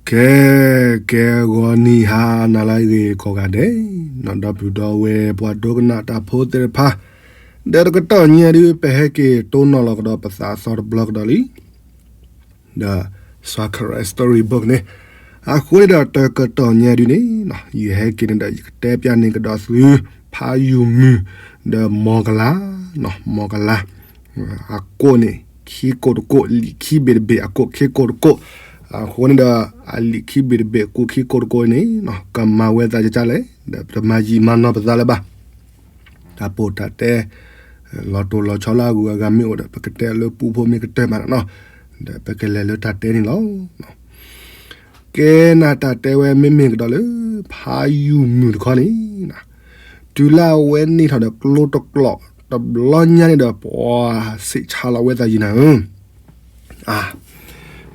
ကဲ ကဲ ဂီၤနံၤဟါနၤလၢအဂ့ၤကိးဂၤဒဲး, နီၢ်ဒီပုၢ်ဒီဝဲၢ်ပှၤဒိကနၣ်တၢ်ဖိသ့ၣ်တဖၣ်, ဒီးတကတီၢ်ညါဒုး ပဟဲက့ၤတိၢ်နီၣ်လီၤကဒီးပသးအသီတဘျီကဒီးလံ ဒီး Sacred Story Book န့ၣ်, အဃိန့ၣ်ဒီးတကတီၢ်ညါဒုးန့ၣ် ယဟဲက့ၤန့ၣ်ဒီး ယကတဲပျးန့ၢ်ကဒီးသု ဖးယုၢ်မုၢ် ဒီးမီၢ်ကလၤ, မီၢ်ကလၤ အကိးန့ၣ် ခံကိးတကိး လံာ်ခံဘ့ၣ်တဘ့ၣ် အကိးခံကိးတကိး, အဃိန့ၣ်ဒီး အလံာ်ခံဘ့ၣ်တဘ့ၣ် အကိးခံကိးတကိးန့ၣ် ကမၤဝဲသးကကလဲၣ် ဒီးပတမၤယံာ်မၤနီၢ်ပသးလၢၤဘၣ်. တၢ်ပိာ်တၢ်တဲ လီၤတိၢ်လီၤဆီလၢအဂုၤအဂၤမ့ၢ်အိၣ်ဒီး ပကတဲလၢပူဖိမ့ၢ်ကတၢၢ်မးနီၤ, ဒီးပကလဲၤလၢတၢ်တဲန့ၣ်လီၤ. ကဲနၤ တၢ်တဲဝဲမ့မ့ၢ်ကဒီးလၢ ဖးယုၢ်မုၢ်တခီန့ၣ်, တုၤလၢအဝဲန့ၢ်ထီၣ်ဒီးကျိတကျိး တဘျီညါန့ၣ်ဒီး ပှၤဆံးဆါလီၤဝဲသးယံာ်နၤဧၢ အ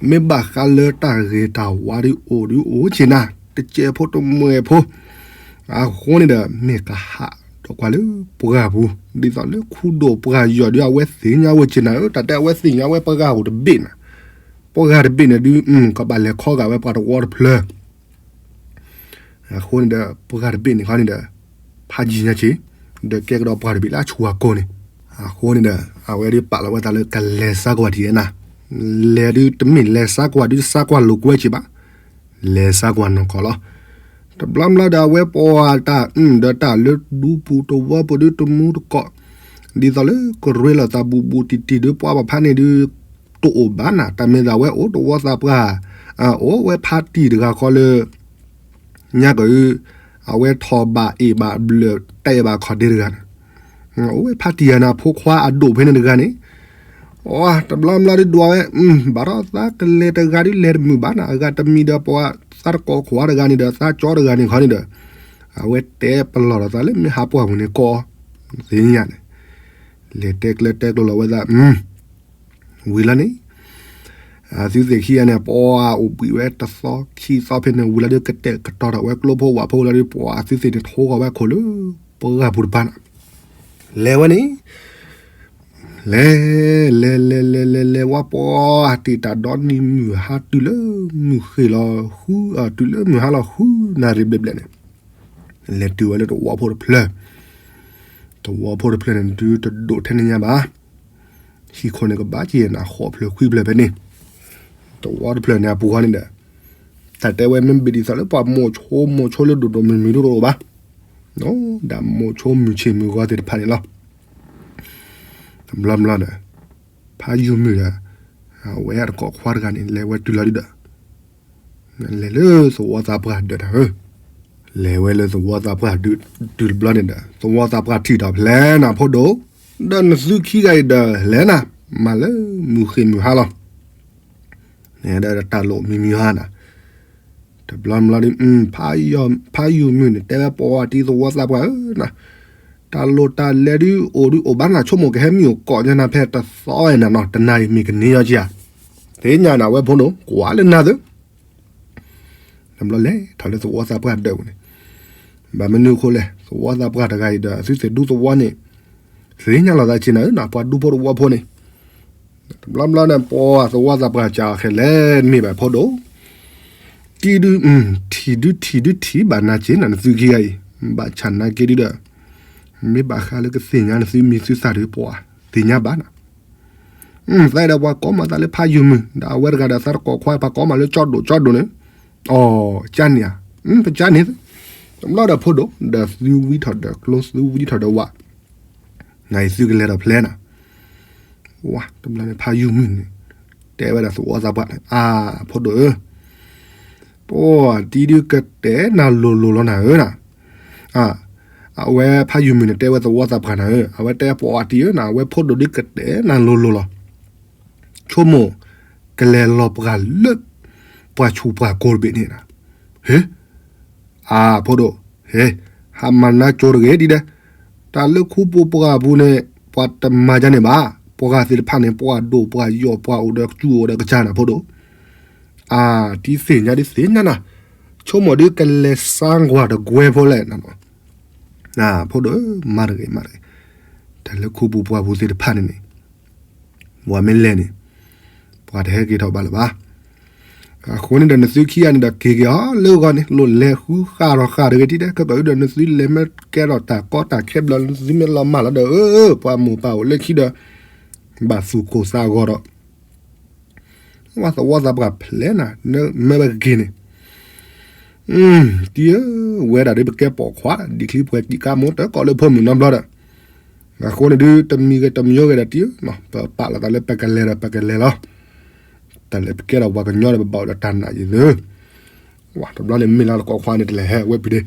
မ့ၢ်ဘၣ်ဃးလၢတၢ်ဂ့ၤတၢ်ဝါဒုးအိၣ်ဒုးအိၣ်ဆ့ၣ်နၤ တစဲးဖိတမှဲၤဖိ, အဃိန့ၣ်ဒီး မ့ၢ်ကဟးဒီးကွၢ်လၢပှၢ်ပူၤ ဒ်သိးလၢခူဒိၣ်ပှၢ်ယီၤဒုး အဝဲသ့ၣ်ညါဝဲဆ့ၣ်နၤဧၢ, တၢ်တဲအဝဲသ့ၣ်ညါဝဲပှၤဂၤအိၣ်တဘ့ၣ်နၤ, ပှၤဂၤတဘ့ၣ်န့ၣ်ဒုး ကဘၣ်လဲၤခီဂာ်ဝဲပှၤတဝီတဖျၢၣ် အဃိန့ၣ်ဒီး ပှၤဂၤတဘ့ၣ်န့ၣ်ခီန့ၣ်ဒီး ဖးယံာ်ညါဆ့ၣ်, ဒီးကဲကဒီးပှၤတဘ့ၣ်လၢအဆူၣ်အကိာ်န့ၣ်, အဃိန့ၣ်ဒီး အဝဲဒုးပာ်လီၤဝဲသးလၢကလဲၤစါကွၢ်ထံၣ်ဝဲနၤ, လဲၤဒုးတမ့ၢ်လဲၤစါကွၢ်ဒုး စါကွၢ်လိာ်ကွဲဆ့ၣ်ဘၣ်, လဲၤစါကွၢ်နီၢ်ကီၢ်လီၤ. တဘျီဘျီဒီး အဝဲပှၤတၢ်အုၣ်ဒီးတၢ်လၢဒူပူၤတဝီပူၤဒုးတမူတကိး, ဒ်သိးလၢကရ့လိာ်သးဘူးဘူးတံၢ်တံၢ်ဒုး ပှၤဘၣ်ဖးန့ၣ်ဒုး တအိၣ်ဘၣ်နၤ, တၢ်မ့ၢ်သးဝဲအိၣ်တဝီသးပှၢ်, အိၣ်ဝဲဖးတံၢ်တဂၤဃီလၢ ညါကအု အဝဲထီၣ်ဘၣ်အ့ၣ်ဘၣ်ဘျၢၣ်တဲဘၣ်ခီၣ်ဒ့တဂၤန့ၣ်, အိၣ်ဝဲဖးတံၢ်ဂၤန့ၣ် အဖိခွါအဒိၣ်ဖဲန့ၣ်တဂၤန့ၣ်, အတဘျီဘျီဒုးဒွးဝဲ, ဘၣ်ဒီးသးကလဲၤတဂၤဒုးလဲၤတမုာ်ဘၣ်နၤ, အဂၤတမံၤဒီးပှၤသးတကိးခွါတဂၤန့ၣ်ဒီး သးကၠီတဂၤန့ၣ်ခီန့ၣ်ဒီး, အဝဲတဲပလီၢ်ဒီးသးလၢမ့ၢ်ဟးပှၢ်ပူၤန့ၣ်ကီး, သ့ၣ်ညါန့ၣ်, လဲၤတဲကျၢၤတဲကျိၤလီၤဝဲသး ဝံၤလီၤန့ၣ်, အသုသ့ၣ်ခံဂၤန့ၣ် ပှၤအိၣ်ဘှံးဝဲတသီခံသီဖဲန့ၣ် ဝံၤလီၤဒုးကတဲာ်ကတီၤထီၣ်ဝဲကျိဖိဝၣ်ဖိလီၤဒုး ပှၤအသုသ့ၣ်န့ၣ်ထိဃီၤဝဲအခိၣ်လၢ ပှၢ်ပူၤတဖၣ်န့ၣ်, လဲၤဝဲန့ၣ်, လဲၤ, လဲၤလဲၤလဲၤလဲၤလဲၤလဲၤဝဲပှၤတ့ၢ်တၢ်ဒီနံၤမုၢ်ဟါတုၤလၢ မုၢ်ဃ့ၢ်လီၤဃု, တုၤလၢမုၢ်ဟါလီၤဃုနၣ်ရံၣ်ဘျဲၣ်ဘျဲၣ်န့ၣ်, လဲၤတုၤဝဲလၢသဝီဖိတဖျၢၣ်, သဝီဖိတဖျၢၣ်န့ၣ်ဒုးတဒိၣ်ထဲန့ၣ်ညါဘၣ် ဟံၣ်ခိၣ်န့ၣ်ကဘၣ်က့ၤနၤဃိးဖျၢၣ်ခွံဖျၢၣ်ဖဲန့ၣ်, သဝီတဖျၢၣ်န့ၣ်အပူၤဃီန့ၣ်ဒီး, တၢ်တဲဝဲမ့ၢ်ဘၣ်ဒ်သိးလၢပှၤမိၤဆိမိၤဆိလၢဒိၣ်ဒိၣ်မုၢ်မုၢ်ဒိၣ်ဒိၣ်ဘၣ်, ဒီးမိၤဆိမုၢ်ဆ့ၣ်မုၢ်ဂီၤသ့ၣ်တဖၣ်န့ၣ်လီၤ. တဘျီဘျီဒီး, ဖးယုၢ်မုၢ်ဒီး, အဝဲအတကိးခွါတဂၤန့ၣ် လဲၤဝဲတုၤလီၤဒုးဒီး လဲၤလၢသဝီသးပှၢ်ဒၢးတၢ်ဧၢ, လဲၤဝဲလၢသဝီသးပှၢ်ဒၢးတုၤတဘျီန့ၣ်ဒီး သဝီသးပှၢ်ထံၣ်ဒီးဖျဲနၤဖိဒိၣ်, ဒီးနသုခံဂၤအံၤဒီးလဲၤနၤ, မၤလၢမုၢ်ဃ့ၢ်မုၢ်ဟါလီၤ. ဒီးတၢ်လိၣ်မံၤမံၤဟါနၤ, တဘျီဘျီဒီး, ဖးယုၢ်မုၢ်န့ၣ် တဲဝဲပှၤဝဲတံၤသဝီသးပှၢ်ဧၢနၤ, တၢ်လိၣ်တၢ်လဲၤဒုးအိၣ်ဒုးအိၣ်ဘၣ်နၤ ဆိကမိၣ်ကဟဲမံအိၣ်ကိးညါနၤဖဲတသီဝဲနၤနီၤ တနၤအံၤမ့ၢ်ကန့ၢ်ယီၤကဧါ, သ့ၣ်ညါနၤဝဲဖိဒိၣ် ကွၢ်လၢနၤသု တဘျီလဲၤထီၣ်လၢသဝီသးပှၢ်ဒၢးပူၤန့ၣ်, ဘၣ်မနုၤအဃိလဲၣ် သဝီသးပှၢ်တဂၤအံၤဒီး သုသ့ၣ်ဒူသဝီန့ၣ်, သ့ၣ်ညါလီၤသးဆ့ၣ်နၤဧၢနၤ ပှၤဒူဖိတဝီဖိန့ၣ်, တဘျီဘျီန့ၣ် ပှၤသဝီသးပှၢ်စးဃဲၤလဲၤမ့ၢ်ဘၣ်ဖိဒိၣ်, တံၤဒုး, ထံၣ်ဒုးထံၣ်ဒုးထံၣ်ဘၣ်နၤက့ၤနၤ နသုခံဂၤအံၤ, ဘၣ်ဆၣ်နာ်က့ၤဒုးဒီး, မ့ၢ်ဘၣ်ဃးလၢကသ့ၣ်ညါနသုမံၤသုသးဒီးပှၤသ့ၣ်ညါဘၣ်နၤ သးဒီးပှၤကိးမးသးလၢဖးယုၢ်မုၢ် ဒီးအဝဲတဂၤဒီးသးတကိးခွါပှၤကိးမးလၢကၠီဒိၣ်ကၠီဒိၣ်န့ၣ်, အီၤကန့ၣ်ဧါ, ပကန့ၣ်, တဘျီဒီးဖိဒိၣ် ဒီးသုဝံထီၣ်ဒီးကျိ သုဝံထီၣ်ဒီးဝၣ်, နသုကလဲၤဒီးဖျဲနၤ, ဝါ တဘျီန့ၣ်ဖးယုၢ်မုၢ်န့ၣ်, တဲဝဲဒၣ်သဝီသးပှၢ်န့ၣ် အါ ဖိဒိၣ်ဧၢ ပှၤတံၤဒုးကတဲနၤလိၤလိၤလီၤနၤဧၢနၤ, အဝဲဖးယုၢ်မုၢ်န့ၣ် တဲဝဲသဝီသးပှၢ်နၤဧၢ အဝဲတဲပှၤတံၤဧၢနၤ အဝဲဖိဒိၣ်ဒုးကတဲနၤလိၤလိၤလီၤ, ဆိကမိၣ်, ကလဲၤလီၤပှၢ်လၢ, ပှၤဆူၣ်ပှၢ်ကိးတဘ့ၣ်န့ၣ်နၤ, ဟ့ၣ် အါ ဖိဒိၣ်, ဟ့ၣ်, ဟးမၤနါကၠိတဂ့ၤဒ်ဒီး, တၢ်လၢခူပူၤပှၢ်ပူၤန့ၣ်, ပှၤတမၤဒ်န့ၣ်ဘၣ်, ပှၤဂၤသ့ၣ်တဖၣ်န့ၣ် ပှၤဒိၣ်ပှၤယိာ်ပှၤအိၣ်ဒီးကစူၢ်အိၣ်ဒီးကစၢ်နၤဖိဒိၣ်, အါ တံၤသ့ၣ်ညါဒ်သ့ၣ်ညါနၤ, ဆိကမိၣ်ဒုးကလဲၤစါကွၢ်တကွဲဖိလဲၣ်, ဖိဒိၣ်, မၤတဂ့ၤမၤတဂ့ၤ, တၢ်လၢခူပူၤပှၢ်ပူၤသ့ၣ်တဖၣ်န့ၣ်န့ၣ် ပှၤမ့ၢ်လဲၤန့ၣ်, ပှၤတဟဲက့ၤထီၣ်ဘၣ်လၢၤဘၣ်. အဃိန့ၣ်ဒီး နသုခံဂၤန့ၣ်ဒီး က့ၤက့ၤအီၤလၢဂီၢ်န့ၣ် လိၣ်လဲၤဃုဃာ်ထီၣ်ဃာ်တဂ့ၤ ထံၣ်တဲ ခဲကီးဒီး နသုလဲၤမ့ၢ်ကဲထီၣ်တၢ်ကီတၢ်ခဲဘျီ နသုမ့ၢ်လီၤမၢ်လီၤဒီး အၢ ပှၤမိၢ်ပၢ်အိၣ်လၢခံဒီး ဘၣ်သူၣ်ကိၢ်သးဂီၤဒီး ဝဲသဝီသးပှၢ်ဖျဲးနၤ မ့ၢ်ဝဲကက့ၤန့ၣ် တံၤဧၢ, ဝဲဒၣ်ဒ်ပကဲပိာ်ခွါ ဒ်ချံပှဲၤကံးကါမိၢ်တၢ်ကီးလၢဖိမုၣ်နီတဘျီဒီး အဃိန့ၣ်ဒုး တမံၤဂ့ၤတမံၤဂ့ၤဒီးတံၤဧၢ, ပပာ်လီၤသးလၢပကလဲၤဒီးပကလဲၤလီၤ. တၢ်လဲၤပကဲထီၣ်ပှၤကညီဒီး ပဘၣ်အိၣ်ဒီးတၢ်နာ်ယံၤသု, ဝဲတဘျီန့ၣ်မ့ၢ်လၢတကိးခွါန့ၣ် တလဲၤဟဲဝဲဖံးဒ့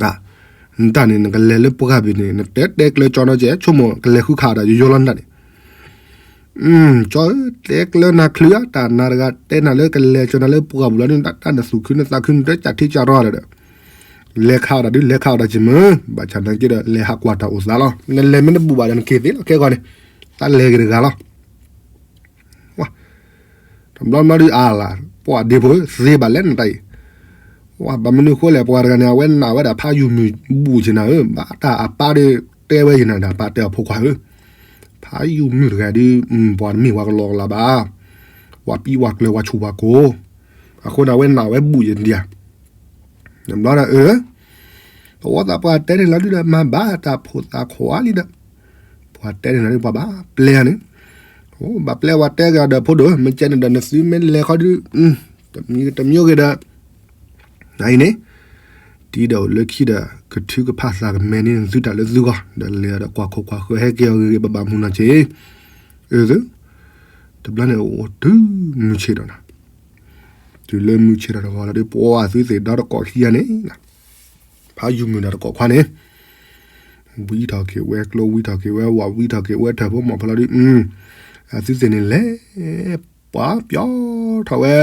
နတၢ်န့ၣ် နကလဲၤလၢပှၢ်ပူၤန့ၣ် နတဲတဲကျၢၤကၠီနီကဲ ဆိကမိၣ်ကလဲၤဃုခးဒီးယိယိလီၤနတၢ်န့ၣ် ကၠီဧၢ, တဲကျၢၤနၤချုးဧါ, တၢ်နၤတဂၤတဲနၤလၢကလဲၤကၠီနၤလၢပှၢ်ပူၤလီၤန့ၣ် တၢ်နသူၣ်ခုနသးခုနတၢ်ကၢ်ထံကၢ်ရီဒီး လဲၤခးအီၣ်တၢ်ဒုး လဲၤခးအီၣ်တၢ်က့ၤမုၢ်, ဘၣ်ဆၣ်နာ်က့ဒီး လဲၤဟးကွၢ်တၢ်အိၣ်သးလီၤ. နလဲၤမ့ၢ်တဘူၣ်ဘၣ်ဒီး နက့ၤသ့လီၤ ခဲဂီၤန့ၣ်, တၢ်လဲၤက့ၤတဂၤလီၤ. တဘျီဘျီဒုးအါလၢ် ပှၤဒ့ဖိသ့ဘၣ်လဲၣ်နတၢ်အံၤ, ဘၣ်မနုၤဃိလဲၣ် ပှၤတဂၤန့ၣ် အဝဲနာ်ဝဲဒၣ်ဖးယုၢ်မုၢ်ဘူၣ်က့ၤနၤဧၢ, ဘၣ်တၢ်အပၢ်ဒီးတဲဝဲက့ၤနၤဒီး အပၢ်တဲအီၤဖိခွါဧၢ, ဖးယုၢ်မုၢ်တဂၤဒုး ပှၤတမ့ၢ်ပှၤကလီကလီဘၣ်, ပှၤပံးပှၤကျၢၤပှၤဆူးပှၤကိၤ, အဃိန့ၣ် အဝဲနာ်ဝဲဘူၣ်က့ၤနၤဒံးဧါ. တဘျီဒီးအၢ သဝီသးပှၢ်တဲန့ၣ်လီၤဒုးဒီး မၤဘၣ်တၢ်ဖိသၣ်ခွါလံဒီး, ပှၤတဲန့ၣ်လီၤဒုး ပှၤဘၣ်ပျဲန့ၣ်, အိ ဘၣ်ပျဲဝဲတဲကဒီးဖိဒိၣ် မ့ၢ်ကဲန့ၣ်ဒီး နသုမ့ၢ်လဲၤဃီဒုး, တမံၤတမံၤဂ့ၤဒီး, နအံၤန့ၣ်, တံၤဒီးအိၣ်လၢခံဒီး ကထုကဖၣ်သးကမဲာ်န့ၢ်သုတၢ်လၢသုဂီၢ် ဒီးလဲၤဒီးကွၢ်ခိၣ်ကွၢ်ဃၢၤဟဲက့ၤအီၤဂ့ၤဂ့ၤဘၣ်ဘၣ်မုၢ်နီၢ်က့ၤ, အၢသု, တဘျီန့ၣ်အိၣ်တုၤမုၢ်ဆ့ၣ်ဒီးနၤ, တုၤလၢမုၢ်ဆ့ၣ်ဒီးတဂီၤလီၤဒုး ပှၤသုသ့ၣ်ဒီတကိးခံဂၤန့ၣ် ဖးယုၢ်မုၢ်ဒီးတကိးခွါန့ၣ်, ဝံထီၣ်က့ၤဝဲကျိ ဝံထီၣ်က့ၤဝဲဝး ဝံထီၣ်က့ၤဝဲထၢၣ်ဖိမီၢ်ဖိလီၤဒုး, အသုသ့ၣ်န့ၣ်လဲၤ, ပှၤပျီထီၣ်ဝဲ,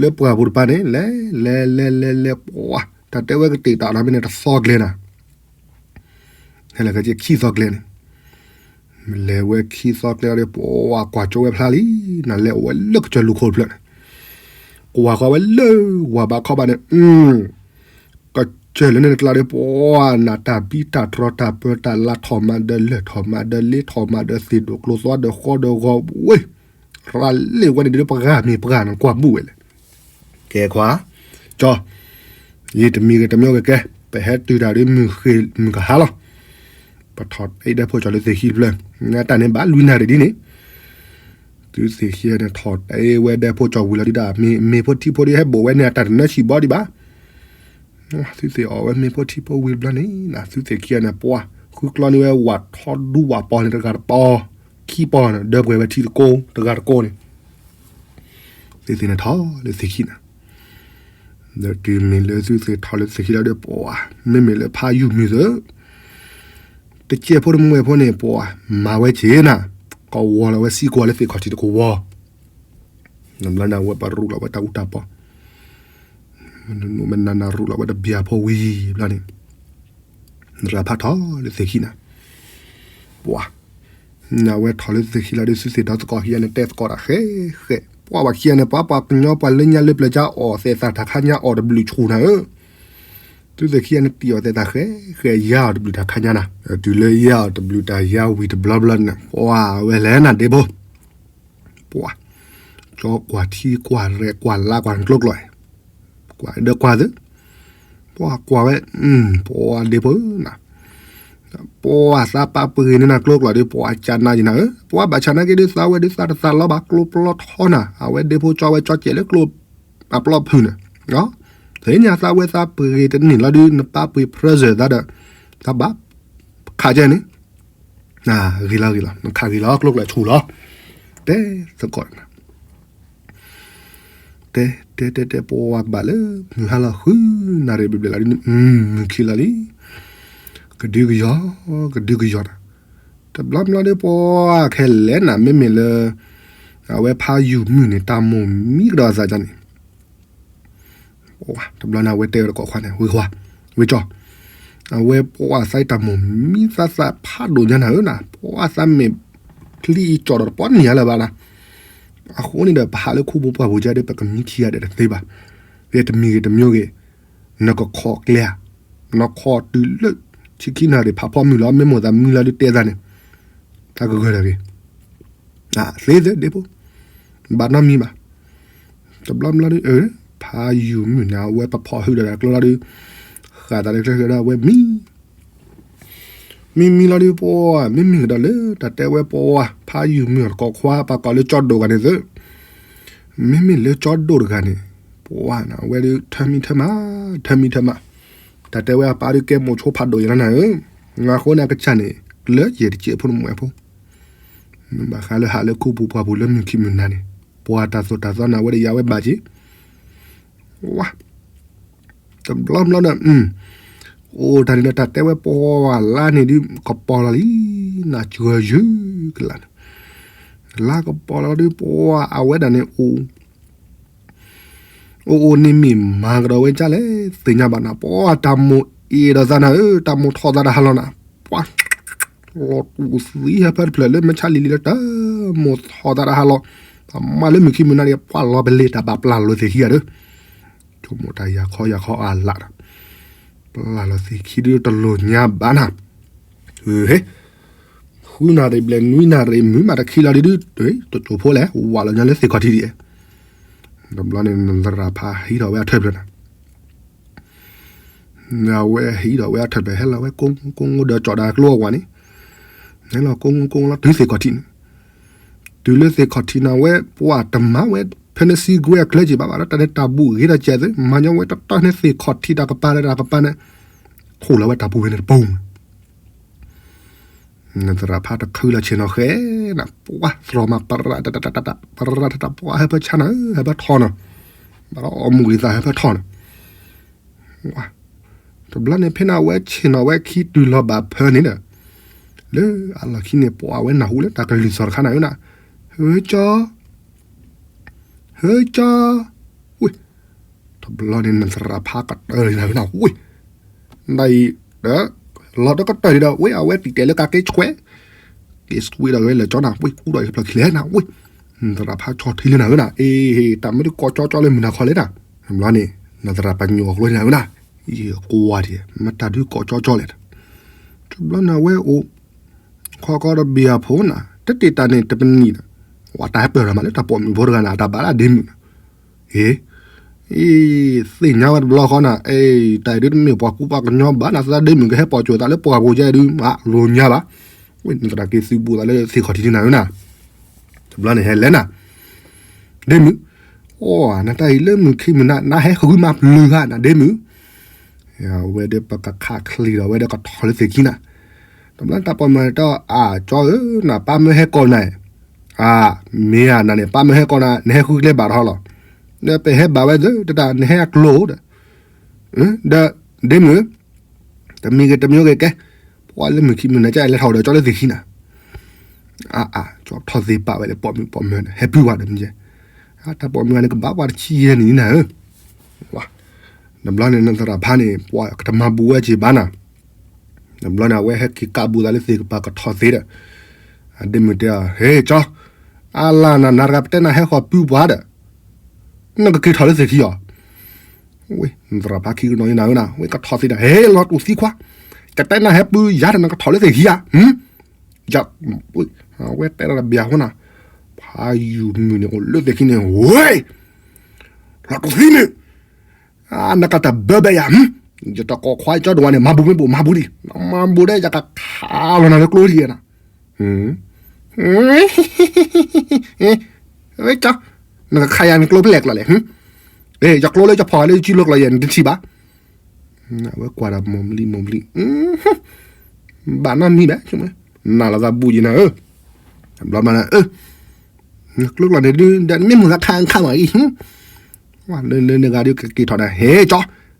လၢပှၢ်ပူၤတပၤန့ၣ် လဲၤလဲၤလဲၤလဲၤလဲၤပှၤ, တၢ်တဲဝဲကတ့ၢ်တၢ်နီတမံၤန့ၣ် တသီကျဲနၤ ဟဲလၢကခံသီကျဲန့ၣ်, လဲၤဝဲခံသီကျဲဒီး ပှၤကွၢ်ကၠိဝဲဖျါလံ, နလဲၤအိၣ်ဝဲလၢကစၢၢ်လူၢ်ခိၣ်တဖျၢၣ်န့ၣ်, ကွၢ်ဃီဝဲလၢဝၤဘးခီဘၣ်န့ၣ်, ကစၢၢ်လၢန့ၣ်တကျါဒီး ပှၤနတၢ်ဘံၣ်တၢ်တြီတၢ်ပၢတၢ်လါထီၣ်မးဒီးလၢၢ်ထီၣ်မးဒီးလ့ထီၣ်မးဒီးသ့ၣ်ဒိၣ်ကျိၤသွါဒီးဃီဒီးဂီၤဝဲ, ရၤလ့ၣ်ဝဲန့ၣ်ဒ်ပှၤဂၤမ့ၢ်ပှၤဂၤန့ၣ် ကွၢ်ဘူၣ်ဝဲလဲၣ် ကဲခွါ, ကၠီ, ယံာ်တမံၤဂ့ၤတမံၤဂ့ၤကဲ, ပဟဲတုၤတၢ်ဒ်မုၢ်ဃ့ၢ်မုၢ်ကဟါလီၤ, ပထီၣ်တအဲၣ်ဒဲးဖိကၠီလၢသ့ၣ်ခံတဖျၢၣ်, တၢ်န့ၣ်ဘၣ်လွံၢ်နၣ်ရံၣ်ဒ်န့ၣ်, သုသ့ၣ်ခံဂၤန့ၣ် ထီၣ်တအဲၣ်ဝဲဒဲးဖိကၠီဝံၤလီၤဒုးဒီး မ့ၢ်ဖိထံဖိဒ်ဟဲဘိၣ်ဝဲန့ၣ် အတၢ်တနၢဆံၣ်ဘီဒံးဘၣ် သုသ့ၣ်အီၣ်ဝဲမ့ၢ်ဖိထံဖိဝံၤတဘျီန့ၣ် သုသ့ၣ်ခံဂၤန့ၣ် ပှၤဃုကျီန့ၢ်ဝဲဝၤထီဒူဝၤပီၤန့ၣ်တဂၤတပီၤ, ခံပီၤန့ၣ် ဒၢပှဲၤဝဲထံတကိးတဂၤတကိးန့ၣ်, သုသ့ၣ်န့ၣ်ထီၣ်လၢသ့ၣ်ခံန့ၣ်, ဒီးတုၤမ့ၢ်လၢသုသ့ၣ်ထီၣ်လၢသ့ၣ်ခံလီၤဒီး ပှၤမ့မ့ၢ်လၢဖးယုၢ်မုၢ်သၢ တကဲဖိတမွဲၢ်ဖိန့ၣ် ပှၤမၤဝဲက့ၤနၤ, ကဝီၤလီၤဝဲစံၣ်ကွၢ်လၢသ့ၣ်ခီၣ်ထံးတကဝီၤ, နဘျီန့ၣ် အဝဲပရူးလီၤဝဲတၢ်အူတၢ်ပီ, မနုၤမနုၤနၤရူးလီၤဝဲတဘျီဖိဝံၤဘျီန့ၣ်, နရၤဖးထီၣ်လၢသ့ၣ်ခံန့ၣ်, ပှၤ နဝဲထီၣ်လၢသ့ၣ်ခံလီၤဒီး သုသ့ၣ်ဒီသကိးခံဂၤန့ၣ် တဲသကိးတၢ်ဃဲဃဲ, ပှၤဘၣ်ခံဂၤန့ၣ် ပှၤပှၤကညီပှၤလၢညါလၢပျၢၤကါအီၣ်သဲးသးတၢ်ခါညါအီၣ်တဘျုးဆူၣ်နၤဧၢ, သုသ့ၣ်ခံဂၤန့ၣ် တံၢ်အီၣ်သဲးသးဃဲဃဲ ယါအီၣ်တဘျုးတၢ်ခါညါနၤ, တုၤလၢယါအီၣ်တဘျုးတၢ်ယါဝံၤတဘျီဘျီန့ၣ် ပှၤဝဲလဲၣ်နၤဒ့ဖိ ပှၤ ကၠီကွၢ်ထံကွၢ်ရဲၣ်ကွၢ်လါကွၢ်ကျိကျိး, ကွၢ်ဒီးကွၢ်သ့, ပှၤကွၢ်ဝဲ, ပှၤဒ့ဖိဧၢနၤ, ပှၤသးပာ်ပှ့ၤန့ၢ်နၤကျိကျိးဒီး ပှၤကနၣ်ယနၤဧၢ, ပှၤဘၣ်ဆၣ်နာ်က့ဒုးသးဝဲဒုးသးတသးလီၤဘၣ်ကျိပျီထီနၤ, အဝဲဒ့ဖိကၠီဝဲကၠီကဲးလၢကျိအပျီဖုၣ်န့ၣ်, သ့ၣ်ညါသးဝဲသးပှ့ၤတန့ၢ်လီၤဒုး နပာ်ပှ့ၤ present သးဒီး, သးဘၣ်, ခးကဲန့ၣ် ဂ့ၤလီၤဂ့ၤလီၤ နခးဂ့ၤလီၤ ကျိကျဲဆူၣ်လီၤ, တဲသကိးနၤ, တဲတဲတဲတဲ ပှၤကဘၣ်လၢ မုၢ်ဟါလီၤဃုနၣ်ရံၣ်ဘျဲၣ်ဘျဲၣ်လီၤဒ်န့ၣ် မုၢ်ခံလီၤလံ, ကဒုကယီၤ ကဒုကယီၤနၤ, တဘျီဘျီဒီး ပှၤခဲလဲၣ်နၤ မ့မ့ၢ်လၢ အဝဲဖးယုၢ်မုၢ်န့ၣ် တၢ်မိၣ်မံကဒီးအသးန့ၣ် တဘျီန့ၣ် အဝဲတဲဝဲတကိးခွါန့ၣ် ဝ့ၤခွါ, ဝ့ၤကၠီ, အဝဲပှၤသးတၢ်မိၣ်မံသးသးဖးဒိၣ်ညါနၤဧၢနၤ, ပှၤသးမ့ၢ်ချံအံၤကၠီၣ်ဒီးတပီၢ်နံၣ်ညါလၢၤဘၣ်နၤ, အဃိန့ၣ်ဒီး ပဟးလၢခူပူၤပှၢ်ပူၤကဒီး ပကမံခံဂၤဒီးတသ့ဘၣ်, ဂဲၤတမံၤဂ့ၤတမံၤဂ့ၤ, နကခိးကျဲဧါ, နခိးတုၤလၢ ဆံခံနၣ်ရံၣ်ဖးဖီမုၢ်လီၤ မ့ၢ်မိၣ်သးမံလီၤဒုးတဲသးန့ၣ်, တၢ်ကဂၢၢ်တၢ်ဂ့ၤ သ့သ့ဒ့ဖိ, ဘၣ်နီတမံၤဘၣ်, က တဘျီဘျီဒီး ဖးယုၢ်မုၢ်န့ၣ် အဝဲပဖီၣ်ဟုဒီးကျိလီၤဒီး ဃးသးလၢကျဲဒီးအဝဲမံ မံမံလီၤဒီး ပှၤမ့မ့ၢ်ကဒီးလၢ တၢ်တဲဝဲပှၤ ဖးယုၢ်မုၢ်အတကိးခွါ ပှၤကိးလၢကၠီဒိၣ်ဂၤန့ၣ်သု, မ့မ့ၢ်လၢကၠီဒိၣ်တဂၤန့ၣ် ပှၤန့ၣ် အဝဲဒုးထၢမံထၢမး ထၢမံထၢမး, တၢ်တဲဝဲအပၢ်ဒုးကဲမိၤဆိဖးဒိၣ်ယဲလီၤနၤဧၢ, အဃိန့ၣ်အကစၢ်န့ၣ် ကျၢၤယဲၢ်တကဲးဖိနမဲာ်ဖိ မ့ၢ်ဘၣ်ဃးလၢဟးလၢခူပူၤပှၢ်ပူၤလၢမုၢ်ခံမုၢ်နၤန့ၣ် ပှၤတၢ်သိၣ်တၢ်သီနၤဝဲဒီးယၤဝဲဘၣ်က့ၤ, ဝါ, တဘျီဘျီဒီး အိၣ်တၢ်န့ၣ်ဒီးတၢ်တဲဝဲပှၤလါန့ၣ်ဒုးကပီၤလီၤလံ, နၤစှၤယုၢ်ကလးန့ၣ်, လါကပီၤလီၤဒုးပှၤအဝဲဒၣ်န့ၣ်အိၣ် အိၣ်အိၣ်န့ၣ်မ့ၢ်မၤကဒီးဝဲဒ်လဲၣ် သ့ၣ်ညါဘၣ်နၤ ပှၤတၢ်မိၣ်အ့ၣ်ဒီးသးနၤဧၢ, တၢ်မိၣ်ထီၣ်သးတၢ်ဟးလီၤနၤ, ပှၤ လီၤတူာ်သံဟဲဖၢတဖျၢၣ်လၢမ့ၢ်ဆါလံၤလံၤလၢတၢ်မိၣ်ထီၣ်သးတၢ်ဟးလီၤ, အမၤလၢမုၢ်ခံမုၢ်နၤန့ၣ် ပှၤလီၤပလ့ၤတၢ်ဘၣ်ပျၢ်လိာ်သ့ၣ်ခံဂၤဒီး ဆိကမိၣ်တၢ်ယၤခီယၤခီအလးဒီး ပျၢ်လိာ်သ့ၣ်ခံဒုတလိၣ်ညါဘၣ်နၤ, ဟ့ ဃုနၣ်ရံၣ်ဘျဲၣ်နွံနၣ်ရံၣ်မုာ်မးတခံလီၤဒုဒု တစိၢ်ဖိလဲၣ် ဝးလီၤညါလၢသ့ၣ်ခီၣ်ထံးဒ်အံၤ, တဘျီန့ၣ် နသရၣ်ဖးဟံးထီၣ်ဝဲအထၢၣ်ဖျၢၣ်နၤ, အဝဲဟံးထီၣ်ဝဲအထၢၣ်ဖျၢၣ် ဟဲလီၤဝဲကိးကိးဒီးကၠီၣ်ဒၣ်ကျိအဝၤန့ၣ်, ဟဲလီၤကိးကိးလီၤတုၤသ့ၣ်ခီၣ်ထံးန့ၣ်, တုၤလၢသ့ၣ်ခီၣ်ထံးန့ၣ် အဝဲပှၤတမၤဝဲ ဖဲန့ၣ်စံကွဲအကျဲက့ၤဘၣ်ဘၣ်ဒီး တၢ်န့ၣ်တၢ်ဘူးဂ့ၤဒီးကဲးသု မၤညီဝဲတတီၢ်န့ၣ်သ့ၣ်ခီၣ်ထံးတၢ်ကပၤဒီးတၢ်ကပၤန့ၣ်, ခိၣ်လီၤဝဲတၢ်ပူၤဖဲန့ၣ်တပူၤ နသရၣ်ဖးတခုလီၤဆ့ၣ်နီၤဃဲနၤ ပှၤသရီမး ပရၣ်တၢ် ပရၣ်တၢ် ပှၤဟဲဖၢဆါနၤ ဟဲဖၢထီနၤ, ဘၣ်ဒီးအီၣ်မူဂ့ၤသးဟဲဖၢထီနၤ, တဘျီန့ၣ်ဖဲန့ၣ်အဝဲဆ့ၣ်နီၤဝဲခံတုၤလီၤဘၣ်ဖၢန့ၣ်ဒီး, လၢအလီၢ်ခံန့ၣ် ပှၤအဝဲနၢ်ဟူလၢတၢ်ကလုၢ်သီၣ်တခါနၤဧၢနၤ, ဟၢကၠီ ဟၢကၠီ, ဝ့ၢ်, တဘျီန့ၣ်နသရၣ်ဖးကတၢၢ်လံနၤဧၢနၤ ဝ့ၢ်, နအံၤ, လီၤတကတၢၢ်န့ၣ်ဒီး ဝ့ၢ် အဝဲတံာ်တဲာ်လၢကးက့ဆွဲး, က့ဆွဲးဒီးဝဲလၢကၠီနၤ ဝ့ၢ် ကူဒီးယဖျၢၣ်ခံလဲၣ်နၤ ဝ့ၢ်, နသရၣ်ဖးဆီထံလံနၤဧၢနၤ အ့ တၢ်မ့ၢ်တကိးကၠီကၠီလၢမုၢ်နၤခီလဲၣ်နၤ, တဘျီန့ၣ် နသရၣ်ပညိၣ်အကျိန့ၣ်နၤဧၢနၤ, ယကွၢ်ဒံး မ့ၢ်တၢ်ဒုးကိးကၠီကၠီလဲၣ်, တဘျီန့ၣ်အဝဲအိၣ် ခီကီဒီးဘံၣ်အဖိနၤ တတ့ၢ်တၢ်န့ၣ်တပနံၣ်ဒီး, ဝဲတၢ်ဟဲပၢၢ်လီၤမးလၢတၢ်ပိာ်မုၣ်ဖိတဂၤနၤ တၢ်ဘၣ်လၢအဒ့မုၣ်နၤ, အ့ အ့ သ့ၣ်ညါဝဲတဘျီဃီနၤ အ့ တၢ်အံၤဒုးတမ့ၢ်ပှၤကူပှၤကညီဘၣ်နၤ သးဒ့မုၣ်ကဟဲပိာ်ကၠိၤသးလၢပှၢ်ပူၤယဲဒုး လိၣ်ညါဘၣ်, ဝဲနသရၣ်က့ၤသုးဘူးသးလၢသ့ၣ်ခီၣ်ထံးန့ၣ်နၤဧၢနၤ, တဘျီန့ၣ်ဟဲလဲၣ်နၤ ဒ့မုၣ်, အိ နတၢ်အံၤလၢမုၢ်ခံမုၢ်နၤ နဟဲဃုမၤပျုၤဂၤနၤဒ့မုၣ်, ဝဲဒၣ်ပကခးချံဒီးဝဲဒၣ်ကထီၣ်လၢသ့ၣ်ခံနၤ, တဘျီတၢ်ပိာ်မုၣ်တဲအီၤ ကၠီဧၢ နပၢ်မၢဟဲကိးနၤ, အါ မ့ၢ်ဧါနၤန့ၣ် ပၢ်မၢဟဲကိးနၤ နဟဲဃုကျဲဘၣ်ထီၣ်လီၤ, ဒီးပဟဲဘၣ်ဝဲသ့ၣ်တတၢ် နဟဲအကျိၤဒီး, ဒီး ဒ့မုၣ် တမံၤဂ့ၤတမံၤဂ့ၤကဲ, ပှၤလၢမုၢ်ခံမုၢ်နၤ ကလဲၤထီၣ်ဒီးကၠီလၢသ့ၣ်ခံနၤ, အါအါ ကၠီထီၣ်သ့ပာ်ဝဲလၢပိာ်မုၣ်ပိာ်မၢၤန့ၣ် ဟဲပုၢ်ဝဲဒီးမ့ၢ်ယဲ, တၢ်ပိာ်မုၣ်ဂၤန့ၣ် ကဘၣ်ပှၤတဆံယဲၢ်နံၣ်နၤဧၢ, တဘျီန့ၣ် နသရၣ်ဖးန့ၣ် ပှၤကတမၤဘူးဝဲက့ၤဘၣ်နၤ, တဘျီန့ၣ် အဝဲဟဲက့ၤကးဘူးသးလၢသ့ၣ်ကပၤကထီၣ်သ့ဒီး, အဒ့မုၣ်တဲအီၤ ဟ့ၣ်ကၠီ, အါလၢနၤ နၤတဂၤပတဲနၤဟဲဃီၤပုၢ်ပှၤဒီး, နကက့ၤထီၣ်လၢသ့ၣ်ခံအီၤ, ဝ့ၢ် နသရၣ်ဖးခံကနီၤနၤဧၢနၤ ဝ့ၢ် ကထီၣ်သ့ဒီး ဟ့ၣ်လီၤတူာ်သံခွါ, ကတဲနၤဟဲပုၢ်ယၤဒီး နကထီၣ်လၢသ့ၣ်ခံဧါ, ယၤ, အဝဲတဲဒီးတဘျီဃီနၤ, ဖးယုၢ်မုၢ်န့ၣ် အိၣ်လၢသ့ၣ်ခံန့ၣ် ဝ့ၢ်, လီၤတူာ်သံမုၣ် နကတၢၢ်ဘၢဘၢယၤ, ယတကိးခွါကၠီဒိၣ်ဝဲန့ၣ် မၤဘူးမ့ၢ်ဘူး မၤဘူးဒံး, မၤဘူးဒီး ယကခးလီၤနၤလၢကျိဒံးနၤ, ဝ့ၢ်ကၠီ, နကခးယၤနကျိဖဲလဲၣ်ကျီလဲၣ်, ယကျိလၢယဖီၣ်လၢယစုလိာ်ကျီယဲၢ် နတထံၣ်ဘၣ်, အဝဲကွၢ်ဒီးမိၢ်မလံမိၢ်မလံ, ဘၣ်နီတမံၤဘၣ်, နၤလီၤသးဘူးယံၤနၤဧၢ, ဘျီမးနၤ ကျိကျီန့ၣ်ဒုး ဒီးမ့ၢ်မုၢ်ဂၤခါခါမးအံၤ, လၢလၢနဂၤဒုးကက့ၤထီၣ်နၤ ဟ့ၣ်ကၠ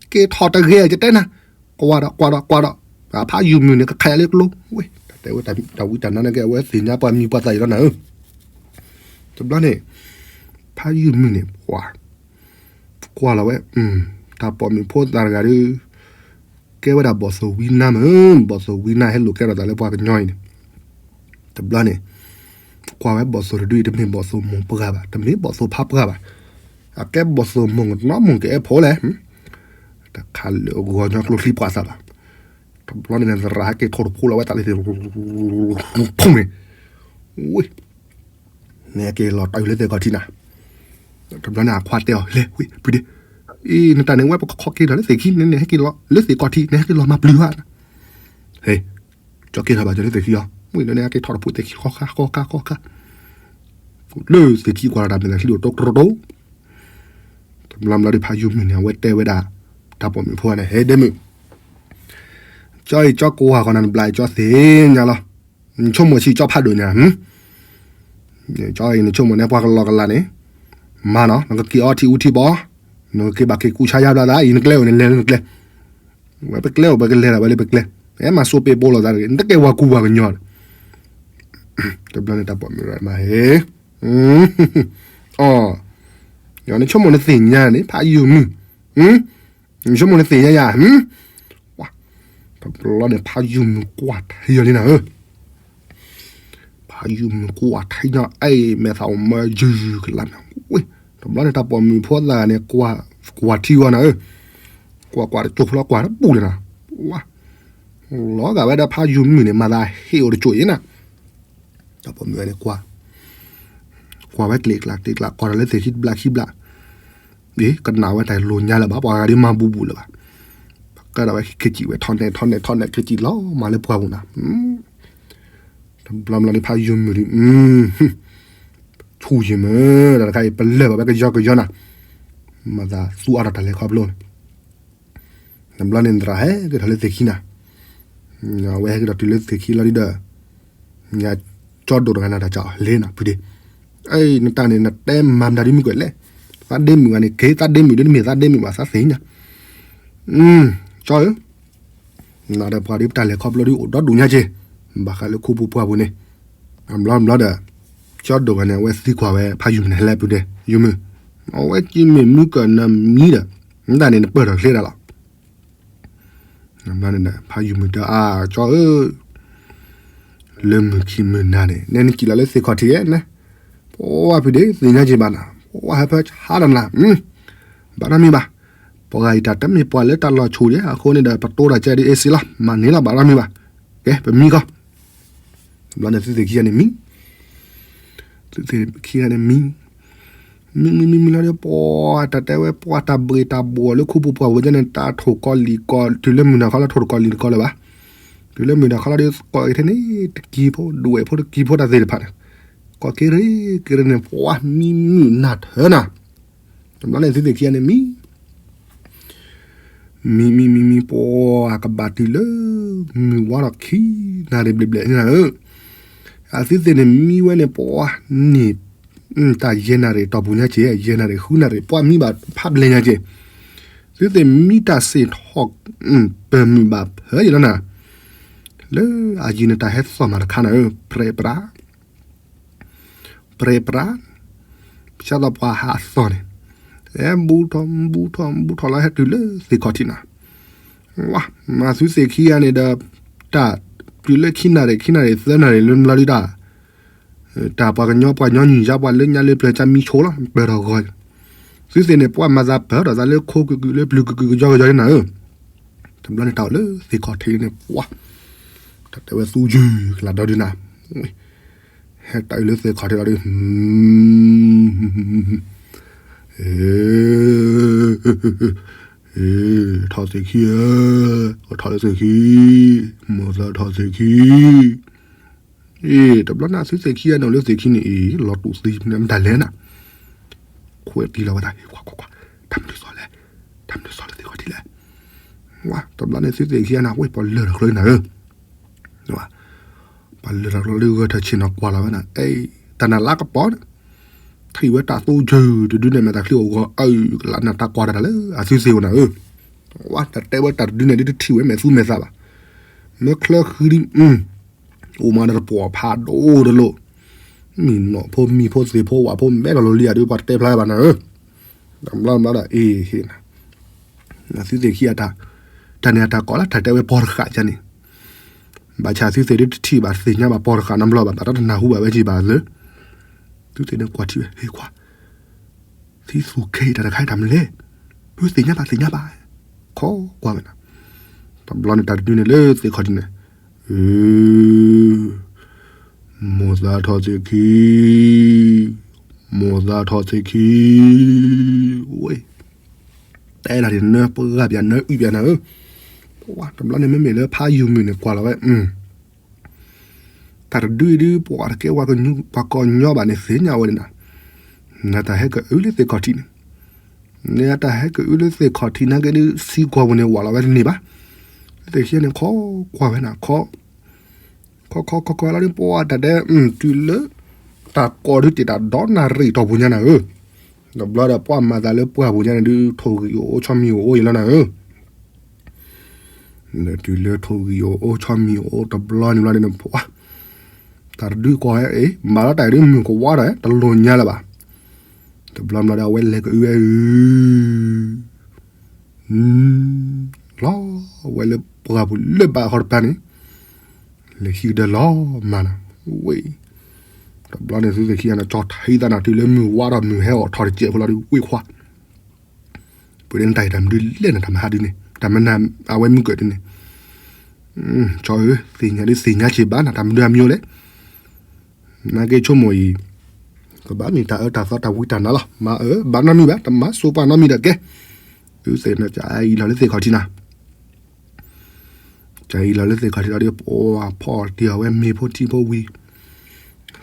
ီ, က့ၤထီၣ်တဂ့ၤ ယတဲနၤ, ကွၢ်ဒီးကွၢ်ဒီးကွၢ်ဒီး, ဖးယုၢ်မုၢ်န့ၣ် ကခးယၤလၢကျိ, ဝ့ၢ် တၢ်တဲဝဲတၢ်ဝံတၢ်နါန့ၣ်က့ အဝဲသ့ၣ်ညါပှၤမံၤပှၤသၣ်အံၤလီၤနၤဧၢ, တဘျီန့ၣ်, ဖးယုၢ်မုၢ်န့ၣ် ပှၤ ကွၢ်လီၤဝဲ, တၢ်ပိာ်မုၣ်ဖိသၣ်တဂၤဒီး ကဲဝဲဒၣ်ဘီၣ်သိၣ်ဝံနါမ့ၢ်, ဘီၣ်သိၣ်ဝံနါဟဲလိာ်ကဲထီၣ်သးလၢပှၤကညီအံၤန့ၣ်, တဘျီန့ၣ်, ကွၢ်ဝဲဘီၣ်သိၣ်တဒုအံၤ တမ့ၢ်ဘီၣ်သိၣ်မိၢ်ပှၢ်ဘၣ်, တမ့ၢ်ဘီၣ်သိၣ်ဖးပှၢ်ဘၣ်, အကဲဘီၣ်သိၣ်မိၢ်ကနီမိၢ်ကအဲၣ်ဖိလဲၣ်, တခါလၢအဂီၤညီကျိချံပှၢ်သးဘၣ်, တဘျီန့ၣ် နသရၣ်ဟဲက့ၤထိၣ်တဖိလီၤဝဲသးလၢသ့ၣ်, ဖုံန့ၣ်, ဝ့ၢ် နက့ၤလီၤတၢ်အုးလၢသ့ၣ်ခီၣ်ထံးနၤ, တဘျီန့ၣ်အခွါတဲအီၤ လဲၤဝံၤဖုဒ့, အံၤ နတၢ်န့ၣ်ဝဲပကခီက့ၤထီၣ်လၢသ့ၣ်ခံန့ၣ် နဟဲက့ၤလီၤလၢသ့ၣ်ခီၣ်ထံး နဟဲက့ၤလီၤမၤပျုၤဧါ, ဟဲ ကၠီက့ၤထီၣ်ဘၣ်ကၠီလၢသ့ၣ်ခံအီၤ ဝံၤလၢန့ၣ် ဟဲက့ၤထီၣ်တဖိသ့ၣ်ခံ ဃီဃါဃီဃါဃီဃါ လၢသ့ၣ်ခံကွၢ်ဒီးတၢ်မဲာ်သးချံအိၣ်တိၢ်တိၢ်တိၢ်, တဘျီဘျီဒီးဖးယုၢ်မုၢ်န့ၣ် အဝဲတဲဝဲဒၣ် တၢ်ပိာ်မုၣ်ဖိန့ၣ် ဟဲဒဲမုၣ် ကၠီအံၤကၠီကွၢ်ဃီနၤ နဘျါအံၤကၠီသ့ၣ်ညါလီၤ, နဆိကမိၣ်ဆံးကၠီဖးဒိၣ်ညါ, ကၠီအံၤနဆိကမိၣ်န့ၣ်ပှၤကလီကလးန့ၣ်, မၤနီၤ နကက့ၤအီထံအူထံဘီ, နကက့ၤဘၣ်က့ၤကူဆါယါဘျါသး အံၤနကျဲအိၣ်န့ၣ်လဲၤနကျဲ, ဝဲပကျဲအိၣ်ပကလဲၤဒီးဝဲလၢပကျဲ, အဲမၤစိးပ့းပိလိာ်သးတဂ့ၤ နတကဲဝၤကူဝၤကညီဒီး, တဘျီန့ၣ်တၢ်ပိာ်မုၣ်မၤဟဲ, အီၤ, နဆိကမိၣ်နသ့ၣ်ညါန့ၣ် ဖးယုၢ်မုၢ်, နဆိကမိၣ်နသ့ၣ်ညါယၤ, တဘျီန့ၣ်ဖးယုၢ်မုၢ်ကွၢ်ထံအီၤလံနၤဧၢ, ဖးယုၢ်မုၢ်ကွၢ်ထံညါ အဲၣ်မဲာ်သးအိၣ်မၢယုၢ်ယုၢ်ကလါနၤ, ဝ့ၢ်, တဘျီန့ၣ်တၢ်ပိာ်မုၣ်ဖိသၣ်န့ၣ် ကွၢ်ထံအီၤနၤဧၢ, ကွၢ်ကွၢ်တကၠိၢ်ဖျီကွၢ်တပူၤလံနၤ, ဝါ, လီၤဂာ်ဝဲဒၣ်ဖးယုၢ်မုၢ်န့ၣ် မၤသးဟ့ၣ်အိၣ်တကၠိၢ်အံၤနၤ, တၢ်ပိာ်မုၣ်ဝဲန့ၣ်ကွၢ် ကွၢ်ဝဲကျ့ကျးကျ့ကျး ကွၢ်ဒီးလၢသ့ၣ်ခံတဘျးခံဘျး, ဒ်ကနၣ်ဝဲတၢ်လိၤညါလၢၤဘၣ် ပှၤဂၤဒ်မၤဘူးဘူးလၢၤဘၣ်, ပကဒီးဝဲခံက့ၤဝဲထီၣ်နဲၣ်ထီၣ်နဲၣ်ထီၣ်နဲၣ်က့ၤလီၤမၤလၢပှၢ်ပူၤနၤ, တဘျီဘျီဒ်ဖးယုၢ်မုၢ်ဒ်, ဆူၣ်ယံၤမ့ၢ် တၢ်တခါအံၤ ပလၢၢ်ဘၣ်ဝဲကယီကယီနၤ, မၤသးသူအါထီၣ်တၢ်လဲၤခီဖျိန့ၣ် တဘျီန့ၣ်သရၣ်ဟဲက့ၤထီၣ်လၢသ့ၣ်ခံနၤ, အဝဲဟဲက့ၤထီၣ်တုၤလၢသ့ၣ်ခံလီၤဒ်ဒီး, ကၠီဒိၣ်တဂၤနၤတၢ်ကၠီလဲၤနၤဖုဒ့, အဲ နတၢ်န့ၣ် နတဲမၤမတၤဒ်မုၢ်ကွဲးလဲၣ်, သးဒ့မုၣ်ဂၤန့ၣ် က့ၤသးဒ့မုၣ်ဒ်တမ့ၢ်သးဒ့မုၣ်ဘၣ်သးသ့ၣ်ညါ, ကၠီဧၢ နၤဒီးပှၤဒ်ပတၢ်လဲၤခီဖျိဒ်အိၣ်ဒီဒူၣ်ညါက့ၤ, ဘၣ်ဃးလၢခိပူၤပှၢ်ပူၤန့ၣ်, အဘျီဘျီဒီး, ကၠီဒိၣ်ဂၤန့ၣ် အဝဲသံကွၢ်ဝဲဖးယုၢ်မုၢ်န့ၣ် ဟဲလဲၣ်ဖုဒ့, ယုၢ်မုၢ်, အဝဲက့ၤမ့ၢ်မုၢ်ကနၢမံဒီး, နတၢ်န့ၣ် နပၢၢ်ထီၣ်ချ့ဒၣ်လီၤ ဖးယုၢ်မုၢ်တအါကၠီဧၢ, လၢမုၢ်ခံမုၢ်နၤန့ၣ် နဲနကံၣ်လီၤလၢသ့ၣ်ခီၣ်ထံးဧါ, ပှၤဖုဒ့သ့ၣ်ညါက့ၤဘၣ်နၤ, ပှၤဟဲဖၢဆါဒီးနၤ, ဘၣ်နီတမံၤဘၣ်, ပှၤဂၤအံၤတၢ်တမ့ၢ်ပှၤလၢတၢ်လီၤဆူၣ်ဒံးအဃိန့ၣ်ဒီး ပတိဒီးကဲဒ်အ့စ့လီၤ မၤန့ၢ်လီၤဘၣ်နီတမံၤဘၣ်, ကဲပမံကီၢ် တဘျီန့ၣ်သုသ့ၣ်ခံဂၤန့ၣ်မံ, သုသ့ၣ်ခံဂၤန့ၣ်မံ, မံမံမံမံလီၤဒီး ပှၤတၢ်တဲဝဲပှၤတၢ်ဘှ့ၣ်တၢ်ဘှီၣ်လၢခိပူၤပှၢ်ဝဲဒ်န့ၣ် တၢ်ထိၣ်ကီလံၣ်ကီ တုၤလၢမုၢ်နၤခီလၢထိၣ်တကီလံၣ်တကီလၢၤဘၣ်, တုၤလၢမုၢ်နၤခီလီၤဒီး ကိးက့ၤထဲန့ၣ် တကံၢ်ဖိဒွဲၣ်ဖိတကံၢ်ဖိတၢ်သ့ၣ်တဖၣ်န့ၣ်, ကိးက့ၤရ့က့ၤရ့န့ၣ် ပှၤမံမုၢ်နၤထၢနၤ, တဘျီန့ၣ်သုသ့ၣ်ခံဂၤန့ၣ်မံ မံမံမံမံ ပှၤကဘၣ်တုၤလၢ မုၢ်ဝါထီၣ်ခံနၣ်ရံၣ်ဘျဲၣ်ဘျဲၣ်န့ၣ်ဧၢ, အသုသ့ၣ်န့ၣ်မံဝဲန့ၣ် ပှၤန့ၣ် တၢ်ယဲၢ်နၣ်ရံၣ်တီၢ်ပူၤညါက့ၤ ယဲၢ်နၣ်ရံၣ်ဃုနၣ်ရံၣ် ပှၤမံဘၣ်ဖးဘျဲၣ်ညါက့ၤ, သုသ့ၣ်မံတၢ်စ့ၣ်ထီၣ် ပၢၢ်မုၢ်ဘၣ်ဖၢယံၤလီၤနၤ, လၢအယံၤန့ၣ်တၢ်ဟဲသီၣ်မၤတခါနၤဧၢ ပြဲးပြး ပြဲးပြး, ပဆၢသးပှၤဟးအသီၣ်န့ၣ်, အဲ ဘူးထီၣ်ဘူးထီၣ်ဘူးထီၣ်လီၤ ဟဲတုၤလၢသ့ၣ်ခီၣ်ထံးနၤ, ဝါ မၤသုသ့ၣ်ခံဂၤန့ၣ်ဒီး, တၢ်တုၤလၢခံနၣ်ရံၣ် ခံနၣ်ရံၣ်သၢနၣ်ရံၣ်လၢမလီၤဒုတၢ်, တၢ်ပှၤကညီပှၤညီနုၢ်ယါပှၤလၢညါလၢပျၢၤကၢမံဆိလီၤ ပၢၢ်ထီၣ်ဂီၤ, သုသ့ၣ်န့ၣ် ပှၤမၤသးပၢၢ်ထီၣ်သးလၢခိကကုာ်လၢပျုၤကကုာ်ကယီကယီန့ၣ်နၤဧၢ, တဘျီန့ၣ်တၢ်အိၣ်လၢသ့ၣ်ခီၣ်ထံးန့ၣ် ပှၤ တၢ်တဲဝဲသူယုၢ်ကလးဒီဒုနၤ, ဟဲတၢ်အုးလၢသ့ၣ်ခီၣ်ထံးလီၤဒု, ထီၣ်သ့ၣ်ခံဧၢ, ထီၣ်လၢသ့ၣ်ခံ, မိၢ်သးထီၣ်သ့ၣ်ခံ, အ့ တဘျီန့ၣ်သုသ့ၣ်ခံဂၤန့ၣ်လၢသ့ၣ်ခံန့ၣ်အံၤ လီၤတူာ်သံမတၤလဲၣ်နၤ, ခွဲးတံၢ်လီၤဝဲဒၣ် ကွၢ်ကွၢ်ကွၢ်, တၢ်မနုၤသီလဲၣ်, တၢ်မနုၤသီလၢသ့ၣ်ခီၣ်ထံးလဲၣ်, ဝါ တဘျီန့ၣ်သုသ့ၣ်ခံဂၤန့ၣ် ဝဲပှၤလၢၢ်ထီၣ်ချၢနၤဧၢ ပှၤလၢၢ်ထီၣ်ချၢဒုဂဲၤထၢၣ်ဆ့ၣ်နီၤကွၢ်လီၤဝဲနၤ, အဲ တၢ်နၢ်လါကပီၤန့ၣ်, ထံၣ်ဝဲတၢ်သူယုၢ်တဒုန့ၣ် မဲာ်သးချံအိၣ်ဂီၤအုးကလးနၤ တၢ်ကွၢ်တၢ်လၢအသုသ့ၣ်ဧိၤနၤဧၢ, ဝါ တၢ်တဲဝဲတၢ်တဒုန့ၣ် ဒ်တထံၣ်ဝဲမဲာ်သူမဲာ်သးဘၣ်, မ့ၢ်ချၢဃံဒ် အိၣ်မးဒီးတပှီၤဖးဒိၣ်တလိၣ်, မံနီၣ်ဖိမံဖိသ့ၣ်ဖိဝၣ်ဖိမဲာ်လီၤလိၤလံဧါ ဒ်ပှၤတတဲဖျါဘၣ်နၤဧၢ, တဘျီဘျီဒီး အ့ ဟ့ၣ်နၤ သုသ့ၣ်ခံဂၤတၢ်, တၢ်န့ၣ်အတၢ်ကိးလၢတၢ်တဲဝဲပီတဃာ်ယါန့ၣ်, ဘၣ်ဆၣ်သုသ့ၣ်ဒ်တထံၣ်ဘၣ်သ့ၣ်ညါဘၣ်ပီတဃာ်နဘျီဘၣ် ဘၣ်တၢ်တနၢ်ဟူဘၣ်ဝဲက့ၤဘၣ်လၢ, သုသ့ၣ်န့ၣ်ကွၢ်ထံၣ်ဝဲ ဟ့ၣ်ခွါ သံသူခဲအံၤတၢ်တခါအံၤတၢ်မနုၤလဲၣ်, ပသ့ၣ်ညါဘၣ်သ့ၣ်ညါဘၣ်, ခီကွၢ်ဝဲနၤ, တဘျီန့ၣ်တၢ်တဒုန့ၣ်လၢသ့ၣ်ခီၣ်ထံးန့ၣ်, မိၢ်သးထီၣ်သ့ၣ်ခံ, မိၢ်သး ထီၣ်သ့ၣ်ခံ, ဝဲ, တဲဒၣ်ဒ်နၢပှၤဂၤပၠးနၢအုၣ်ပၠးနၤဧၢ, ပှၤတဘျီန့ၣ်မ့မ့ၢ်လၢဖးယုၢ်မုၢ်န့ၣ်ကွၢ်လီၤဝဲ, တၢ်တဒုအံၤဒုး ပှၤတကဲဝဲကညီဘၣ်န့ၣ်သ့ၣ်ညါဝဲဒၣ်နၤ, နတၢ်ဟဲကအုလၢသ့ၣ်ခီၣ်ထံးန့ၣ်, နတၢ်ဟဲကအုလၢသ့ၣ်ခီၣ်ထံးနာ်က့ဒုး သံကွၢ်ပူၤန့ၣ်ဝးလီၤဝဲတန့ၢ်ဘၣ်, သ့ၣ်ခံန့ၣ်ခီကွၢ်ဝဲနၤ, ခီ ခီခီခီလီၤဒုး ပှၤတၢ်တဲ တုၤလၢ တၢ်ကိးဒုးတ့ၢ်တၢ်ဒီနၣ်ရံၣ်တီၢ်ပူၤညါနၤဧၢ, တဘျီဒီးပှၤမၤသးလၢပှၢ်ပူၤညါန့ၣ်ဒုး ထိၣ်ဂံၢ်အိၣ်အိၣ်ဆီမံၤအိၣ်အိၣ်အံၤလီၤနၤဧၢ တုၤလၢထိၣ်ဂံၢ်အိၣ်အိၣ်ဆီမံၤအိၣ်တဘျီန့ၣ်ဘျီန့ၣ် ပှၤ တၢ်တဒုကွၢ်ဝဲ မၤလီၤတၢ်အံၤဒုးမုၢ်ကဝါဒီး တလိၣ်ညါလၢၤဘၣ်, တဘျီဘျီဒီးအဝဲလဲၤကအုဝဲအု လီၤဝဲလၢပှၢ်ပူၤလၢဘၣ်ဃီတပၤန့ၣ်, လဲၤဟံးကဒၢလီၤမၤနၤ, ဝဲ, တဘျီန့ၣ်သုသ့ၣ်ခံဂၤန့ၣ် ကၠီထံသးနၤ တုၤလၢမုၢ်ဝါဒီးမုၢ်ဟဲအိၣ်ထီၣ်တစဲးဖိလီၤဒုး ဝ့ၢ်ခွါ, ပှၤဒ်နတၢ်အံၤတၢ်မနုၤလဲၣ်နၤ တၢ်မဟါဒုးန့ၣ် တၢ်မနၤအဝဲမုၢ်ကၢၢ်ဒုးန့ၣ်, ကၠီဧၢ သ့ၣ်ညါဒုးသ့ၣ်ညါက့ၤဘၣ်နၤ တၢ်မနုၤအမံၤလဲၣ် နာ်က့ဆိကမိၣ်အံၤ, ကဘၣ်မ့ၢ်တၢ်အၢတၢ်သီတၢ်ဝံတၢ်နါလီၤ. မၤအၢဘၣ်နီတမံၤဘၣ်, တမၤစိပှၤနီတမံၤဒီးကဲ, သုသ့ၣ်န့ၣ် ကအံၤလီၤလၢသ့ၣ်ခီၣ်ထံးနၤ, ကအံၤလီၤလၢသ့ၣ်ခီၣ်ထံးလီၤဒီး ပှၤဖီၣ်တ့ၢ်အီၤဝဲမ့ၤဖိထံဖိဝံၤ,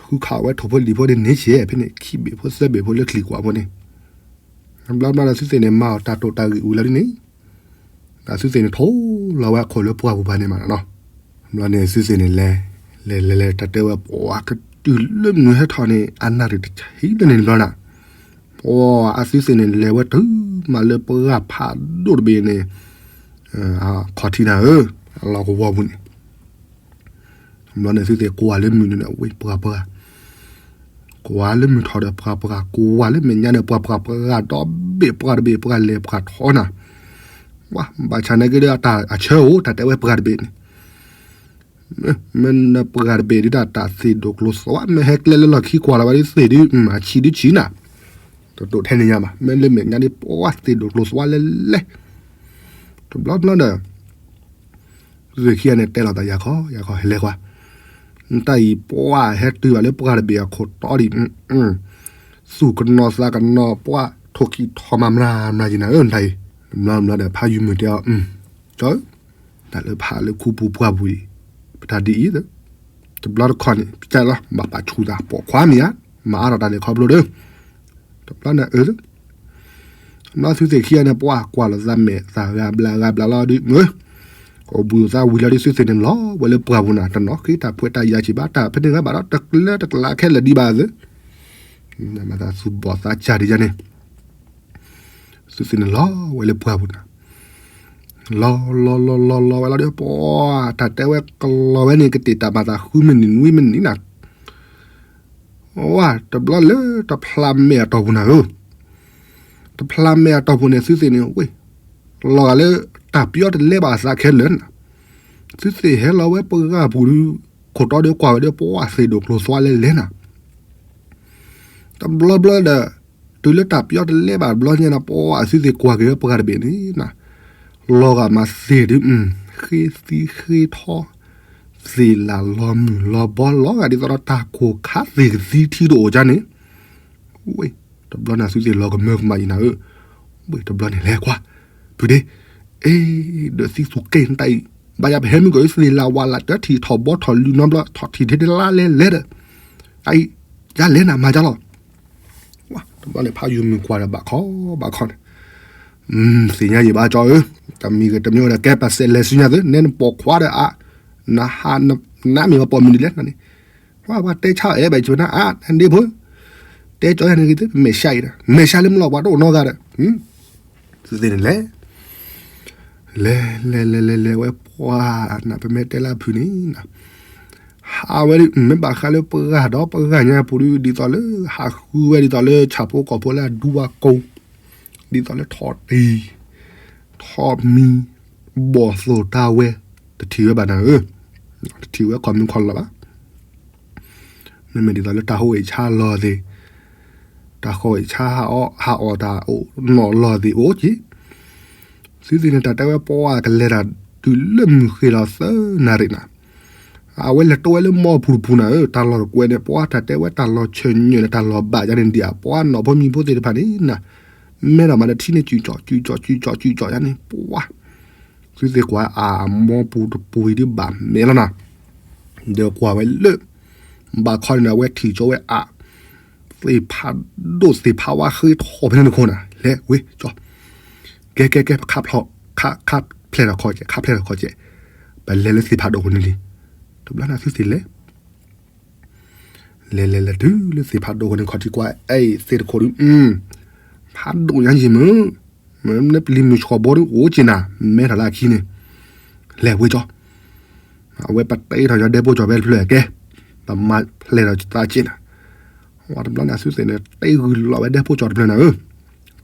ဃုခးဝဲထိၣ်ဖိလံၤဖိဒ်န့ၣ်ဆဲး ဖဲန့ၣ် ခံဘ့ၣ်ဖိသၢဘ့ၣ်ဖိလၢချံၣ်ကွီၢ်ဖိန့ၣ်, ဘျီဘျီဒီးသုသ့ၣ်န့ၣ် မၤအီၤတၢ်တိာ်တၢ်ဂံၢ်ဝံၤလီၤဒ်န့ၣ် ဒီးသုသ့ၣ်န့ၣ် ထိလီၤဝဲအခိၣ်လၢပှၢ်ပူၤဘၣ်န့ၣ်မးနီၤ. ဘျီန့ၣ် သုသ့ၣ်န့ၣ်လဲၤ, လဲၤလဲၤလဲၤ တၢ်တဲဝဲ ပှၤကတုၤလၢမုၢ်ဟဲထီၣ်န့ၣ် အနၣ်ရံၣ်တဆံးလၢန့ၣ်ဘျီနၤ, ပှၤအသုသ့ၣ်န့ၣ်လဲၤဝဲတုၤမးလၢပှၢ်ဖးဒိၣ်တဘ့ၣ်န့ၣ် ခီၣ်ထံးနၤဧၢ, အလီၢ်ကဝီၤပူၤန့ၣ် ဘျီန့ၣ် သုသ့ၣ်ကွၢ်လၢမုၢ်န့ၣ် ဝ့ၢ်ပှၢ်ပှၢ်, ကွၢ်လၢမုၢ်ထီၣ်ဒီးပှၢ်ပှၢ်, ကွၢ်လၢမဲာ်ညါဒီးပှၢ်ပှၢ်, ပှၤဒီဘ့ၣ်ပှၢ်တဘ့ၣ် ပှၤလဲၤပှၤထီနၤ, ဝဲ ဘၣ်ဆၣ်နာ်က့ဒီးအတၢ်အဆၢအိၣ် တၢ်တဲဝဲပှၢ်တဘ့ၣ်န့ၣ်, မ့ၢ်နပှၢ်တဘ့ၣ်ဒုးတၢ်သ့ၣ်ဒိၣ်ကျိၤသွါ မ့ၢ်ဟဲကျဲလၢလီၢ်ခံကွၢ်လီၤဝဲဒ်သ့ၣ်ဒုး အဆံးဒုးဆံးနၤ, တဒိၣ်ထဲန့ၣ်ညါဘၣ်, မ့ၢ်လၢမဲာ်ညါဒ်ပှၢ်သ့ၣ်ဒိၣ်ကျိၤသွါလဲၣ်လဲၣ်, တဘျီဘျီဒီး သုသ့ၣ်ခံဂၤန့ၣ် တဲလီၤသးယၤခီ ယၤခီ ဟဲလဲၤကွၢ်, နတၢ်အံၤပှၢ်ဟဲတုၤဘၣ်လၢပှၢ်တဘ့ၣ်အခိၣ်တီဒံး, သူၣ်ကနီၤသးကနီၤ ပှၢ်ထိၣ်ခံထီၣ်မးမးမးယံၤနၤဧၢ နတၢ်အံၤ, တဘျီဘျီဒီး ဖးယုၢ်မုၢ်တဲအီၤ, ကၠီဧၢ, တၢ်လၢဖးလၢခူပူၤပှၢ်ပူၤအံၤ, ပတၢ်ဒ်အံၤ, တဘျီတခီၣ်န့ၣ် ကလီၤ ဘၣ်ပာ်ဆူၣ်သးပိာ်ခွါမ့ၢ်ဧါ, မၤအါထီၣ်တၢ်လဲၤခီဖျိဒီး, တဘျီန့ၣ်အၢ ဘျီသုသ့ၣ်ခံဂၤန့ၣ် ပှၤကွၢ်လိာ်သးမဲာ်သၣ်ဂၤဘျးဂၤဘျးလီၤဒုး, အိၣ်ဘှံးအိၣ်သါဝံၤလီၤဒုး သုသ့ၣ်န့ၣ်လီၤဝဲလၢပှၢ်ပူၤနၤ, တနီၤဃ့တၢ်ဖှဲးတၢ်ယာ်ဆံးဘၣ် တၢ်ဖဲန့ၣ်ဂၤဘၣ်ဒီး တကျၢတကျးခဲလၢာ်ဒံးဘၣ်သု, မၤသးသူၣ်ဘီၣ်သးစၢ်ဒံးယၤန့ၣ်, သုသ့ၣ်န့ၣ်လီၤဝဲလၢပှၢ်ပူၤနၤ လီၤလီၤလီၤလီၤလီၤဝဲလီၤဒီး ပှၤတၢ်တဲဝဲကလီၤဝဲန့ၣ် ကတ့ၢ်တၢ်မၤသးဃုမံးနံးနွံမံးနံးနၤ, ဝဲ တဘျီလၢတဖျးမဲာ်အတီၢ်ပူၤနၤဧၢ, တဖျးမဲာ်အတီၢ်ပူၤန့ၣ် သုသ့ၣ်န့ၣ် ဝ့ၢ် လီၤဂာ်လၢတၢ်ပယီၤတလဲဘၣ်အသးခဲလၢာ်နၤ, သုသ့ၣ်ဟဲလီၤဝဲပှၢ်ပူၤဒီး ခိၣ်တီဒီးကွၢ်ဝဲဒီး ပှၤသ့ၣ်ဒိၣ်ကျိၤသွါလဲၣ်လဲၣ်နၤ တဘျီဘျီဒီး တုၤလၢတၢ်ပယီၤတလဲဘၣ်တဘျီညါန့ၣ် ပှၤအသုသ့ၣ်ကွၢ်က့ၤဝဲပှၢ်တဘ့ၣ်န့ၣ် လီၤဂာ်မးသ့ၣ်ဒုး ဃ့သံဃ့ထီ, သ့ၣ်လၢ်လီၤမုၢ်လီၤဘီလီၤဂာ်ဒ်သိးဒီးတၢ်ကိၢ်ခါသ့ၣ်ကသံထံတအိၣ်ကါန့ၣ်, ဝ့ၢ် တဘျီန့ၣ်သုသ့ၣ်လီၤကမၢကမၣ်ယံၤနၤဧၢ, ဝ့ၢ် တဘျီန့ၣ်လဲၤကွၢ်, ဖုဒ့, အ့ ဒီးသံသူၣ်က့ၣ်နတၢ်အံၤ, ဘၣ်ယၤပဟဲမုၢ်ကီးသ့ၣ်လၢ်ဝါလၢ်တၢ်ထံၣ်ထီၣ်ဘီထီၣ်လံနီတဘျီ ထီၣ်ထံၣ်ထဲတလါလဲၤလဲၤဒီး, အအံၤ, ယလဲၤနၤမၤယါလီၤ တဘျီန့ၣ် ဖးယုၢ်မုၢ်ကွၢ်ဒီးဘၣ်ခီဘၣ်ခီန့ၣ်, သ့ၣ်ညါယံၤဘၣ်ကၠီဧၢ, တမံၤဂ့ၤတမံၤဝဲဒီး ကဲပာ်စဲးလဲၤဆူညါသု နဲနပိာ်ခွါဒီးအါ, နဟးနမ့ၢ်ပှၤပိာ်မုၣ်ဒ်လဲၣ်န့ၣ်, ပှၤပှၤတဲဆါအဲၣ်ဘၣ်ကၠီနၤအါ နဒ့ဖိ, တဲကၠီယၤန့ၣ်ဂ့ၤသု မဲာ်ဆှးအံၤဒီး မဲာ်ဆှးလၢမလီၤပှၤတအိၣ်နီတဂၤဒီး, သုသ့ၣ်န့ၣ်လဲၤ လဲၤလဲၤလဲၤလဲၤလဲၤဝဲပှၢ်နၤ ပမ့ၢ်တဲလၢဖုန့ၣ်, ဟးဝဲဒ်မ့ၢ်ဘၣ်ဃးလၢပှၢ်ဒီးပှၢ်ညါပူၤဒ် ဒ်သိးလၢ ဟးဃုဝဲဒ်သိးလၢဆၣ်ဖိကီၢ်ဖိလၢအဒူဝါကိ, ဒ်သိးလၢထီၣ်တံၢ်, ထီၣ်မံၤ, ဘီၣ်သိၣ်တၢ်ဝဲ, တထံၣ်ဝဲဘၣ်နၤဧၢ, တထံၣ်ဝဲခီမုၢ်ခီလီၤဘၣ် မ့မ့ၢ်ဒ်သိးလၢတၢ်ဟိၣ်အ့ၣ်ဆါလီၤသ့ၣ်, တၢ်ဃီၣ်အ့ၣ်ဆါဟးအီၣ်တၢ်အိၣ်နီၣ်လီၤသ့ၣ်အိၣ်က့ၤ, သုသ့ၣ်န့ၣ် တၢ်တဲဝဲပှၢ်ကလဲၤတၢ်တုၤလၢမုၢ်ဃ့လီၤသၢနၣ်ရံၣ်နၤ, အဝဲလဲၤတိဝဲလၢမီၢ်ပူၤတပူၤနၤဧၢ, တၢ်လီၢ်တကွဲးန့ၣ် ပှၤတၢ်တဲဝဲတၢ်လီၢ်ဆၢၣ်ညၣ်န့ၣ် တၢ်လီၢ်ဘၣ်ယါန့ၣ်ဒံးဧါ, ပှၤနီၢ်ဖိမံၤဖိသ့ၣ်တဖၣ်န့ၣ်နၤ, မဲထီၣ်မးဒီးထံန့ၣ် စုၣ်ကၠီၣ်စုၣ်ကၠီၣ် စုၣ်ကၠီၣ်စုၣ်ကၠီၣ်ယါန့ၣ် ပှၤ သုသ့ၣ်ကွၢ်အါ မီၢ်ပူၤတပူၤအံၤဒ်ဘၣ်မဲာ်လီၤနၤ, ဒီးကွၢ်ဝဲလၢ ဘၣ်ခီန့ၣ် အဝဲထံၣ်ကၠီဝဲအါ သ့ၣ်ဖးဒိၣ်သ့ၣ်ဖးဝါဃ့ထီၣ်ဖဲန့ၣ်တခိၣ်နၤ, လဲၤဝ့ၤကၠီ, ကဲကဲကဲ ခးဖျဲၣ်ထီၣ်ခီၣ်ကဲး ခးဖျဲၣ်ထီၣ်ခီၣ်ကဲး, ပလဲၤလၢသ့ၣ်ဖးဒိၣ်အဃိန့ၣ်လံ, တဘျီန့ၣ်သုသ့ၣ်လဲၤ လဲၤလဲၤလဲၤတုၤလၢသ့ၣ်ဖးဒိၣ်အဃိန့ၣ် ခီၣ်ထံးကွၢ် အဲၣ်သ့ၣ်တခိၣ်ဒီး ဖးဒိၣ်ညါယံာ်မုၢ်, မ့ၢ်ပျံၤမုၢ်ဆှီဘိဒီးအိၣ်က့ၤနၤ, မဲထီၣ်လၢအခံန့ၣ်, လဲၤဝ့ၤကၠီ, အဝဲပတဲထီၣ်ညီဒဲဖိကၠီဖဲတဖျၢၣ်ကဲ, ပမၤဖျဲၣ်ထီၣ်သးက့ၤနၤ, ဝဲတဘျီန့ၣ် အသုသ့ၣ်န့ၣ် တဲဂုာ်လီၤဝဲဒဲဖိကၠီတဖျၢၣ်နၤဧၢ,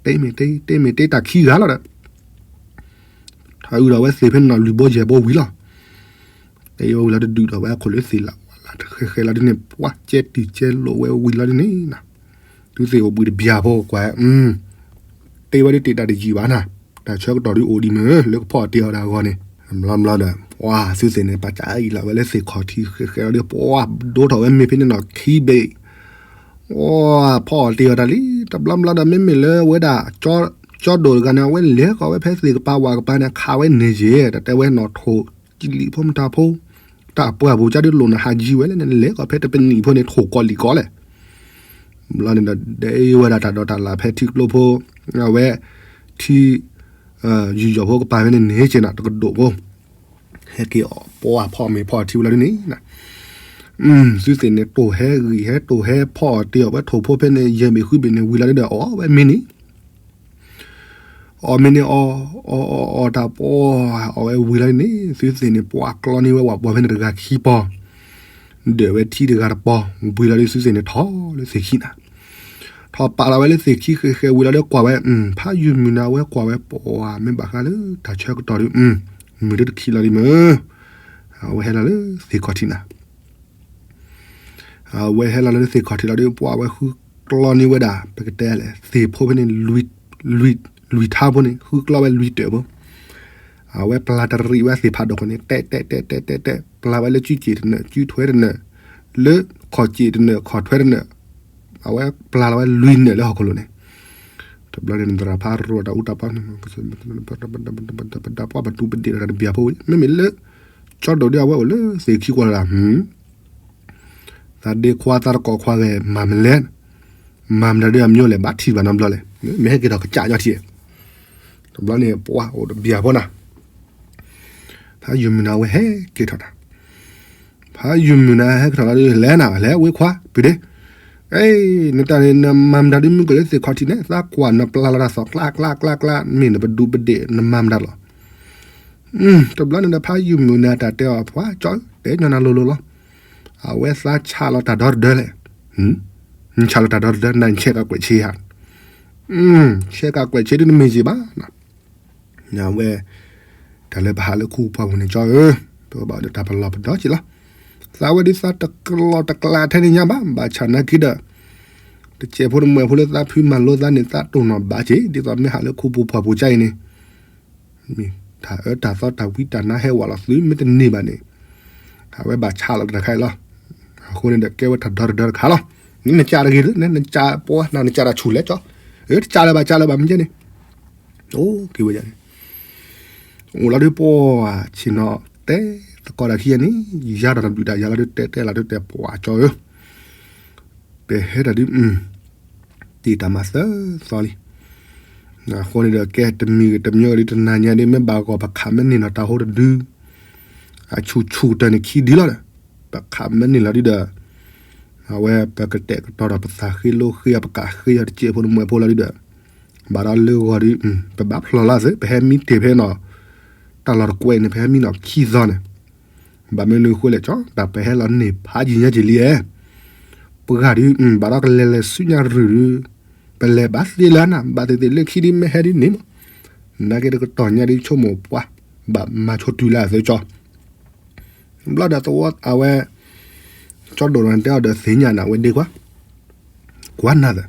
တဲမ့ၢ်တဲ တဲမ့ၢ်တဲတၢ်ခံဂၤလီၤဒီး ထီၣ်အုးဒီးဝဲသ့ၣ်ဖဲန့ၣ်နီၤ လွံၢ်ဘိယဲၢ်ဘိဝံၤလီၤ, တဲဝဲဝံၤလီၤတဒုးဒီးဝဲအခိၣ်လၢသ့ၣ်လၢ်ဝဲလၢ်တဃဲဃဲလီၤဒ်န့ၣ် ပှၤကဲတံၢ်ကဲလိာ်ဝဲဝံၤလီၤဒ်န့ၣ်နၤ, သုသ့ၣ်အိၣ်ဘှံးတဘျီဖိကွၢ်, တဲဝဲဒ်တ့ၢ်တၢ်တယံာ်ဘၣ်နၤ, တၢ်ဆၢကတီၢ်ဒ်အိၣ်ဒံးမုၢ် လၢကဖီၣ်တ့ၢ်အီၤတၢ်အဂီၢ်န့ၣ်, ဘျီဘျီဒီး ပှၤသုသ့ၣ်န့ၣ် ပှၤကအံၤလီၤဝဲလၢသ့ၣ်ခီၣ်ထံးဃဲဃဲလီၤဒ် ပှၤဒိထီၣ်ဝဲမ့ၢ်ဖဲန့ၣ်နီၤ ခံဘ့ၣ် အိၣ်ဖီၣ်အီၤတ့ၢ်အီၤတၢ်လံ, တဘျီဘျီဒီး မ့မ့ၢ်လၢဝဲဒၣ် ကၠီဒိၣ်တဂၤန့ၣ် အဝဲလဲၤဃီၤဝဲဖဲသ့ၣ်ကပၤဝၤကပၤန့ၣ် ခးဝဲန့ၢ်ယဲၢ် တၢ်တဲဝဲနီၣ်ထိၣ် ကလံၤဖိမတၤဖိ တၢ်ပှၢ်ပူၤကၢ်ဒုးလိၣ်နဟးယံၤဝဲလဲၣ်န့ၣ် လဲၤဃီၤဖဲတပနံၣ်ဖိန့ၣ် ထိၣ်ကီၢ်လံၣ်ကီၢ်လဲၣ်, ဘျီန့ၣ်ဒီး ဒဲဝဲဒၣ်တၢ်ဒိးတၢ်လၣ်ဖဲထံကျိဖိ အဝဲ ထံ ယူၢ်ယီၢ်ဖိကပၤဖဲန့ၣ်န့ၣ်က့ၤနၤ တကဒိၣ်ဖိ ဟဲက့ၤအီၣ်ပှၤဖီၣ်မ့ၤဖီၣ်ထံဝဲလီၤဒ်န့ၣ် သုသ့ၣ်န့ၣ် တိၢ်ဟဲဂံၢ်ဟဲတိၢ်ဟဲဖီၣ်အီၤတ့ၢ်အီၤဝဲ ထိၣ်ဖိဖဲန့ၣ် ယဲၢ်ဘ့ၣ်ဃုဘ့ၣ်န့ၣ် ဝံၤလီၤဒ်ဒီး အီၣ်ဝဲမ့ၤန့ၣ် အီၣ်မ့ၤန့ၣ် အီၣ် အီၣ် အီၣ်တၢ်ပီ အီၣ်ဝဲဝံၤလီၤဒ်န့ၣ် သုသ့ၣ်န့ၣ် ပှၤကျီန့ၢ်ဝဲဝဲပှၤဖဲန့ၣ်တဂၤခံပီၤ ဒၢးဝဲထံတဂၤတပီၤ ဝံၤလီၤဒ်သုသ့ၣ်န့ၣ် ထီၣ်လၢသ့ၣ်ခံနၤ ထီၣ်ပာ်လီၤဝဲလၢသ့ၣ်ခံဃဲဃဲဝံၤလီၤဒ်ကွၢ်ဝဲ ဖးယုၢ်မုၢ်နၤဝဲကွၢ်ဝဲ ပှၤမ့ၢ်ဘၣ်ဃးလၢတၢ်ဆၢကတီၢ်ဒ် မုၢ်ဒ်တခံလီၤဒ်မုၢ် အဝဲဟဲလီၤလၢသ့ၣ်ခီၣ်ထံးနၤ အဝဲဟဲလီၤလၢသ့ၣ်ခီၣ်ထံးလီၤဒ် ပှၤဝဲဃုကျီန့ၢ်ဝဲဒၣ် ပကတဲလဲၣ် သ့ၣ်ဖိဖဲန့ၣ် လွံၢ်ထါဖိန့ၣ် ဃုကျီဝဲလွံၢ်တၢၢ်ဖိ အဝဲပျၢ်တရံးဝဲသ့ၣ်ဖးဒိၣ်ဃိန့ၣ် တဲတဲတဲတဲတဲတဲ ပျၢ်ဝဲလၢစုက့ၣ်တနၢၣ် စုထွဲတနၢၣ် လၢခီၣ်က့ၣ်တနၢၣ် ခီၣ်ထွဲတနၢၣ် အဝဲပျၢ်လီၤဝဲလွံၢ်နၢၣ်လၢဟီၣ်ခိၣ်လိၤန့ၣ် တဘျီန့ၣ် နသရၣ်ဖးရိၤတၢ်အူတၢ်ပီ ပဒၣ်ပှၢ်ပတူပဒ့ၣ်တၢ်တဘျီဖိ မ့မ့ၢ်လၢ ကၠီဒိၣ်ဒ်အဝဲအိၣ်လၢသ့ၣ်ခံကွၢ်လၢ် သးဒ့ခွါသးတကိးခွါဂဲၤမၤမလဲၣ်, မၤမတၤဒ်အမျိုးလဲၣ် ဘၣ်ထံၣ်ဘၣ်နီတဘျီလဲၣ်, မ့ၢ်ဟဲက့ၤထီၣ်ကစၢ်ညီထံၣ်, တဘျီန့ၣ် ပှၤအိၣ်တဘျီဖိနၤ, ဖးယုၢ်မုၢ်နၤဝဲဟဲက့ၤထီၣ်နၤ, ဖးယုၢ်မုၢ်နၤဟဲက့ၤထီၣ်လီၤဒ်လဲၣ်နၤ လဲၣ်ဝ့ခွါ ပုၢ်ဒ့, နတၢ်န့ၣ် နမၤမတၤဒ်မုၢ်ကလၢသ့ၣ်ခီၣ်ထံးန့ၣ် သးကွၢ်နပျၢ်လီၤတၢ်သီၣ်ကျးကျးကျးကျး မ့ၢ်နပဒူပဒ့ၣ်နမၤမတၤလီၤ တဘျီန့ၣ်ဒီးဖးယုၢ်မုၢ်နၤတၢ်တဲအီၤ ပှၤကၠီ တဲညီနၤလိၤလိၤလီၤ, အဝဲသးဆးလီၤတၢ်ဒီတဒၢလဲၣ်, နဆးလီၤတၢ်ဒီတဒၢ နဆဲးကကွဲးဆ့ဧါ, ဆဲးကကွဲးဆ့ဒ်နမ့ၢ်ယံာ်ဘၣ်, အဝဲ တၢ်လၢပဟးလၢခူပူၤပှၢ်ပူၤန့ၣ်ကၠီဧၢ, ပကဘၣ်ဒီးတၢ်ပလီၢ်ပဒီက့ၤလီၤ, သးဝဲဒ်သးတကျီတကျါထဲန့ၣ်ညါဘၣ်, ဘၣ်ဆၣ်နာ်က့ဒီး တစဲးဖိတမှဲးဖိလၢသးဖုမၤလိသးန့ၣ် သးတိၢ်နီၣ်ဘၣ်က့ၤ ဒ်သိးမ့ၢ်ဟးလၢခူပူၤပှၢ်ပူၤကၠီအံၤန့ၣ် မ့ၢ်တၢ်အၢတၢ်သီတၢ်ဝံတၢ်နါဟဲဝးလီၤသုမ့ၢ်တန့ၢ်ဘၣ်န့ၣ်, အဝဲဘၣ်ဆးလီၤတၢ်တခါအံၤလီၤ, အဃိန့ၣ်ဒီးကဲဝဲတၢ်ဒီတဒၢတခါလီၤ, နနကးတဂ့ၤလၢ နနကးပှၤနနကးတၢ်ဆူၣ်လဲၣ်ကၠီ, တကးလၢၤဘၣ်ကးလၢၤဘၣ်မ့ၢ်ကဲန့ၣ်, အိၣ်က့ၤဝဲန့ၣ် အိၣ်လီၤဒ်ပှၤဆ့ၣ်နီၤ တဲသကိးတၢ်ခံဂၤန့ၣ် ယၤဒီးတဘျုးတၢ်ယၤလီၤဒ်တဲတဲလီၤဒ်တဲပှၤကၠီဧၢ, ပဟဲတၢ်ဒ် တ့ၢ်တၢ်မၤသၢသီလံ, အဃိန့ၣ်ဒီး ကဲတမံၤဂ့ၤတမံၤဂ့ၤဒ်တနၤညါဒ် မ့ၢ်ဘၣ်ဂီၤပခးမ့ၢ်န့ၢ်လီၤတၢ်ဟိတဒု, အဆူၣ်ဆူၣ်တၢ်န့ၣ်ခံဒုလီၤဒီး, ပခးမ့ၢ်န့ၢ်လီၤဒ်ဒီး, အဝဲပကတဲာ်ကတီၤဒီးပသးဃ့လိဃ့အီၤပကးဃ့အီၤတစဲးဖိတမှဲးဖိလီၤဒ်ဒီး, ဘၣ်ဒီးလၢဂီၤဒ် ပဘၣ်ဖျီၣ်လီၤသ့ ပဟဲမံတ့ၢ်ဖဲနီၤ, တၢ်လီၢ်တကွဲးန့ၣ် ပဟဲမံနီၤခံသီန့ၣ်, ဘၣ်မနုၤဃိလဲၣ်ကၠီ တၢ်ပဟဲလီၤန့ၢ်ဖးယံာ်ညါက့ၤလံဧါ, ပှၤဂၤဒ် ဘၣ်ဒီးကလဲၤလဲၤဆူညါရုၢ်ဒ်, ပလဲၤဘၣ်သ့လၢနၤ ဘၣ်သ့ၣ်သ့ၣ်လၢခံဒ်မ့ၢ်ဟဲဒ်န့ၣ်မး, နာ်က့တကတီၢ်ညါဒ်ဆိကမိၣ်ပှၤ, ဘၣ်မၤဆိတုၤလၢအသၢကၠီ ဘျီဒီးသဝီအဝဲ, ကၠီဒိၣ်ဒီးတဲအီၤဒီးသ့ၣ်ညါနၤဝဲဒ့ခွါ, ကွၢ်နၤသ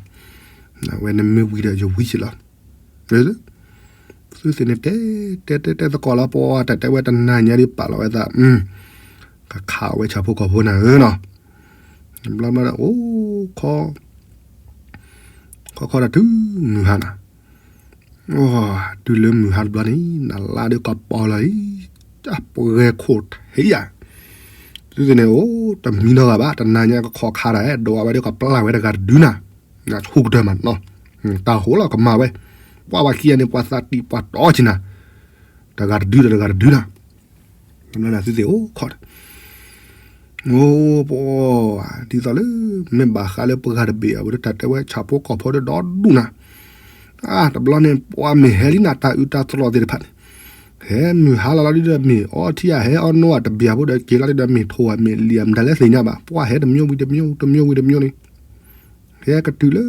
ၢ, ဝဲနမ့ၢ်ဝံၤဒီးယဝံၤက့ၤလီၤ, သုသ့ၣ်န့ၣ်တဲ, တဲတဲတဲသကိးလီၤပှၤတၢ်တဲဝဲတနၤညါဒ်ပာ်လီၤဝဲသး, ကခးဝဲဆၣ်ဖိကီၢ်ဖိနၤဧၢနီၤ, ဘျီဘျီဒီး အိၣ်ခီ ခီခီဒီးတုၤမုၢ်ဟါနၤ, တုၤလၢမုၢ်ဟါတဘျီန့ၣ် နလါဒီးကပီၤလီၤအံၤ, ပှဲၤခိၣ်ထံးယၤ, သုသ့ၣ်န့ၣ် အိၣ်တမံနီတဂၤဘၣ်, တနၤညါကခီခါတၢ် ဒိးဝဲဒီးကပျၢ်ဝဲတဂၤတဒုနၤ, နဆိကတၢၢ်မးနီၤ, တၢ်ဟိလီၤကမၤဝဲ, ပှၤဘၣ်ခံဂၤန့ၣ် ပှၤသးတံၢ်ပှၤတီဆံနၤ, တဂၤတဒုဒီးတဂၤတဒုနၤ ဒ်သိးလၢ မ့ၢ်ဘၣ်ဃးလၢပှၤတဘ့ၣ်အဝဲဒၣ်တၢ်တဲဝဲဆၣ်ဖိကီၢ်ဖိဒီးဒီဒူၣ်နၤ, တဘျီန့ၣ် ပှၤမ့ၢ်ဟဲလံနၤတၢ်အုးတၢ်သလီသ့ၣ်တဖၣ်န့ၣ်, ဟဲမုၢ်ဟါလီၤလီၤဒုဒီးမ့ၢ်အီထံဧါ ဟဲအီနိဧါ တဘျီဖိဒီးက့ၤလီၤဒုဒီးမ့ၢ်ထိၣ်ဧါ မ့ၢ်လံၤဧါ မတၤလၢသ့ၣ်ညါဘၣ်, ပှၤဟဲတမံၤဝံၤတမံၤ တမံၤဝံၤတမံၤန့ၣ်, ဟဲကတုၤလၢ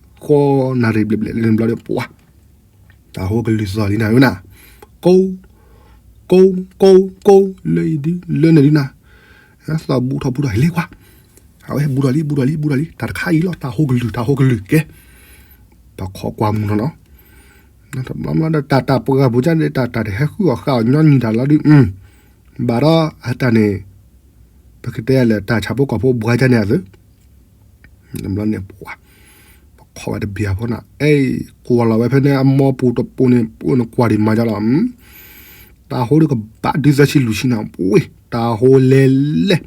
ဃိးနၣ်ရံၣ်ဘျဲၣ်ဘျဲၣ်လၢန့ၣ်ဘျီဒီး ပှၤ တၢ်ဟိကလုၢ်သီၣ်လံနၤဧၢနၤ, ကိ ကိ ကိ ကိ လၢအံၤဒု လၢန့ၣ်ဒုနၤ, သီၣ်ဘူးထီၣ်ဘူးထီၣ် ဟဲလ့ကွၢ်, အဝဲဟဲဘူးထီၣ်လံ ဘူးထီၣ်လံ ဘူးထီၣ်လံ တၢ်တခါအံၤလီၤ တၢ်ဟိကလုၢ် တၢ်ဟိကလုၢ်ကဲ, ပခိးကွၢ်မူနီၤနီၤ, တဘျီဘျီဒီး တၢ်တၢ်ပှၤဂၤပူၤကန့ၣ် တၢ်တၢ်တဟဲဃုအီၣ်ဃာ်အီၣ်ညီနုၢ်တၢ်လီၤဒု, ဘၣ်ဒီးအတၢ်န့ၣ် ပကတဲလၢတၢ်ဆၣ်ဖိကီၢ်ဖိဘှါကန့ၣ်အသု တဘျီန့ၣ်ပှၤ ပခိးဝဲတဘျီဖိနၤ, အဲ ကွၢ်လီၤဝဲဖဲန့ၣ် အမိၢ်ပူၤတပူၤန့ၣ် ပနကွၢ်ဒံးမၤကလီၤ, တၢ်ဟိဒီးကဘၣ်ဒုးသၢဆံလွံၢ်ဆံနၤ, ဝ့ၢ် တၢ်ဟိလဲၤလဲၤ,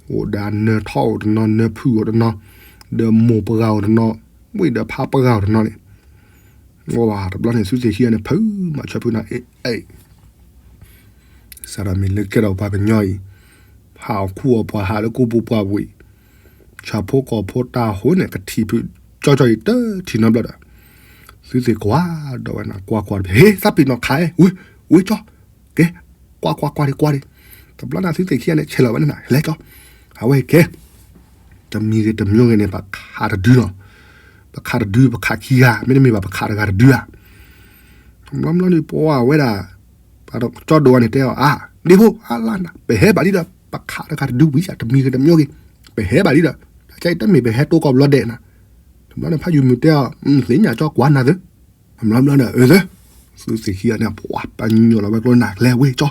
အိၣ်ဒီးနၢထီၣ်အိၣ်တနီၤ နၢဖုၣ်အိၣ်တနီၤ, ဒီးမိၢ်ပှၢ်အိၣ်တနီၤ, ဝ့ၢ်ဒီးဖးပှၢ်အိၣ်တနီၤန့ၣ်, ဝဲတဘျီန့ၣ် သုသ့ၣ်ခံဂၤန့ၣ် ဖုးမၤဆၢဖုးနၤ အဲ အဲ စးထီၣ်မ့ၢ်လၢကဲထီၣ်ပှၤကညီအံၤ, ဟးအီၣ်ခူအီၣ်ပှၤ ဟးလၢကူပူၤပှၢ်ပူၤအံၤ, ဆၣ်ဖိကီၢ်ဖိတၢ်ဟိန့ၣ် ကထံၣ်ဖုးကၠီကၠီအံၤတထံၣ်နီတဘျီဒီး, သုသ့ၣ်ကွၢ်ဒီးဝဲနၤ ကွၢ်ကွၢ်တဖဲ ဟ့ သးပ့ၤနီၣ်ခးအဲ ဝ့ၢ် ဝ့ၢ်ကၠီ, ကဲ ကွၢ်ကွၢ်ကွၢ်ဒံးကွၢ်ဒံး, တဘျီန့ၣ် သုသ့ၣ်ခံဂၤန့ၣ် ဆဲးလီၤဝဲန့ၣ်နၤ လဲၤကၠီ, အဝဲကဲ တမံၤဂ့ၤတမံၤဂ့ၤန့ၣ် ပခးတဒုလီၤ, ပခးတဒု ပခးခံဂၤ မ့တမ့ၢ်ဘၣ် ပခးတဂၤတဒုဧါ, တဘျီဘျီဒီး ပှၤဝဲဒၣ် ပှၤကၠီဒိၣ်ဝဲန့ၣ်တဲအီၤ အါ ဒ့ဖိ အါလါနၤ ပဟဲဘၣ်လံဒီး ပခးတဂၤတဒုဝံၤယါ တမံၤဂ့ၤတမံၤဂ့ၤ ပဟဲဘၣ်လံဒီး တၢ်ကဲတမ့ၢ်ပဟဲတိကီၢ်ဘျီဒဲးနၤ, တဘျီန့ၣ် ဖးယုၢ်မုၢ်တဲအီၤ သ့ၣ်ညါကၠီကွၢ်နၤသု, တဘျီဘျီဒီး အၢ သု သုသ့ၣ်ခံဂၤန့ၣ် ပှၤပညိၣ်လီၤဝဲကျိနၤ လဲၤဝ့ၢ်ကၠီ,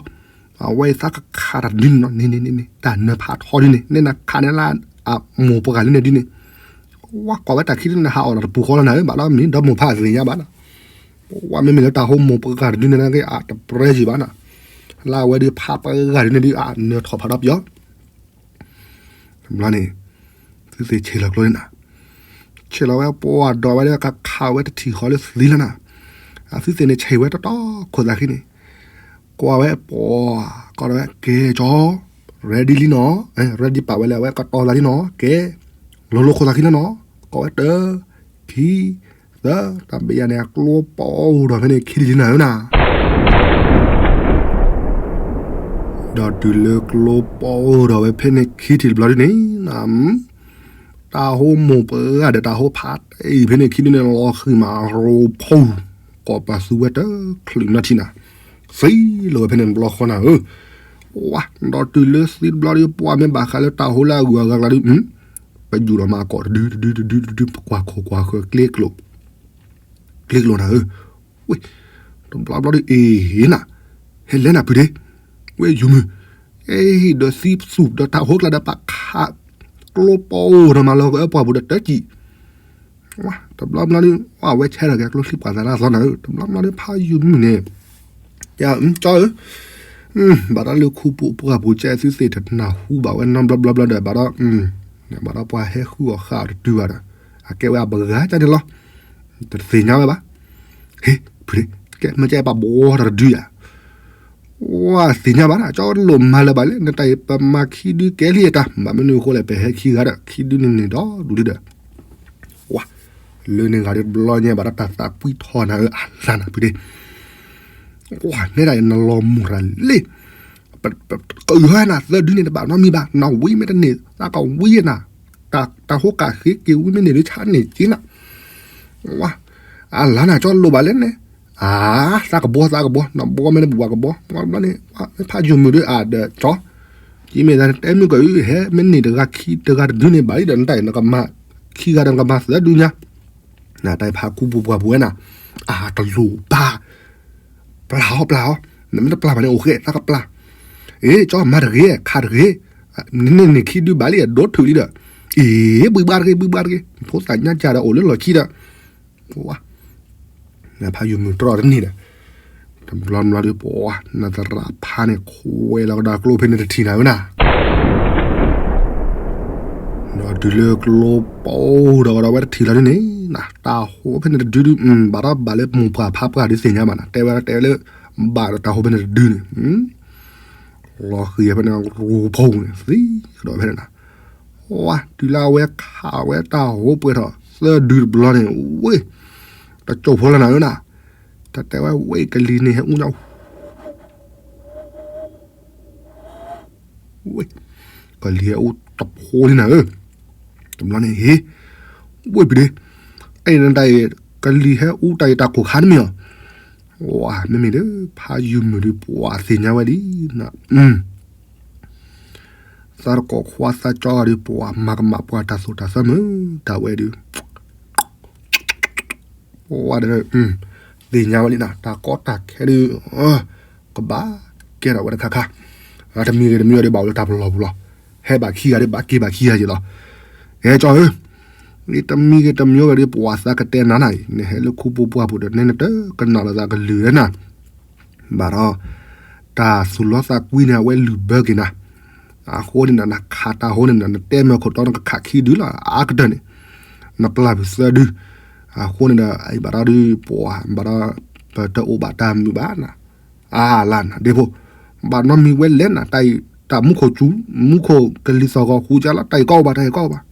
အဝဲသးကခးတဒုန့ၣ်နီၤ န့ၣ်န့ၣ်န့ၣ် တၢ်နၢဖးထီဒုန့ၣ် န့ၣ်နခးန့ၢ်လၢအမိၢ်ပှၢ်လံန့ၣ်ဒုန့ၣ်, ဝဲကွၢ်ဝဲတၢ်ခံဒုန့ၣ် ဟးအီၣ်လီၤတပူၤဃီလီၤနၤဧၢ ဘၣ်ဒီးမ့ၢ်ဒီမိၢ်ဖးသ့ၣ်ညါဘၣ်နီၤ, ပှၤမ့မ့ၢ်လၢတၢ်ဟိမိၢ်ပှၢ်တဒုန့ၣ်က့ အတပြဲယံၤဘၣ်နီၤ, လၢအဝဲဒုးဖးပှၢ်ဂၤဒုန့ၣ်ဒုး အနၢထီၣ်ဖးဒီးပယီၤ တဘျီန့ၣ် သုသ့ၣ်ဆဲးလီၤကျိန့ၣ်နၤ, ဆဲးလီၤဝဲပှၤဒီးဝဲလၢကခးဝဲတထံၣ်ဃီလၢသံလီၤနၤ, အသုသ့ၣ်န့ၣ်ဆဲးဝဲတီတီခိၣ်သးခံန့ၣ်, ကွၢ်ဝဲပှၤ ကီးဝဲကဲကၠီ, ready လံနီၤ, ready ပာ်ဝဲလၢအဝဲကတီၤသးလံနီၤ, ကဲ လိၤလိၤခိၣ်သးခံလီၤနီၤ, ကီးဝဲတၢ ခံ သၢ တၢ်ဘ့ၣ်ယၤန့ၣ် အကျိပီအိၣ်ဒီးဖဲန့ၣ်ခံထံၣ်လံနၤဧၢနၤ ဒီးတုၤလၢကျိပီအိၣ်ဒီးဝဲဖဲန့ၣ်ခံထံၣ်တဘျီဒ်န့ၣ်, တၢ်ဟိမိၢ်ပှၢ်ဒီးတၢ်ဟိဖးတအံၤဖဲန့ၣ်ခံဒ်န့ၣ် လီၤဃံၤမးရိဖီ, ကိးပသူဝဲတချုးနီထံနၤ, သံလီၤဝဲဖဲန့ၣ်တဘျီဃီနၤဧၢ, ဝါ ဒီးတုၤလၢသံတဘျီဒ်ပှၤမ့ၢ်ဘၣ်ဃးလၢတၢ်ဟိလၢအဂုၤအဂၤကျါဒ် ပယူၢ်လီၤမးကိးတဒုတဒုတဒုတဒု ပကွၢ်ခိၣ်ကွၢ်ဃၢၤကျ့ကျိၤ ကျ့ကျိၤနၤဧၢ, ဝ့ၢ် တဘျီဘျီဒီး အ့ၣ်နၤ, ဟဲလဲၤနၤဖုဒ့, ဝ့ၢ်ယူၤမုၢ်, အ့ၣ် ဒီးသံသူၣ်ဒီးတၢ်ဟိကျါဒီးပာ်ခး, ကျိပီအိၣ်ဒီးမၤလီၤကပှၢ်ပူၤဒီးတကံၢ်, ဝါ တဘျီဘျီဒီး ဝါ ဝဲဆဲးထီၣ်က့ၤကျိချံပှၤသးတၢ်သီနၤဧၢ, တဘျီဘျီဒီးဖးယူၤမုၢ်န့ၣ်, ကၠီဧၢ ဘၣ်တၢ်လၢခူပူၤပှၢ်ပူၤကဲ သုသ့ၣ်တနၢ်ဟူဘၣ်ဝဲနီတဘျီဘျီဘျီဒီး ဘၣ်ဒီး, ဘၣ်ဒီးပှၤဟဲဃုအီၣ်ဃာ်အီၤတတုၤဘၣ်ဒီး, အကဲဝဲအပှၤဂၤကန့ၣ်လီၤ, တသ့ၣ်ညါဝဲဘၣ်, ဟ့ၣ် ဖုဒ့, ကဲမ့ၢ်ကဲပှၤဘှီတၢ်တဒုယၤ, ဝါသ့ၣ်ညါဘၣ်နီၤ ကၠီလိၣ်မၤလၢၤဘၣ်လဲၣ် နတၢ်အံၤပမၤခံဒုကဲလံအတၢ် ဘၣ်မနုၤအဃိလဲၣ် ပဟဲခံဂၤဒီး ခံဒုန့ၣ်န့ၣ်ဒီးဒူၣ်လံဒီး, ဝါ လၢန့ၣ်ဂၤဒီးတဘျီညါဘၣ်ဒီးတၢ်သးကွံထီၣ်နၤဧၢ အလါနၤဖုဒ့, ဝါ နဲဒၣ်အံၤနလီၤမုၢ်ရၤလံ ကယုၢ်ဟဲနၤသၢဒုန့ၣ်တဘၣ်နီတမံၤဘၣ် နဝံမ့ၢ်တန့ၢ် သးကဝံနၤ, တၢ်ဟိကးဃ့က့ၤဝံမ့ၢ်န့ၢ်ဒုးဆါန့ၢ်က့ၤနၤ, ဝါ အလါနၤကၠီလိၣ်ဘၣ်လဲၣ်န့ၣ်, အါ သးကဘှီသးကဘှီ နဘှီမ့ၢ်တဘၣ်ကဘှီ မ့ၢ်ဘျီန့ၣ် မ့ၢ်ဖးယိၤမုၢ်ဒီးအါဒီးကၠီ, ယမ့ၢ်သးတဲမုၢ်ကၢအံၤ ဟဲမ့ၢ်န့ၢ်တဂၤခံတဂၤတဒုန့ၣ်ဘၣ်လံဒီး နတၢ်အံၤနကမၤ ခံဂၤဒီးနကမၤသၢဒုညါ, နတၢ်အံၤဖးခူပူၤပှၢ်ပူၤဝဲနၤ, အါတလိၣ်ဘၣ် ပျၢ်အီၤပျၢ်အီၤ, နမ့ၢ်တပျၢ်ဘၣ်န့ၣ် အိၣ်ဃဲသးကပျၢ်, အ့ ကၠီမၤတဂ့ၤ ခးတဂ့ၤ, န့ၣ်န့ၣ်ခံဒုဘၣ်လံ အဒိးထုးလံဒီး, အ့ ဘှံးဘှါတဂ့ၤ ဘှံးဘှါတဂ့ၤ, ဖိသၣ်ညါကၢ်ဒီးအိၣ်လၢလီၢ်ခံဒီး, ဝါ ဖးယုၢ်မုၢ်တြီတန့ၢ်ဒီး, တဘျီဘျီဒီး ပှၤနသရၣ်ဖးန့ၣ် ခွဲးလီၤကဒီးကျိဖဲန့ၣ်တထံၣ်နၤဧၢနၤ, ဒီးတုၤလၢကျိပိဒီးကဒီးဝဲတထံၣ်လီၤဒ်န့ၣ်, တၢ်ဟိးဖဲန့ၣ်တဒုဒု, ဘၣ်ဒီးဘၣ်လၢမိၢ်ပှၢ်ဖးပှၢ်ဒုးသ့ၣ်ညါဘၣ်နၤ, တဲဝဲတဲဝဲလၢ, ဘၣ်ဒီးတၢ်ဟိးဖဲန့ၣ်တဒုန့ၣ်, လီၤဃံၤဖဲန့ၣ်ရူၤဖီန့ၣ် သံကဒီးဖဲန့ၣ်နၤ, ဝါ တုၤလၢအဝဲခးဝဲတၢ်ဟိးပှဲၤထီၣ်သၢဒုတဘျီန့ၣ်, ဝ့ၢ်, တကၠိၢ်ဖိလၢနၤဧၢနၤ, တၢ်တဲဝဲဝ့ၢ်ကလံၤန့ၣ်ဟဲအူညါ ဝ့ၢ်, ကလံၤဟဲအူတဖိလံနၤဧၢ, တဘျီန့ၣ်ဟ့ၣ်, ဝ့ၢ်ပဒ့, အဲၣ်နတၢ်အံၤ, ကလံၤဟဲအူတၢ်အံၤတၢ်ခိၣ်ခါတမ့ၢ်အီၤ, ဝါ မ့မ့ၢ်ဒီး ဖးယုၢ်မုၢ်ဒီးပှၤသ့ၣ်ညါဝဲလံ, သးတကိးခွါသးကၠီဂၤဒီးပှၤမၤကမၣ်ပှၤတၢ်သိၣ်တၢ်သီမုၢ်, တၢ်ဝဲဒီး ပှၤဒီး, သ့ၣ်ညါဝဲလံနၤ တၢ်ကီတၢ်ခဲဒီး, ကဘၣ်ကဲထီၣ်ဝဲတခါခါ, တမံၤဂ့ၤတမံၤဂ့ၤဒီးဘၣ်အိၣ်လၢတၢ်ပလီၢ်ပူၤလီၤ, ဟဲဘၣ်ခံဂၤဒီးဘၣ်က့ၤဘၣ်ခံဂၤက့ၤလီၤ, ကဲကၠီဧၢ, တမံၤဂ့ၤတမံၤဂ့ၤဒီးပှၤသးကတဲနၤနၤအံၤ နဟဲလၢခူပူၤပှၢ်ပူၤဒီး နတကနၣ်လီၤသးကလုၢ်လၢနၤ ဘၣ်ဒီး, တၢ်သူၣ်လီသးကွံန့ၣ် အဝဲလုၢ်ဘၢက့ၤနၤ, အဃိန့ၣ်ဒီး နခးတၢ်ဟိန့ၣ်ဒီး နတဲမၢခိၣ်တီနကခးခံဒုလီၤ အါကတၢၢ်န့ၣ်, နပျၢ်ဖုးသၢဒု, အဃိန့ၣ်ဒီး အံၤဘၣ်ဒီးဒုးပှၤ ဘၣ်ဒီး, ပတအိၣ်ဘၣ်တၢ်မုာ်ဘၣ်နၤ, အါလၢနၤဒ့ဖိ, ဘၣ်နီတမံၤဝဲလဲၣ်နၤ တၢ်အံၤ, တၢ်မူခိၣ်စူၤ, မူခိၣ်ကလံၤသီၣ်ဂီၤဃူကလီၤ တၢ်အံၤကီအိၣ်ဘၣ် တၢ်အံၤကီအိၣ်ဘၣ်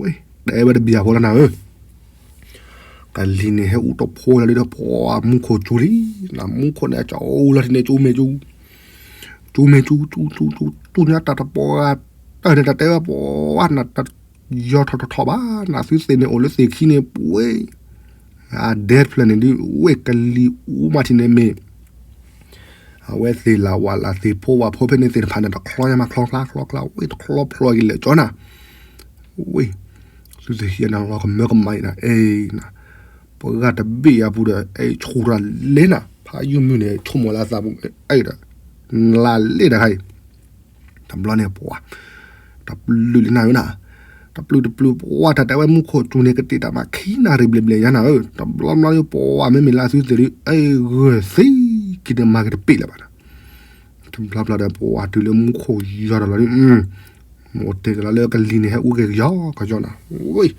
ဝဲ, တဲဝဲတဘျီဖိလၢနၤဧၢ, ကလံၤန့ၣ်ဟဲအူတဖိလီၤဒီး ပှၤမူခိၣ်စူၤလံ, နမူခိၣ်န့ၣ် ကၠီလီၤထံန့ၣ် ကၠူမ့ၢ်ကၠူ, ကၠူမ့ၢ်ကၠူ, ကၠူညါတၢ်တပှၢ်, တၢ်န့ၣ်တၢ်တဲဝဲပှၤနၤတယီၤထီၣ်ထီၣ်ထီၣ်ဘၣ်, နသုသ့ၣ်န့ၣ်အိၣ်လၢသ့ၣ်ခံန့ၣ်ပှ့ၤ, အဒဲတဖျၢၣ်န့ၣ်ဒုး ဝ့ၢ်ကလံၤအူမးထံန့ၣ်မ့ၢ် အဝဲသ့ၣ်လၢ်ဝၣ်လၢ်သ့ၣ်ဖိဝၣ်ဖိဖဲန့ၣ်သ့ၣ်တဖၣ်န့ၣ် တချီညါမးချီချါချီချါ ဝ့ၢ်တချီဖျိးက့ၤလဲၣ်ကၠီနၤ, ဝ့ၢ်, သုသ့ၣ်ခံဂၤန့ၣ် လီၤကမၢကမၣ်အံၤနၤ အဲၣ်နၤ, ပှၤဂၤတဘ့ၣ်အပူၤဒီး အဲၣ်ဆူၣ်တၢ်လဲၣ်နၤ ဖးယုၢ်မုၢ်န့ၣ် ဆိကမိၣ်လၢအသးပူၤ အဲၣ်ဒီး, နလၢ်လဲၣ်တခါအံၤ တဘျီန့ၣ်ပှၤ, တပျုာ်လံနၤဧၢနၤ, တပျုာ်တပျုာ်ပှၤတၢ်တဲဝဲမူခိၣ်စူၤန့ၣ် ကတ့ၢ်တၢ်မၤခံနၣ်ရံၣ်ဘျဲၣ်ဘျဲၣ်ယါနၤဧၢ, တဘျီဘျီဒီးပှၤမ့မ့ၢ်လၢသုသ့ၣ်ဒုး အဲၣ်ဂၢၢ်သ့ က့ၤန့ၣ်မၤက့ၤတပ့ၢ်လၢၤဘၣ်နၤ, တဘျီဘျီဒီးပှၤတုၤလၢမူခိၣ်ယီၤဒီးလီၤဒုး, မိၢ်တဲကလီၤလၢကလံၤန့ၣ်ဟဲအူက့ၤကယီကယီနၤ, ဝ့ၢ်,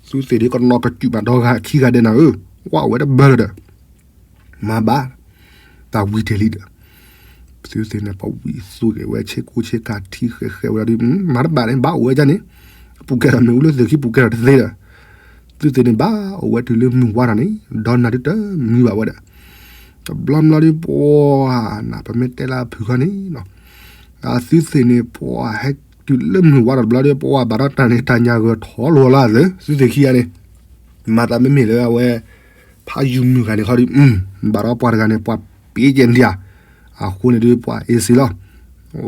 သုသ့ၣ်ဒုးကနီၤကစူၣ်ဘၣ်ဒီဂၤခံဂၤဒဲးနၤဧၢ, ဝဲအိၣ်ဝဲတဘၢလၢၤဒီး မၤဘၣ်, တၢ်ဝံၤတ့ၢ်လံဒီး, သုသ့ၣ်န့ၣ် ပဝံၤသူက့ၤဝဲဆ့ကူဆ့ကၤထံဃဲးဃဲးဝဲဒၣ်ဒုး, မၤတဘၣ်န့ၣ် ဘၣ်အိၣ်ဝဲဒၣ်န့ၣ်, ပူၤကဲထီၣ်မ့ၣ်အူလၢသ့ၣ်ခံပူၤကဲထီၣ်တသ့ဒီး, သုသ့ၣ်န့ၣ် ဘၣ်အိၣ်ဝဲတုၤလၢမုၢ်ဝါထီၣ်န့ၣ်, ဒီးနၤဒုးတမံဘၣ်ဝဲဒီး, တဘျီဘျီဒုးပှၤ, နပမ့ၢ်တဲလၢအဖုၣ်ခီန့ၣ်, အသုသ့ၣ်န့ၣ် ပှၤဟဲတုၤလၢမုၢ်ဝါထီၣ်တဘျီဒီး ပှၤဘၣ်ဒီးတၢ်န့ၣ်တၢ်ညၣ်ဂၢၢ်ထီၣ်လီၤလၢအသး, သုသ့ၣ်ခံဂၤန့ၣ်, မၤသးမ့မ့ၢ်လၢအဝဲ ဖးယုၢ်မုၢ်ဂၤန့ၣ်ခီဒီး, ဘၣ်ဒီးပှၤတဂၤန့ၣ် ပှၤပ့ၤကဲဒံးဧါ, အဃိန့ၣ်ဒုးပှၤအ့ၣ်စ့လီၤ,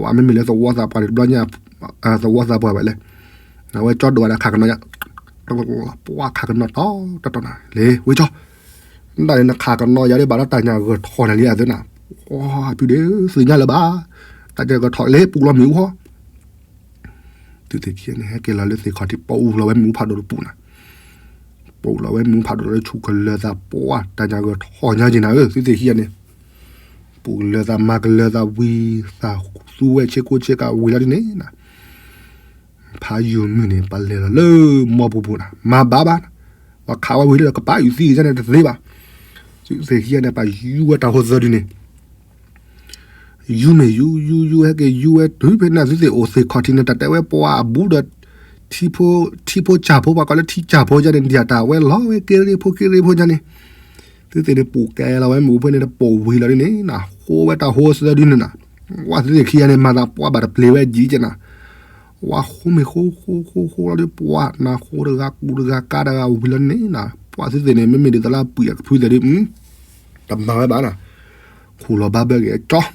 ဝဲမ့မ့ၢ်လၢသဝီသးပှၢ်န့ၣ် တဘျီညါ, သဝီသးပှၢ်ဝဲလဲၣ်, အဝဲကၠီဒိၣ်ဝဲဒၣ်ခးကနီၤညါ, ပှၤခးကနီၤတီတီနၤ, လဲၤဝဲကၠီ, ဒၣ်န့ၣ်နခးကနီၤယၤဒ်ဘၣ်ဒီးတၢ်ညၣ်ဂၢၢ်ထီၣ်နၤလံအသးနၤ, ပှၤဖုဒ့သ့ၣ်ညါလၢၤဘၣ်, တၢ်ညၣ်ဂၢၢ်ထီၣ်လဲၤပူၤလီၤမ့ၣ်အူဟီ သုသ့ၣ်ခံဂၤန့ၣ် ဟဲက့ၤလီၤလၢသ့ၣ်ခီၣ်ထံး ပူၤလီၤဝဲမ့ၣ်အူဖးဒိၣ်တပူၤနၤ, ပူၤလီၤဝဲမ့ၣ်အူဖးဒိၣ်လၢဆူၣ်ကလၢၤသးပှၤ တၢ်ညၣ်ဂၢၢ်ထီၣ်ညါက့ၤနၤဧၢ, သုသ့ၣ်ခံဂၤန့ၣ်, ပူၤကလၢၤသးမၤကလၢၤသးဝံၤ, သးသူဝဲဆ့ကူဆ့ကၤဝံၤလီၤဒ်န့ၣ်နၤ, ဖးယုၢ်မုၢ်န့ၣ် ပလဲၤလီၤလၢမီပူၤပူၤနၤ, မၤဘၣ်ဘၣ်, ပှၤခးဝဲဝံၤလၢကပၤအုၣ်သံကန့ၣ်တသ့ဘၣ်, သုသ့ၣ်ခံဂၤန့ၣ် ပယူၤဝဲတၢ်ဟိသၢဒုန့ၣ် ယူၤမ့ၢ်ယူၤ ယူၤယူၤ ဟဲက့ၤယူၤဝဲတုၤဖဲန့ၣ် သုသ့ၣ်အိၣ်သ့ၣ်ခီၣ်ထံးန့ၣ် တၢ်တဲဝဲပှၤအဘူးဒီး ထံဖိ ထံဖိကၢ်ဖိ ပှၤကိးလၢထံကၢ်ဖိယါန့ၣ် ဒ်တၢ်ဝဲလီၤဝဲက့ရ့ဖိက့ရ့ဖိယါန့ၣ်, သုသ့ၣ်န့ၣ် ပူၤကဲလီၤဝဲမ့ၣ်အူဖဲန့ၣ် တပိာ်ဝံၤလီၤဒ်န့ၣ်နၤ ဃိဝဲတၢ်ဟိသၢဒုန့ၣ်နၤ, ဝဲသုသ့ၣ်ခံဂၤန့ၣ် မၤသးပှၤဘၣ်တပျ့ၤဝဲဒ်ကဲနၤ, ဝဲဃိမ့ၢ်ဃိ ဃိ ဃိ ဃိလီၤဒီး ပှၤနၤဃိတဂၤကူတဂၤကါတဂၤဝံၤလီၤန့ၣ်နၤ, ပှၤသုသ့ၣ်န့ၣ် မ့မ့ၢ်ဒ်သိးလၢအပုၢ်အကဖုသ့ၣ်ဒုး တမၤဝဲဘၣ်နၤ, ခူၣ်လီၤဘၣ်ဘၢက့ၤကၠီ,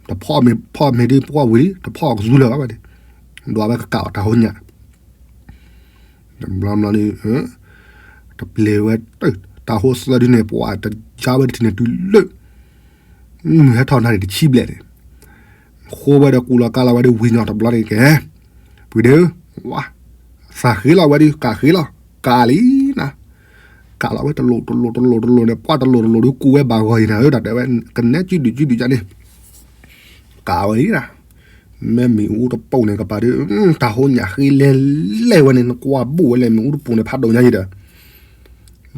တဖီၣ်မ့ၢ်ဖီၣ်မ့ၢ်ဒ်ပှၤဝံၤလံ တဖီၣ်အီၤကသူလၢၤဘၣ်ဝဲန့ၣ်, ဒွးဝဲကကးအီၤတၢ်ဟိညါ တဘျီဘျီန့ၣ် တပျ့ၤဝဲ တၢ်ဟိသၢဒုန့ၣ် ပှၤတယါဝဲတထံၣ်န့ၣ်တုၤလၢ မုၢ်ဟဲထီၣ်နၤန့ၣ်တဆံဘျဲၣ်န့ၣ်, ဃိဝဲဒီးကူလီၤကးလီၤဝဲဒီးဝံၤညီတဘျီန့ၣ်ကဲ, ပုၢ်ဒ့ဧၢ, ဝါ, သးဃ့လီၤဝဲဒီး ကးဃ့လီၤ, ကးလံနၤ, ကးလီၤဝဲတလိၤတလိၤတလိၤတလိၤန့ၣ် ပှၢ်တလိၤတလိၤဒီးကူဝဲဘၣ်ဂီၤအံၤနၤဧၢ တၢ်တဲဝဲ, ကနဲစုဒုးစုဒုးယါန့ၣ် ကးဝဲအံၤနၤ, မ့ၢ်မ့ၣ်အူတပိာ်န့ၣ် ကပၤဒီး တၢ်ဟိညၣ်ဃ့လဲၤလဲၤဝဲန့ၣ် နကွၢ်ဘိၣ်ဝဲလဲၣ် မ့ၣ်အူတပိာ်န့ၣ် ဖးဒိၣ်ညါယံၤဒီး,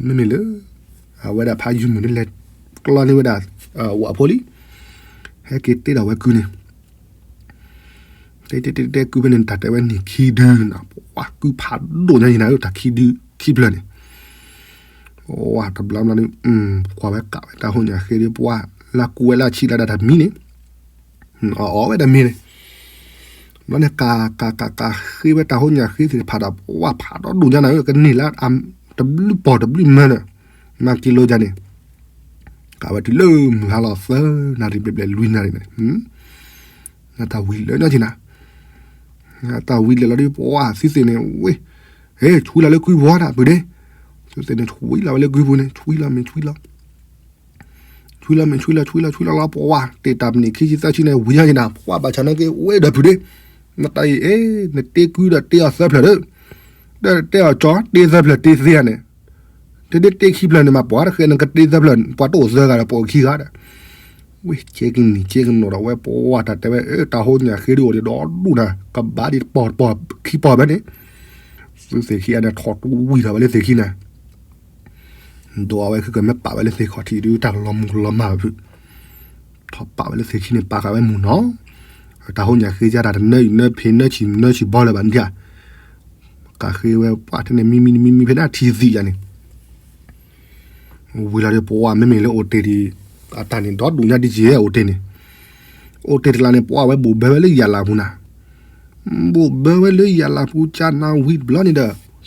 မ့မ့ၢ်လၢ အဝဲဒၣ်ဖးယုၢ်မုၢ်န့ၣ်လဲၤကျီန့ၢ်ဝဲဒၣ် ဝၣ်ဖိလံ, ဟဲက့ၤတ့ဒီးဝဲကုန့ၣ် တဲတဲတဲတဲကုဖဲန့ၣ် တၢ်တဲဝဲန့ၣ်ခံဒုနၤ, ပှၤကုဖးဒိၣ်ညါယံၤနၤဧၢ တၢ်ခံဒုခံဖျၢၣ်န့ၣ်, ဝါတဘျီဘျီန့ၣ် ကွၢ်ဝဲကးဝဲတၢ်ဟိညၣ်ဃ့ဒီး ပှၤလၢကူဝဲလၢဆံးလၢဒၣ်တၢ်မံန့ၣ်, အီၣ်ဝဲတၢ်မံန့ၣ်, ဘျီန့ၣ် ကးကးကးကးဃ့ဝဲတၢ်ဟိညၣ်ဃ့သ့ၣ်တဖၣ်ဒီး ပှၤဖးဒိၣ်ဒိၣ်ညါနၤဧၢ ကန့ၢ်လၢ တဘျုးပီၢ်တဘျုးမၢနၤ, မၤက့ၤလိယါန့ၣ် ကးဝဲတုၤလၢမုၢ်ဟါလီၤသၢနၣ်ရံၣ်ဘျဲၣ်ဘျဲၣ်လွံၢ်နၣ်ရံၣ်န့ၣ်, နတၢ်ဝံၤလၢညီက့ၤနၤ, နတၢ်ဝံၤလဲၤလီၤဒီး ပှၤသုသ့ၣ်န့ၣ် ဝ့ၢ်, ဟ့ၣ် ဆွံလီၤလၢကုပူၤဒၣ် ပုၢ်ဒ့, သုသ့ၣ်န့ၣ် ဆွံလီၤဝဲလၢကုပူၤန့ၣ် ဆွံလီၤမ့ၢ်ဆွံလီၤ ဆွံလီၤမ့ၢ်ဆွံလီၤ ဆွံလီၤဆွံလီၤလီၤ ပှၤတ့ၢ်တၢ်မနံၤခံဆံသၢဆံန့ၣ် ဝံၤညီက့ၤနၤ ပှၤဘၣ်ဆၣ်နာ်က့ ဝ့ၢ်ဒီးပုၢ်ဒ့, နတၢ်အံၤ အဲ နတ့ကုဒီးတ့အီၤသၢဖျၢၣ်ဒီး, ဒီးတ့အီၤကၠီ တ့သၢဖျၢၣ်တ့သ့ဧါန့ၣ်, တဒ့တ့ခံဖျၢၣ်န့ၣ်မး ပှၤတဃဲနကတ့သၢဖျၢၣ် ပှၤတအိၣ်သၢဂၤဒီး ပအိၣ်ခံဂၤဒီး, ဝ့ၢ်ကဲကနံၣ်ကဲကနီၤဒီးဝဲ ပှၤတၢ်တဲဝဲ တၢ်ဟိညၣ်ဃ့ဒုးအိၣ်ဒံးဒီဒူၣ်နၤ ကဘၣ်ဒံးတပီၢ်တပီၢ်ခံပီၢ်ဖဲန့ၣ်, သုသ့ၣ်ခံဂၤန့ၣ် ထီၣ်တူၢ်ဝံၤထီၣ်ဝဲလၢသ့ၣ်ခံန့ၣ် ဒိးအဝဲခဲကမ့ၢ်ပာ်ဝဲလၢသ့ၣ်ခီၣ်ထံးဒုး တၢ်ကလီၤမုၢ်ကလီၤမၢ်ဖုး, ထီၣ်ပာ်ဝဲလၢသ့ၣ်ခံန့ၣ် ပာ်ဃာ်ဝဲမုၢ်နီၤ, တၢ်ဟိညၣ်ဃ့ယါတၢ်တနၢအံၤနၢဖံးနၢဆံၣ်နၢဆံၣ်ဘီလၢၤဘၣ်နထံၣ်ဧါ, ကးဃ့ဝဲပှၤထဲန့ၣ် မံမံမံမံဖဲန့ၣ်ထံသံးယါန့ၣ် ဝံၤလီၤဒီးပှၤမ့မ့ၢ်လၢအိၣ်တ့ၢ်ဒံး အတၢ်န့ၣ်ဒီဒူၣ်ညါဒ်က့ၤအိၣ်တ့ၢ်န့ၣ်, အိၣ်တ့ၢ်တကျါန့ၣ် ပှၤဝဲဘိၣ်ဘၢဝဲလၢယၤလၤပူၤနၤ, ဘိၣ်ဘၢဝဲလၢယၤလၤပူၤကၢ်နၤဝံၤတဘျီန့ၣ်ဒီး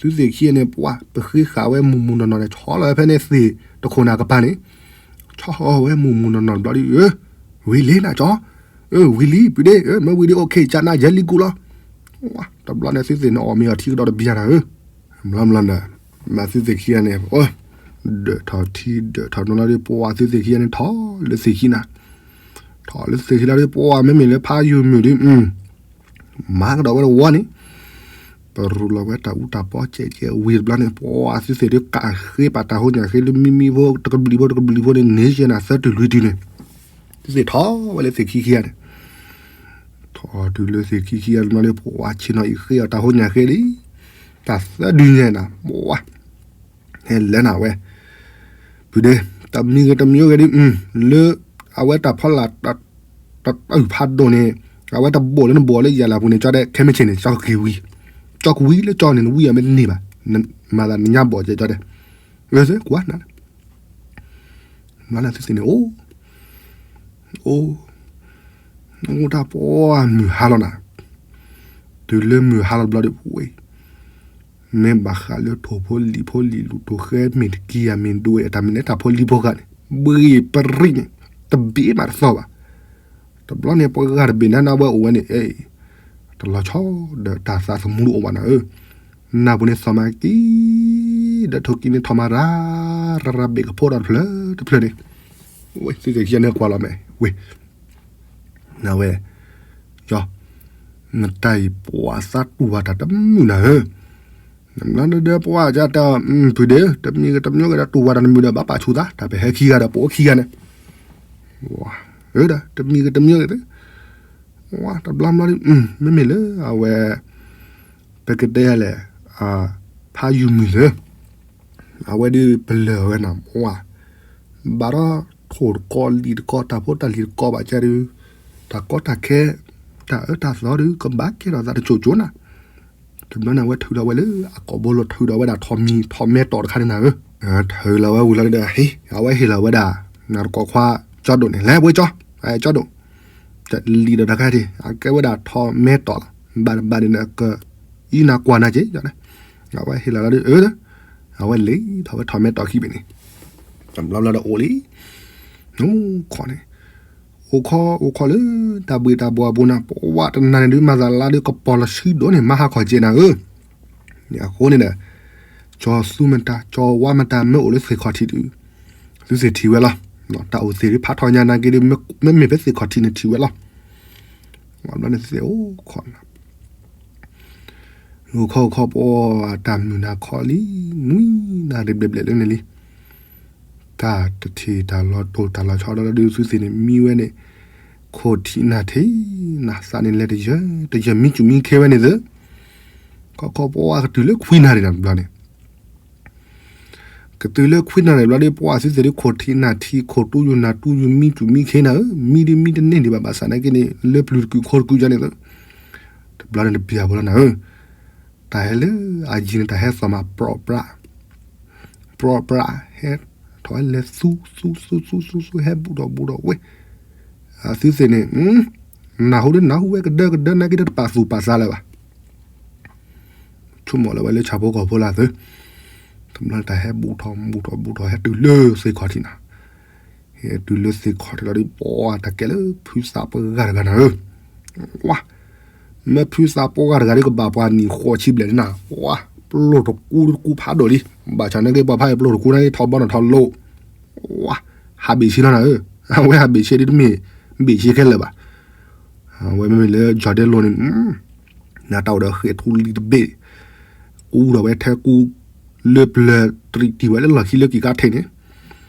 သုသ့ၣ်ခံဂၤန့ၣ် ပှၤပဃ့ဃာ်ဝဲမုၢ်မုၢ်နီၢ်နီၢ်န့ၣ် ဆီလီၤဝဲဖဲန့ၣ်သ့ၣ်တခိၣ်နၤကပၤန့ၣ်, ဆီဝဲမုၢ်မုၢ်နီၢ်နီၢ်တဘျီဒီး ဝံၤလံနၤကၠီ, ဝံၤလံ ပုၢ်ဒ့ မ့ၢ်ဝံၤဒံး အိၣ်ခ့ကၢ်နၤယဲလံကူလီၤ, တဘျီန့ၣ် သုသ့ၣ်န့ၣ်အီၣ်မ့ၤအီထံကဒီးတဘျီနၤဧၢ, ဘျီဘျီန့ၣ် မၤသုသ့ၣ်ခံဂၤန့ၣ် ဒၢးထီၣ်ထံဒၢးထီၣ်နီၤလီၤဒီး ပှၤသုသ့ၣ်ခံဂၤန့ၣ် ထီၣ်လၢသ့ၣ်ခံနၤ, ထီၣ်လၢသ့ၣ်ခံလီၤဒီး ပှၤမ့မ့ၢ်လၢဖးယိၤမုၢ်ဒီး မၤကဒီးဝဲတဝီန့ၣ်, ပရူးလီၤဝဲတၢ်အူတၢ်ပီကဲးကဲးဝံၤတဘျီန့ၣ် ပှၤသုသ့ၣ်ဒုးကးဃ့ပာ်တၢ်ဟိညၣ်ဃ့လၢမံမံဖိ တကဘျံးဖိတကဘျံးဖိန့ၣ် န့ၢ်ယဲနၤသၢတုၤလွံၢ်တုၤန့ၣ်, သုသ့ၣ်ထီၣ်ဝဲလၢသ့ၣ်ခံခံဂၤန့ၣ်, ထီၣ်တုၤလၢသ့ၣ်ခံခံဂၤတဘျီန့ၣ် ပှၤဆ့ၣ်နီၤအံၤဃ့အီၤတၢ်ဟိညၣ်ဃ့လံ, တၢ်သၢဒုညါနၤ ပှၤ ဟဲလဲၤနၤဝဲ, ပုၢ်ဒ့, တမံၤဂ့ၤတမံၤဂ့ၤဒုး လၢ အဝဲတၢ်ဖီလာ် တတုၤဖးဒိၣ်န့ၣ်, အဝဲတဘိၣ်လၢနဘိၣ်လၢယၤလၤပူၤန့ၣ် ကၠီဒဲး ခဲမ့ၢ်ဆ့ၣ်န့ၣ် ကၠီကက့ၤဝံၤ, ကၠီကဝံၤလၢကၠီန့ၣ် နဝံၤအီၤမ့ၢ်တန့ၢ်ဘၣ်, မၤသးနညါဘိၣ်ကဲကၠီဒဲး, အၢ သ့ကွၢ်နၤ မၤလၢသုသ့ၣ်န့ၣ် အိၣ်, အိၣ်, အိၣ်တၢ်ပှၢ်မုၢ်ဟါလီၤနၤ, တုၤလၢမုၢ်ဟါလီၤတဘျီဒီး ဝ့ၢ် မ့ၢ်ဘၣ်ဃးလၢထိၣ်ဖိလံၤဖိလံၤလူၤထိၣ်ဃဲမ့ၢ်တကံယၤမ့ၢ်ဒိဝဲ တၢ်မ့ၢ်လၢတၢ်ဖိလံၤဖိဂၤန့ၣ် ဘှံးပရံးန့ၣ် တဘ့ၣ်မးတသီၣ်ဘၣ်. တဘျီန့ၣ် ပှၤဂၤတဘ့ၣ်နၤနၤဝဲအိၣ်ဝဲန့ၣ် အဲ တလီၤဆီဒီးတၢ်သးသမူတအိၣ်ဘၣ်နၤဧၢ, နၢ်ပူၤန့ၣ်သီၣ်မးကံ ဒီးထိၣ်ကံန့ၣ်ထီၣ်မးရၤ ရၤရၤဘ့ၣ်ကဖိဒီးတဖျၢၣ်တဖျၢၣ်န့ၣ်, ဝဲသုသ့ၣ်ခံဂၤန့ၣ်ကွၢ်လီၤမဲာ် ဝ့ၢ် နဝဲ ကၠီ, နတၢ်အံၤပှၤသးတူၢ်ဝဲတၢ်တမုာ်နၤဧၢ, နဘျီဒီးပှၤကၢ်တၢ် ဖုဒ့ဧၢ တမံၤဂ့ၤတမံၤဂ့ၤဒီးတူၢ်ဝဲတၢ်တမုာ်ဒီး ဘၣ်ပာ်ဆူၣ်သး တၢ်ပဟဲခံဂၤဒီးပအိၣ်ခံဂၤန့ၣ်, ဝဲဒီး တမံၤဂ့ၤတမံၤဂ့ၤသ့ၣ်, ဝဲတဘျီဘျီဒီး မ့မ့ၢ်လၢအဝဲ ပကတဲလဲၣ်, ဖးယုၢ်မုၢ်သ့ၣ် အဝဲဒုးပလၢၢ်ဝဲနၤ မ့ၢ်ဝဲ, ဘၣ်ဒီးထိၣ်တကီလံၤတကီ တၢ်ဖိတၢ်လံၤတကီဘၣ်ကဲဒုး, တၢ်ကီတၢ်ခဲ တၢ်အၢတၢ်သီဒုး ကဘၣ်ကဲထီၣ်သးတစိၤစိၤနၤ, တဘျီန့ၣ် အဝဲထုးဒီးဝဲလၢအကိာ်ဘိလီၤ ထုးဒီးဝဲဒၣ်ထီၣ်မံၤထီၣ်မဲတီၢ်တခါန့ၣ်နၤဧၢ, ထုးလီၤဝဲဝံၤလီၤဒီး ဟ့ၣ် အဝဲဟ့ၣ်လီၤဝဲဒၣ် နတကိးခွါ ကၠီဒိၣ်န့ၣ် လဲၤဝဲကၠီ, ကၠီဒိၣ်, လံာ်ဒီးတခါတ့ၢ် အကဲဝဲဒၣ်ထီၣ်မဲတီၢ်လီၤ ဘၣ်တဘၣ်န့ၣ် ကအံၤနၤကွၢ်နၤက့ၤ, အဝဲဟ့ၣ်လီၤလီၤဒီး အဝဲလံာ်ထီၣ်ဝဲထီၣ်မဲတီၢ်ခံဘ့ၣ်န့ၣ်, တဘျီဘျီဒီးအိၣ်လံ, အိၣ်ခိးန့ၣ်, အိၣ်ခိးအိၣ်ခိးလၢ တၢ်ဘှ့ၣ်တၢ်ဘှီၣ်အပူၤနၤ ပဝဲတနၤန့ၣ်ဒုး မၤသးလါဒုး ကပီၤလီၤဆှံဒိၣ်န့ၣ် မၤဟးခီၣ်ကဲနၤဧၢ, အဃိန့ၣ်ဒီး ကၠီသူမတၤ ကၠီဝါမတၤ မ့ၢ်အိၣ်လၢသ့ၣ်ခီၣ်ထံးဒုး သုသ့ၣ်ထံၣ်ဝဲလီၤ, တၢ်အိၣ်သ့ၣ်ဒုး ဖးထီညါနာ်က့ဒုး မ့မ့ၢ်ဖဲသ့ၣ်ခီၣ်ထံးန့ၣ်ထံၣ်ဝဲလီၤ, ဘျီန့ၣ်သ့ၣ်အိၣ်ခိးနၤ ဂိၤခီဂိၤခီပအီၣ်တၢ်မုာ်နၤခီလံ နွံနၣ်ရံၣ်ဘျဲၣ်ဘျဲၣ်လၢန့ၣ်လံ. တၢ်တထံၣ်တၢ်လီၤတိၢ်တၢ်လီၤဆီဒီးဒုးသုသ့ၣ်န့ၣ် မံဝဲန့ၣ် ခိၣ်ထံးနၢ်ထံးနၢ်သးန့ၣ်လဲၤတယၢ်တယၢ် မံစူၣ်မံခ့ဝဲန့ၣ်သ့ၣ် ခီခီပအီၣ်ကတုၤလၢခွံနၣ်ရံၣ်နၤဘျီန့ၣ် ကတုၤလၢခွံနၣ်ရံၣ်ဘျီဒီး ပှၤသုသ့ၣ်ဒုးခိၣ်ထံးနၢ်ထံး ခိၣ်တူယိာ်နၢ်တူယိာ် မံစူၣ်မံခ့နၤဧၢ, မံဒုးမံတန့ၢ်ဒံးဘၣ် ဘၣ်ဆၣ်နာ်က့န့ၣ် လၢပျုၤတကုာ်ခီၣ်တကုာ်ယါန့ၣ်သ့ၣ်, တဘျီန့ၣ်တပျၢ်ဖိလီၤနၤဧၢ, တၢ်ဟဲလၢအယံၤန့ၣ် တၢ်ဟဲသီၣ်မး ပြီၣ်ပြး ပြီၣ်ပြး ဟဲထီၣ်ဝဲလဲၤ သူသူသူသူသူ ဟဲဘူးထီၣ်ဘူးထီၣ်ဝဲ, သုသ့ၣ်န့ၣ် နၢ်ဟူဒ်နၢ်ဟူဝဲကဒၢကဒၢ နာ်က့တပာ်သူၣ်ပာ်သးလၢၤဘၣ် ဆိကမိၣ်လၢဝဲလၢဆၣ်ဖိကီၢ်ဖိလၢသု, တဘျီန့ၣ်တၢ်ဟဲဘူးထီၣ်ဘူးထီၣ်ဘူးထီၣ် ဟဲတုၤလၢသ့ၣ်ခီၣ်ထံးနၤ, ဟဲတုၤလၢသ့ၣ်ခီၣ်ထံးလီၤဒီး ပှၤတၢ်ကဲလၢဖုသးပှၢ်တဂၤတဂၤနၤဧၢ, ဝါ, မ့ၢ်ဖုသးပှၢ်တဂၤဒီးကဘၣ်ပှၤနံၣ်ဃိးဆံဘျဲၣ်န့ၣ်နၤ, ဝါ, ပျိၢ်တကူတကူဖးဒိၣ်လံ, ဘၣ်ဆၣ်နာ်က့ပှၤဖးအံၤပျိၢ်တကူနာ်က့ထီဘီနီၣ်ထီလိၤ, ဝါ, ဟးဘ့ၣ်ဆ့လီၤနၤဧၢ, အဝဲဟးဘ့ၣ်ဆ့ဒ်တမ့ၢ်ဘ့ၣ်ဆ့ခဲလၢာ်ဘၣ် အဝဲမ့မ့ၢ်လၢ Jordan လိၤန့ၣ် နတၢ်အိၣ်ဒီးဃဲၤထူလံတဘ့ၣ်, ကူဒီးဝဲထဲကူ လၢပျၢၤတရံးတံၢ်ဝဲလၢလီၢ်ခံလၢက့ၤကါထံးန့ၣ်,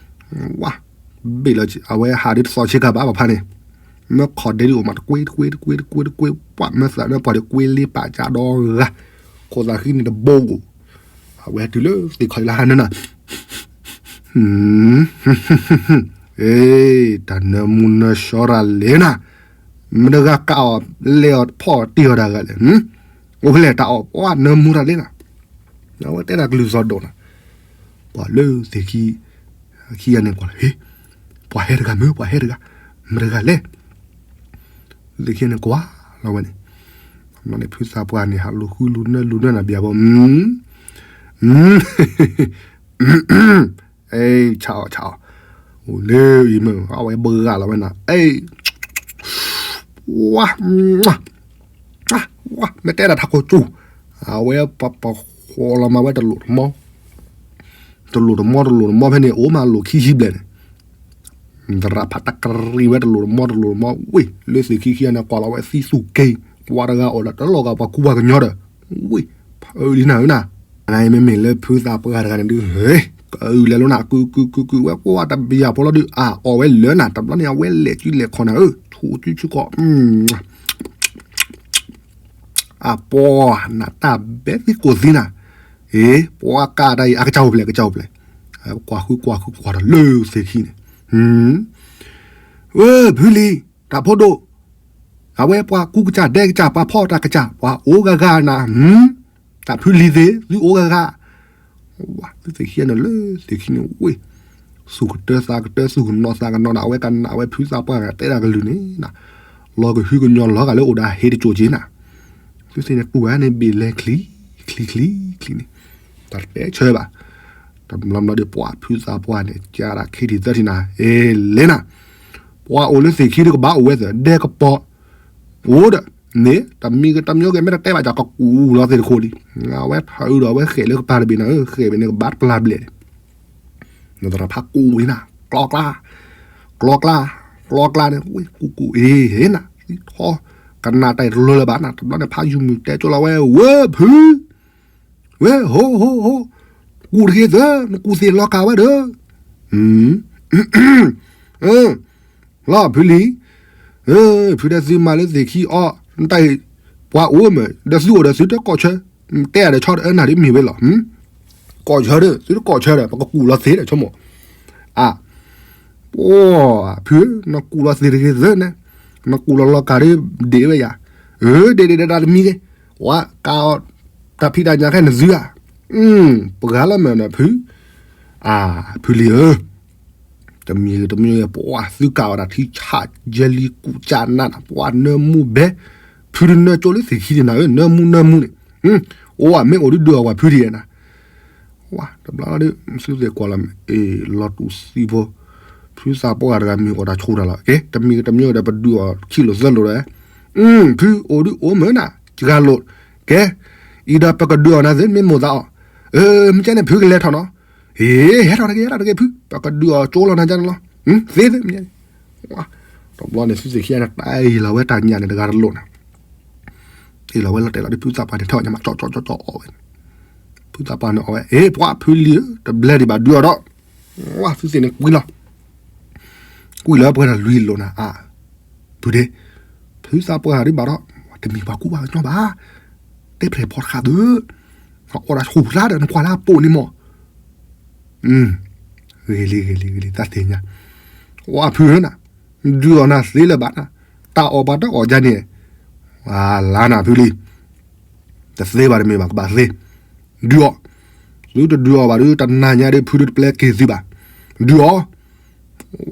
ဝါ, ဘ့ၣ်လီၤ အဝဲဟးဒ်တသီဆ့ကၤဘၣ်ပဖါန့ၣ်, မ့ၢ်ခီၣ်ဒဲဒ်အိၣ်မးတကွ့တကွ့တကွ့တကွ့တကွ့, ပှၤမ့ၢ်သးနၢပှၤဒီးကွ့လ့ပာ်ကၢဒီဂၤ, ခိၣ်သးဃံန့ၣ်တဘိကအိၣ်, အဝဲဟဲတုၤလၢသ့ၣ်ခီၣ်လၢဟါနၢနၤ အ့, တၢ်နၢမူနၢဆှီရၤလဲၣ်နၤ, မတဂၤကးအီၤလဲၤအီၤဖီၣ်တ့ၢ်အီၤတဂၤလဲၣ်, အိၣ်ဖဲလဲၣ်တၢ်အီၣ်ပှၤနၢမူရၤလဲၣ်နၤ, အဝဲတဲဒၣ်ကလုၢ်စီၤဒိၣ်နၤ, ပှၤလၢသ့ၣ်ခံ, ခံဂၤန့ၣ်ကွၢ်လီၤ, ဟ့, ပှၤဟဲတဂၤမ့ၢ် ပှၤဟဲတဂၤ, မတဂၤလဲၣ် သ့ၣ်ခံန့ၣ်ကွၢ်လီၤဝဲန့ၣ်, ဘျီန့ၣ်ဖုသးပှၢ်န့ၣ် ဟးလူၤဃုလူၤနၢလူၤနၢနၤဘၣ်ဘီ, အဲ, ဆးအီၤ ဆးအီၤ, အိၣ်လၢအံၤမ့ၢ် အဝဲဘှါလီၤဝဲနၤ, အဲ, ဝါ, ဝါ, မ့ၢ်တဲဒၣ်ထးခိၣ်ကၠူၣ်, အဝဲပှၤပှၤဃီလီၤမးဝဲတလိၣ်တမီ, တလိၣ်တမီ တလိၣ်တမီဖဲန့ၣ် အိၣ်မးလိၣ်ခံဆံဘျဲၣ်န့ၣ် သရၣ်ဖးတၢ်ကရံၣ်ဝဲတလိၣ်တမီ တလိၣ်တမီ ဝ့ၢ် လၢသ့ၣ်ခံခံဂၤန့ၣ် ကွၢ်လီၤဝဲသံသူၣ်က့ၤ, ပှၤတဂၤအိၣ်ဒီးတလီၢ်ဂၤ ပှၤကူပှၤကညီဒီး, ဝ့ၢ် ဖးအၢလံနၤဧၢနၤ, နမ့မ့ၢ်လၢဖုသးပှၢ်တဂၤန့ၣ်ဒုး ဟ့ၣ် ကအုၣ်လဲၤလိာ်နၤ ကုကုကုကုဝဲ ပှၤတပျၢ်ဖိလီၤဒုး အအီၣ်ဝဲလၢနၤ တဘျီန့ၣ် အဝဲလဲၤစုလဲၤခီၣ်နၤဧၢ ဆူၣ်စုဆူၣ်ခီၣ် အပှၤနတၢ်ဘဲသံကိၢ်သံနၤ, အ့ ပှၤကးတၢ်အံၤ အကစၢ်အိၣ်ဖျဲၣ် ကစၢ်အိၣ်ဖျဲၣ်, ကွၢ်ဃုကွၢ်ဃုကွၢ်ဒီးလၢသ့ၣ်ခံန့ၣ်, ဝဲဖုလံၤ တၢ်ဖိဒိၣ်, အဝဲပှၤကူကစၢ်ဒဲကစၢ် ပှၤဖီၣ်တၢ်ကစၢ် ပှၤအိၣ်ဂၤဂၤနၤ, တၢ်ဖုလံၤသ့ၣ် သုအိၣ်ဂၤဂၤ ဝဲ သုသ့ၣ်ခံန့ၣ်လၢသ့ၣ်ခံန့ၣ်ဝ့ၢ်, သူၣ်ကတၢသးကတၢ သူၣ်ကနီၤသးကနီၤနၤ အဝဲကနၣ်ဝဲဖုသးပှၢ်ဂၤတဲဒၣ်ကလုၢ်န့ၣ်, လီၤကဟုကညီၤလီၤဂာ်လၢအိၣ်ဒီးဟ့တကၠိၣ်က့နၤ, သုသ့ၣ်န့ၣ်တူၢ်ဝဲန့ၣ်ဘ့ၣ်လဲၤချံ, ချံချံ, ချံန့ၣ်, တၢ်တတဲဆၢဘၣ်, တဘျီဘျီဒီးပှၤဖုသးပှၢ်န့ၣ် ကဒၣ်ခံထံၣ်သၢထံၣ်နၤ, အ့လဲၤနၤ, ပှၤအိၣ်လၢသ့ၣ်ခံဒီးကဘၣ်အိၣ်ဝဲသ့ၣ် ဒဲကပီၤ, အိၣ်ဒီး, န့ၣ် တမံၤကတမံၤက့ၤ မ့ၢ်တတဲဘၣ် ကကူၣ်လီၤသ့ၣ်တခိၣ်လံ, အဝဲထၢအုးဒီး အဝဲဃဲးလၢကပၤတဘ့ၣ်နၤဧၢ ဃဲးဘ့ၣ်န့ၣ် ကဘၣ်တပျၢ်ဘျဲၣ်န့ၣ်, နသရၣ်ဖးကူၣ်ဝဲနၤ, ကျီကျါ, ကျီကျါ, ကျီကျါန့ၣ် ဝ့ၢ်ကူၣ်ကူၣ်အ့ၣ်ဟ့ၣ်နၤ, သံထီ, ကနၣ်တၢ်အံၤတလိၤလၢၤဘၣ်နၤ, တဘျီန့ၣ် ဖးယုၢ်မုၢ်တဲကၠိလီၤဝဲ ဝဲဖု ဝဲ ဟိ ဟိ ဟိ, ကူၣ်တဂ့ၤသၢ, နကူၣ်သ့ၣ်လီၤကးဝဲဒီး, လီၤဖုလံၤ, ဖုဒီးသုမၤလၢသ့ၣ်ခံအီၤ, နတၢ်အံၤ, ပှၤအိၣ်မ့ၢ်, ဒီးသုအိၣ်ဒီးသုတကိးဆၢ, တဲအဒီးဆီတအၢနၤဒ်မ့ၢ်ဝဲလီၤ, ကိးဆၢဒီး သုတကိးဆၢဒီး ပကကူၣ်လီၤသ့ၣ်ဒီးဆိကမိၣ်, အ, ပှၤဖု, နကူၣ်လီၤသ့ၣ်တဂ့ၤသၢန့ၣ်, နကူၣ်လီၤလီၤကးဒီး ဒ့ၣ်ဝဲယၤ, အၢ ဒ့ၣ်ဒ့ၣ်ဒၣ်တမံၤဂ့ၤ, ဝဲကးအီၤ, တၢ်ဖံးတၢ်ညၣ်ခဲနသုဧါ, ပှၤလၢမ့ၢ်နဖု, အ, ဖုလံၤဧၢ, တမံၤဂ့ၤတမံၤဂ့ၤ ပှၤသုကးအီၤတၢ်ထံဆးယဲလံကူၣ်ကၢ်နးနၤ ပှၤနၢမူဘဲ, ဖုတနၢကၠိလၢသ့ၣ်ခံန့ၣ်နၤဧၢ နၢမူနၢမူန့ၣ်, အိၣ်ဝဲမ့ၢ်အိၣ်ဒုးဒုးအီၤပှၤဖုဒံးနၤ ဝဲ တဘျီဒီး သုသ့ၣ်ကွၢ်လီၤမ့ၢ် အ့ၣ် လီၤတူာ်သံဖိ, ဖုသးပှၢ်တဂၤမ့ၢ်အိၣ်တၢ်ဆိတၢ်လီၤ ကဲ တမံၤတမံၤဒီး ပဒုးအီၤခံလိာ်သၢလိာ်ဒီး, ဖုအိၣ်ဒုးအိၣ်မ့ၢ်နၤ တဂၤလိာ်, ကဲ, အံၤဒီးပကဒုးအီၤနၤသ့ မ့ၢ်မိၣ်သးအီၤ, မ့ၢ်ကဲန့ၣ် ဖုကလဲၤထီၣ်နီၤ, အ့ၣ် ဟဲထီၣ်တက့ၢ် ဟဲထီၣ်တက့ၢ် ဖု ပကဒုးအီၤကၠိလီၤနၤကန့ၣ်လီၤ, သ့သ့ မ့ၢ်ကဲန့ၣ်, တ တဘျီန့ၣ် သုသ့ၣ်ခံဂၤန့ၣ် တၢ်အ့ၣ်လီၤဝဲတၢ်ညၣ်န့ၣ် တဂၤတလိာ်န့ၣ်, အ့ၣ်လီၤဝဲလီၤတဲာ်လီၤဒီး ဖုသးပှၢ်န့ၣ် ထီၣ်ညါမး ကၠီကၠီကၠီကၠီအီၣ်ဝဲန့ၣ်, ဖုသးပှၢ်န့ၣ်အီၣ်ဝဲ အ့ၣ် ပှၢ်ဖုလံဧၢ, တဘျဲဒံးဘၣ်ဒုးအီၤဒီး, ဝါ သုသ့ၣ်န့ၣ်ကွံလီၤ, ကွံလီၤပှဲၤဒီးလွံၢ်လိာ်နၤအါ, ဖုဒ့, ဖုသးပှၢ်ဒံးဘၣ်ဒီး, တမ့ၢ်ပှၤကူပှၤကညီဘၣ်, တဲဖျဲၣ်ဖီတခါသု, အီၣ်ဒၣ်ဆူၣ်ဖျါဒီး နကွၢ်လၢအပိာ်န့ၣ်မး, ဂ့ၤလံ ဂ့ၤလံ ဂ့ၤလံ တၢ်သ့ၣ်ညါ, ဝါဖုဧၢနၤ, ဒုးအီၣ်နၤသ့လၢၤဘၣ်နၤ, တၢ်အီၣ်ဘၣ်တၢ်အီၣ်ဒ်န့ၣ်, ဝါလါနၤဖုလံ, တသ့ဘၣ်တမ့ၢ်ဘၣ် ကဘၣ်သ့, ဒုးအီၣ်, သုတဒုးအီၣ်ဘၣ်ဒီး တနၤညါဒီး ဖုဒုးတပျဲက့ၤသုဘၣ်, ဒုးအီၣ်,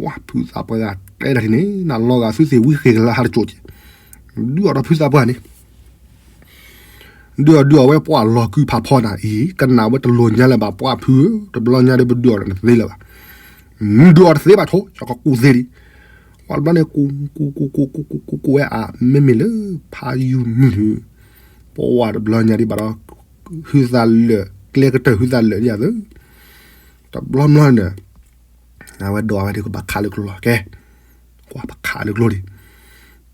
ဝါ ဖုသးပှၢ်ဂၤတဲဒၣ်ဒ်န့ၣ် နလီၤဂာ်သုသ့ၣ်ဝံဃ့ၢ်ကလါဟးတကၠိၣ်က့ၤ, ဒုးအီၣ်ဒီးဖုသးပှၢ်န့ၣ် ဒုးအီၣ်ဒုးအီၣ်ဝဲပှၢ်လီၤကုဖးဖီနၤအံၤ ကနၣ်ဝဲတလိၤညါလၢၤဘၣ် ပှၢ်ဖုဧၢ, တဘျီညါဒီးပဒုးအီၣ်နၤတသ့လၢၤဘၣ်, ဒုးအီၣ်တသ့ဘၣ်ဆိ ကကူၣ်သ့လံ, ပှၢ်တဘျီန့ၣ် ကူကူကူကူကူကူကူကူဝဲအါ မ့မ့ၢ်လၢဖးယုၢ်မုၢ်ဒုး, ပှၢ်တဘျီညါဒံးဘၣ်ဒီး ဟုသးလၢာ် ကျဲကတၢၢ်ဟုသးလၢာ်ဒ်ယၤသၢ, တဘျီဘျီန့ၣ် အဝဲဒိးဝဲဒုးကဘၣ်ခးလၢကျိလီၤ ကဲ, ကွၢ်ပခးလၢကျိဒံး,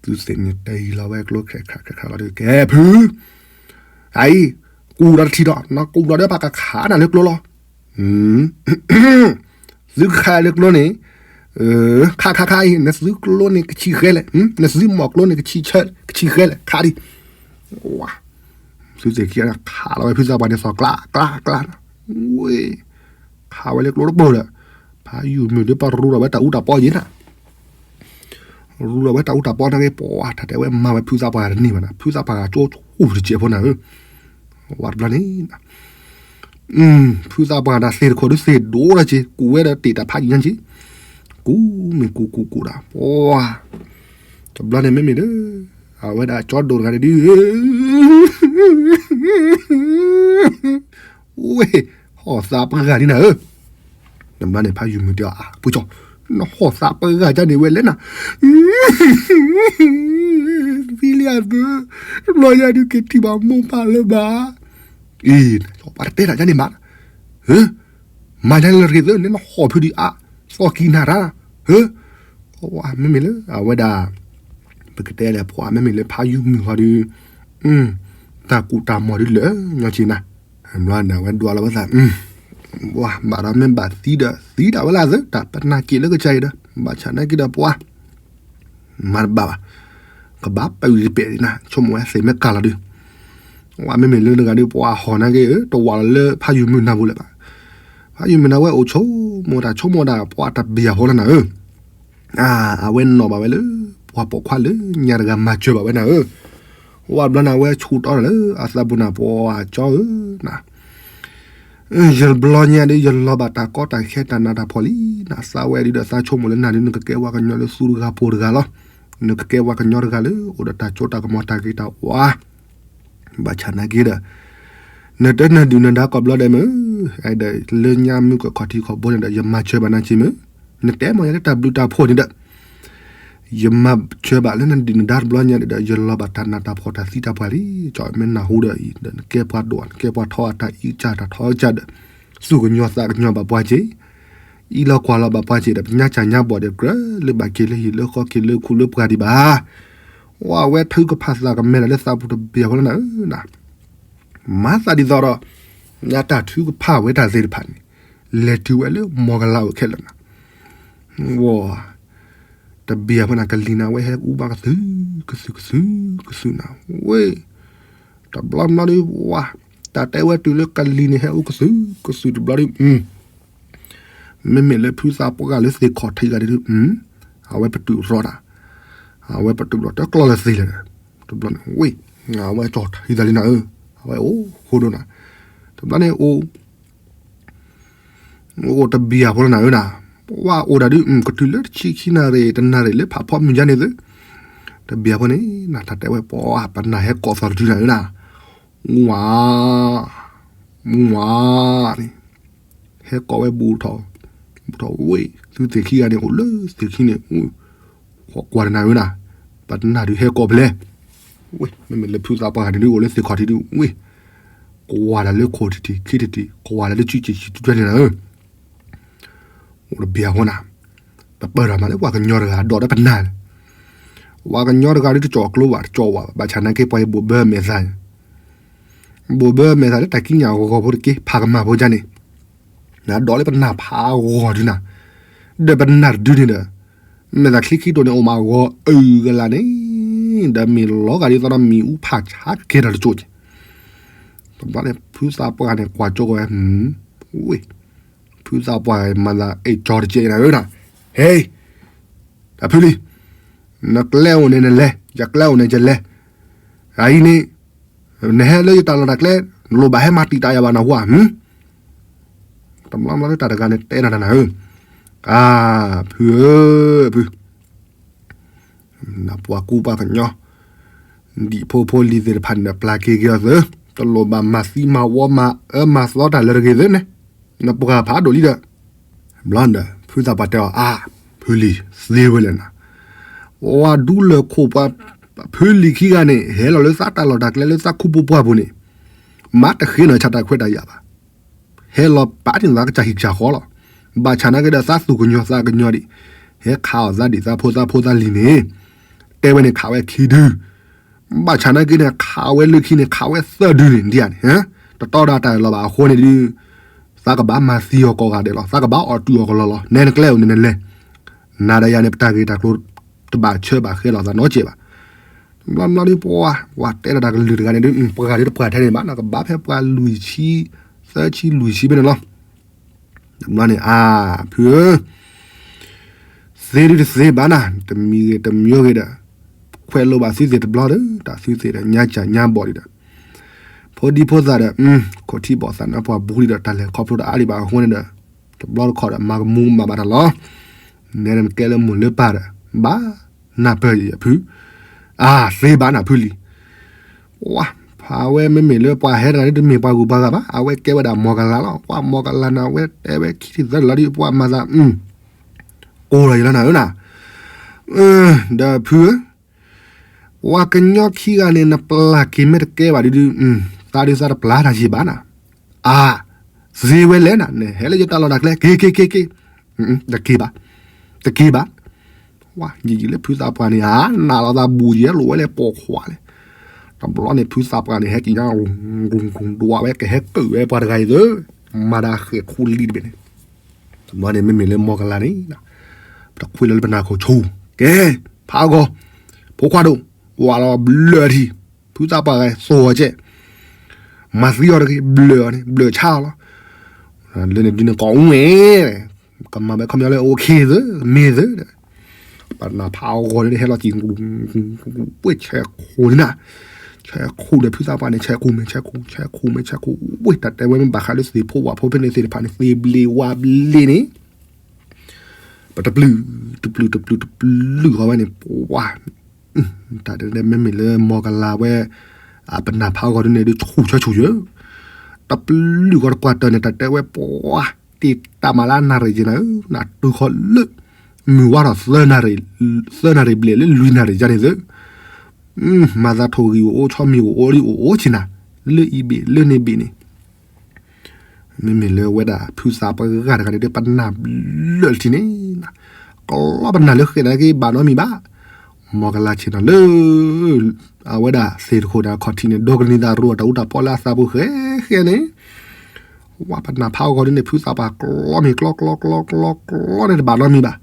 သုသ့ၣ်န့ၣ်တယံၤလီၤဝဲကျိ ခဲခးခဲခးလီၤဒုး ကဲဖု, အအံၤ, ကူဒီးတထံၣ်ဒီး နကူဒီးဒီးပှၤကခးနၤလၢကျိလီၤ, သုကခးလၢကျိန့ၣ်, ခါခါခါအံၤ နသုကျိန့ၣ်ကဆံၣ်ဃဲလဲၣ်, နသုမီၢ်ကျိန့ၣ်ကဆံၣ်ဆၢ ကဆံၣ်ဃဲလဲၣ် ခါဒံး, ဝါ, သုသ့ၣ်ခံဂၤန့ၣ် ခးလီၤဝဲဖုသးပှၢ်န့ၣ်သီၣ်ကျးကျးကျး, ဝ့ၢ် ခးဝဲလၢကျိတဘိဒီး, ဖးယုၢ်မုၢ်ဒုးပရူဒီးဝဲတၢ်အူတၢ်ပီယံၤနၤ, ရူဒီးဝဲတၢ်အူတၢ်ပီနာ်က့ ပှၤတၢ်တဲဝဲမၤဝဲဖုသးပှၢ်တန့ၢ်ဘၣ်နၤ, ဖုသးပှၢ်ဂၤကၠိဆူၣ်တစဲးဖိနၤဧၢ, ဝဲတဘျီန့ၣ် ဖုသးပှၢ်တၢ်သ့ၣ်တခိၣ်ဒုးသ့ၣ်ဒိၣ်ဒီးက့ၤ ကူးဝဲဒီးတ့ၢ်တၢ်ဖးယံၤညါက့ၤ, ကူးမ့ၢ်ကူးကူးကူးဒီး ပှၤ, တဘျီန့ၣ်မ့မ့ၢ်ဒီး အဝဲဒၣ်ကၠီဒိၣ်တဂၤန့ၣ်ဒုး ဝ့ၢ်, ဟီၣ်သးပှၢ်ဂၤန့ၣ်နၤဧၢ, တဘျီန့ၣ် ဖးယုၢ်မုၢ်တဲအီၤ အပှ့ၤကၠီ, နဟီၣ်သးပှၢ်ဂၤဒ်န့ၣ်ဝဲလဲၣ်နၤ, သံလံအသၢ, တဘျီညါဒုးက့ၤထံၣ်ဘၣ်မိၢ်ပၢ်လၢၤဘၣ်, အံၤ ပှၤတတဲတၢ်ဒ်န့ၣ်ဘၣ်, မၤဒ်န့ၣ်လၢတဂ့ၤသၢ နနဟီၣ်ဖုဒုးအါ, သီၣ်ကံနၤတၢ်, ပှၤမ့မ့ၢ်လၢအဝဲဒၣ် ပကတဲလဲၣ် ပှၤမ့မ့ၢ်လၢဖးယုၢ်မုၢ်ဟီဒုး, တၢ်ကူၣ်တၢ်မီၤဒုးလၢာ်ညီက့ၤနၤ, ဘျီန့ၣ် အဝဲဒွးလီၤဝဲသး, ပှၤဘၣ်ဒီးမ့ၢ်ဘၣ်သံဒီး သံဒၣ်ဝဲလၢအသၢ တၢ်ပနာ်က့ၤလၢကစၢ်အံၤဒီး ဘၣ်ဆၣ်နာ်က့ၤဒီးပှၤ မၤတဘၣ်ဘၣ်, ကဘၣ်ပာ်ဝံၤတပဲာ်န့ၣ်နၤ, ဆိကမိၣ်ဝဲသ့ၣ်မ့ၢ်ကၤလီၤဒုး, ပှၤမ့မ့ၢ်လၢတဂၤဒုး ပှၤဟီၣ်နာ်က့ၤဧၢ တဝးလီၤလၢဖးယုၢ်မုၢ်နၤပူၤလၢၤဘၣ်, ဖးယုၢ်မုၢ်နၤဝဲအိၣ်ဆိကမိၣ်တၢ်ဆိကမိၣ်ဒၣ် ပှၤတဘ့ၣ်အဃိလီၤနၤဧၢ အဝဲနီၣ်ဘၣ်ဝဲလၢ ပှၤပိာ်ခွါလၢညါတဂၤမၤစၢၤဘၣ်ဝဲနၤဧၢ, ဝဲဘျီန့ၣ် အဝဲဆူးတီဒီးလၢအသးပူၤနၤ ပှၤကၠီဧၢ, ယဘျီညါဒုး ယလီၤဘၣ်တၢ်ကီတၢ်ခဲတၢ်နးတၢ်ဖှီၣ်လံ, နသးဝဲဒုးဒီးသးဆိကမိၣ်လၢနၤဒုး နကကဲပှၤကညီလၢသူတဂၤဖိတဂၤလီၤ, နကကဲပှၤကညီတဂၤလၢ အိၣ်ဒီးတၢ်စိတၢ်ကမီၤတၢ်ဂ့ၤတၢ်ဝါ ဘၣ်ဆၣ်နာ်က့ၤဒီး နတနဒုၣ်နဒါကိးဘျီဒဲးမ့ၢ်, ဒီးလၢညါမုၢ်ကခီၣ်ထံးခီၣ်ဘိန့ၣ်ဒီး ယမၤစၢၤဘၣ်နၤက့ၤမ့ၢ်, နတဲမ့ၢ်ယၤလၢတၢ်ဘျုးတၢ်ဖှိၣ်န့ၣ်ဒီး ယမၤစၢၤဘၣ်လၢနဒုၣ်နဒါတဘျီညါန့ၣ်ဒီး ယလီၤဘၣ်တၢ်နးတၢ်ဖှီၣ်တၢ်သံတၢ်ပှၢ်လံ, ကၠီမ့ၢ်နၢ်ဟူဒီးအံၤဒီး နကဲပှၤဒိၣ် နကဲပှၤထီအတၢ်အံးကစၢ်တၢ်ထီကစၢ်ဒီး သူၣ်ကညီၤသးကညီၤဘၣ်ပှၤက့ၤ အံးလီၤကွၢ်လီၤဘၣ်ပှၤက့ၤဒီး ပညါစၢ်ညါဘီၣ်ဒီး ကြၢးလၢဘၣ်က့ၤလၢဟံၣ်လၢဃီက့ၤလၢခူလၢပှၢ်ဒံးဘၣ်, ဝဲဝဲထုကဖၣ်သးကမဲလၢသးပူၤတဘ့ၣ်အဃိလီၤနၤဧၢ, မၤသးဒ်သိးဒီး ညါတၢ်ထုကဖၣ်ဝဲတၢ်သ့ၣ်တဖၣ်န့ၣ် လဲၤတုၤဝဲလၢမီၢ်ကလးအိၣ်ခဲလၢာ်နၤ, ဝဲ တဘ့ၣ်အဃိန့ၣ် ကလံၤနၤဝဲဟဲအူဘၣ်ကသုၣ် ကသုၣ် ကသုၣ် ကသုၣ်နၤ, ဝဲ တဘျီဘျီဒုး ဝါ တၢ်တဲဝဲတုၤလၢကလံၤန့ၣ် ဟဲအူကသုၣ် ကသုၣ်တဘျီဒုး မ့မ့ၢ်လၢဖုသးပှၢ်ဂၤလၢသ့ၣ်ခီၣ်ထံးဂၤဒုး အဝဲပတုာ်ရီတၢ်, အဝဲပတုာ်ရီတကျီၢ်လၢသ့ၣ်လဲၣ်, တဘျီန့ၣ် ဝ့ၢ် အဝဲကၠီထံသးလံနၤဧၢ, အဝဲအိၣ်ဃိဒိၣ်နၤ, တဘျီန့ၣ်အိၣ် အိၣ်တဘံၣ်အဖိလီၤနၤဧၢနၤ, ပှၤအိၣ်ဒၣ်ဒုး ကတုၤလၢတဆံခံနၣ်ရံၣ် တနၣ်ရံၣ်လၢဖးဖီမုၢ်ယါန့ၣ်သု, တဘံၣ်အဖိန့ၣ် နတၢ်တဲဝဲ ပှၤပနၢ်ဟဲကိးသီတတုၤနၤဧၢနၤ, ဝါ ဝါန့ၣ် ဟဲကိးဝဲဘူးထီၣ်, ဘူးထီၣ်ဝ့ၢ် သုသ့ၣ်ခံဂၤန့ၣ် အိၣ်လၢသ့ၣ်ခံန့ၣ် ကွၢ်တနၤဧၢနၤ, ပနၢ်ဒုးဟဲကိးဖဲလဲၣ်, ဝ့ၢ် မ့မ့ၢ်လၢဖုသးပှၢ်ဂၤန့ၣ်ဒုးအိၣ်လၢသ့ၣ်ခီၣ်ထံးဒုး ဝ့ၢ် ကွၢ်တၢ်လၢခိၣ်ထံးထံး ခံထံးထံး ကွၢ်တၢ်လၢတဆံးဆံးဆံးတွဲန့ၣ်နၤဧၢ အိၣ်တဘံၣ်အဃိနၤ, ပပၢၢ်ထီၣ်မးလၢပှၤကညီတဂၤဒီးတပနၢ်လၢၤ, ပှၤကညီတဂၤဒုတကၠီၣ်ကျိဘၣ် တကၠီၣ်ဝဲဘၣ် ဘၣ်ဆၣ်နာ်က့ပှၤအံၤဘိၣ်ဘၢမဲာ်သၣ် ဘိၣ်ဘၢမဲာ်သၣ်လၢတၢ်ကံးညာ်အဂီၤဖိတက့ၢ် ဖးကမၣ်ဖိကါန့ၣ် နဒိးလၢပနၢ်ဖးအဂီၤဒုနၤ, ဒီးပနၢ်တဒုန့ၣ်ဒီး မဲာ်သၣ်ချံခံတိာ်န့ၣ် အိၣ်မးအဂီၤအုၣ်ကလာ်န့ၣ်, ဒီးမ့ၢ်လီၤဂာ်ဒ်သိးဒီးမ့ၣ်အူဖးဆါကဲထီၣ်တကၠိၣ်က့ၤ, တဘျီန့ၣ် ဖုသးပှၢ်န့ၣ် ကွၢ်ကၠိကဝဲ, ဝ့ၢ်, ဖုသးပှၢ်မၤသးအဲၣ်ကၠီတကဲးနၤဧၢနၤ, ဟဲ တၢ်ဖုလံၤ, နကျဲအိၣ်န့ၣ်နလဲၤ, ယကျဲအိၣ်န့ၣ်ယလဲၤ, အအံၤန့ၣ် နဟဲလၢယတၢ်လီၢ်တၢ်ကျဲ, နလိၣ်ဘၣ်ဟဲမၤတံာ်တာ်ယၤဘၣ်နဟူဧါ, တဘျီဘျီလၢတၢ်တဂၤန့ၣ်တဲနၤတၢ်နၤဧၢ, အၢ ဖုဧၢ, ဖု နပှၤကူပှၤကညီ, ဒံၣ်ဖိဖိလံၤသ့ၣ်တဖၣ်န့ၣ်ဒီး ပျၢ်က့ၤက့ၤအီၤသု, တလိၣ်ဘၣ်မၤသံမၤဝီမၤအၢမၤသီတၢ်လၢတဂ့ၤသုန့ၣ်, နပှၤဖးဒိၣ်လံဒီး, ဘျီဒီး ဖုသးပှၢ်တဲအီၤ အါ, ဖုလံၤသ့ဝဲလဲၣ်နၤ, ပှၤဒူလၢၢ်ခိၣ်ပှၤ, ဖုလံၤခံဂၤန့ၣ် ဟဲလီၤလၢသးတၢ်လီၢ်တၢ်ကျဲလၢသးခူပူၤပှၢ်ပူၤန့ၣ်, မၤတဃ့နီၢ်ဆၣ်တၢ်ခွဲးတၢ်ယာ်ဘၣ် ဟဲလီၤပာ်န့ၢ်သးကစၢ်ဟံၣ်ကစၢ်ဃီလီၤ. ဘၣ်ဆၣ်နာ်က့ဒီးသးသူၣ်ကညီၤသးကညီၤဒံး, ဟဲခးအီၣ်သးဒံးသးဖိသးဖိသးလံၤန့ၣ်, တဲဝဲန့ၣ်ခးဝဲခံဒု, ဘၣ်ဆၣ်နာ်က့န့ၣ် ခးဝဲလၢခံန့ၣ် ခးဝဲသၢဒုန့ၣ်ဒ်န့ၣ်, တတီဒီးတၢ်လီၤဘၣ်အဃိန့ၣ်ဒုး, သးကဘၣ်မၤသံအီၤကိးဂၤဒဲးလီၤ. သးကဘၣ်အီၣ်တုာ်အီၤကလီလီၤ. နဲနကျဲအိၣ်န့ၣ်နလဲၤ, နၤဒီးယၤန့ၣ် ပတၢ်ဂ့ၢ်တၢ်ကျိၤ တဘၣ်ဆၢဘၣ်ဃဲလီၤသးနီတစဲးဘၣ် တဘျီဘျီဒ်ပှၤ, ပှၤတဲလီၤတၢ်ကလုၢ်တဂၤန့ၣ်ဒုး ပှၤဂၤဒုးတပှၢ်ထဲန့ၣ်ဘၣ် နကဘၣ်ဖဲပှၤလွံၢ်ဆံ, သၢဆံလွံၢ်ဆံဖဲန့ၣ်လီၤ. တဘျီန့ၣ် အါ, ဖုဧၢ, သ့ဒုးတသ့ဘၣ်နၤ, တမံၤဂ့ၤတမံၤဂ့ၤဒီး, ခွဲးလိာ်ဘၣ်သုသ့ၣ်တဘျီဒီး တၢ်သုသ့ၣ်ဒီးညါစၢ်ညါဘီၣ်ဒံးဒီး, ဖိဒံဖိသၣ်ဒီး, ခိၣ်ထံဘီၣ်သးနါပှၢ်ဘူးဒံးဒီး တၢ်လဲၤခီဖျိတအါဒံးဘၣ်အဃိန့ၣ်ဒီး, တဘျီတခီၣ်ဒီး မၤကမူမၤဘၣ်တၢ်လီၤ. နဲဒၣ်နကဲလၢမိၢ်လၢပၢ်ဒီး, ဘၣ်နၢ်ပၢၢ်ယဖု, အါ, သ့ဘၣ်နၤဖုလံၤ ဝါ, ဖးဝဲမ့မ့ၢ်လၢပှၤဟဲတဂၤဒုးတမ့ၢ်ပှၤဂုၤပှၤဂၤဘၣ်, အဝဲကဲဝဲဒၣ်မီၢ်ကလၤလီၤ. ပှၤမီၢ်ကလၤန့ၣ် အဝဲတဲဝဲခံထံၣ်သၢထံၣ်လီၤဒုး ပှၤမၤသး, ကိးလီၤယလီၤနၤဧၢနၤ, ဒီးဖုဧၢ, ပှၤကညီခံဂၤန့ၣ် နပျၢ်က့ၤမ့ၢ်တကဲဘၣ်ဒုးဒုး, သးဒုးသးတပျၢ်တၢ်ယံာ်ဘၣ်နၤ, အါ, သ့ဝဲလဲၣ်နၤ, နဟဲလၢယတၢ်လီၢ်တၢ်ကျဲ က့ၤက့ၤက့ၤက့ၤ, တက့ၤဘၣ်, တက့ၤဘၣ် ဝါ, ယံာ်ယံာ်လၢဖုသးပှၢ်န့ၣ်ဧါ, နးလီၤသးဘူးယဲၢ်လိာ်ဝဲလဲၣ်ပိာ်ခွါလဲၣ်. တဘျီန့ၣ် ဖုသးပှၢ်န့ၣ် ဟဲက့ၤညါ, ဒွးဝဲကဟဲကၢၣ်ဝဲပှၤတဂၤအံၤသၢ, မၤဒၣ်ဃဲၤခူလံတဘ့ၣ်န့ၣ်, တဘျီန့ၣ် မ့မ့ၢ်လၢမီၢ်ကလၤန့ၣ်, ပတခွံလၢပနၢ်ခိၣ်ဆူၣ်, ကဲ, ဖးအဂီၢ်, ဖိခွါဒိၣ်, ဝးလီၤဘျၢၣ်ထံ, ဖုသးပှၢ်ဂဲၤသိၣ်အီၤကဲ, မၤသံအီၤတဂ့ၤ, ဘျၢၣ်အီၤန့ၣ် ဘျၢၣ်ဆါအီၤလီၤ. လၢန့ၣ်ဒုးန့ၣ် ကိးဝဲ ကမၤဘဲခီပညီလၢ အိၣ်ခ့သၢ, မ့ၢ်သၢ, ပနၢ်ဖးအဂီၢ်န့ၣ် ဟဲလီၤက့ၤ, ဝ့ၢ်ဆဲးခူၣ်န့ၣ်နၤ, ဆဲးခူၣ်ဒီးဖုသးပှၢ်န့ၣ် ဆဲးခူၣ်မ့ၢ်ဆဲးခူၣ်, ဆဲးခူၣ်မ့ၢ်ဆဲးခူၣ်, ဝ့ၢ်တၢ်တဲဝဲမ့ၢ်ဘၣ်ဃးလၢသ့ၣ်ဖိဝၣ်ဖိဖဲန့ၣ်သ့ၣ်တဖၣ်န့ၣ် သ့ၣ်ဘျ့ဝါဘျ့န့ၣ် ပတပျုၢ်, တပျုၢ်တပျုၢ်တပျုၢ်ဃီဝဲန့ၣ် ပှၤ, တၢ်တဲမ့မ့ၢ်လၢမီၢ်ကလၤဝဲ, ပနၢ်ဖးအဂီၢ်ဒ်န့ၣ်ဒုး ဆူၣ်ဆၢဆူၣ်ယဲၢ်, တပျုၢ်ဃီတပှၢ်တၢၢ်န့ၣ် တၢ်တဲဝဲပှၤ, တ့ၢ်တၢ်မၤလၢအနၣ်ရံၣ်က့ၤနၤဧၢ, နတုၤဃီလၢ, မုၢ်ဝါထီၣ်သၢနၣ်ရံၣ်, သၢနၣ်ရံၣ်ဘျဲၣ်လၢလွံၢ်နၣ်ရံၣ်ယါန့ၣ်သၢ, မၤသးထိၣ်ဂံၢ်အိၣ်အိၣ် ဆီမံၤအိၣ်အိၣ်လံအိၣ်အိၣ်ဆ့ၣ်နၤ, လၢအံၤဘ့ၣ်လၢန့ၣ်ဘ့ၣ်န့ၣ် မ့မ့ၢ်လၢဝဲဒၣ်ဖုသးပှၢ်တဂၤန့ၣ်ဒီး ပနၢ်ဘျၢၣ်ထံန့ၣ်, ကလီပနၢ်လၢဃဲးန့ၣ်က့ၤဘၣ်နီတမံၤဘၣ်, မီၢ်ကလၤဆ့ၣ်နီၤလၢ, အဝဲဒၣ်သ့ၣ်တခိၣ်န့ၣ် အခီၣ်ထံးန့ၣ် ဒိကနံၤသးရိအတၢ်အူတၢ်ပီလၢအသးပူၤဃဲဃဲန့ၣ်, ဝဲပနၢ်ဖးအဂီၢ်ဒ်န့ၣ် ဖုသးပှၢ်ကျီမ့ၢ်ကျီကျီကျီကျီကျီန့ၣ် တဘၣ်နီတမံၤ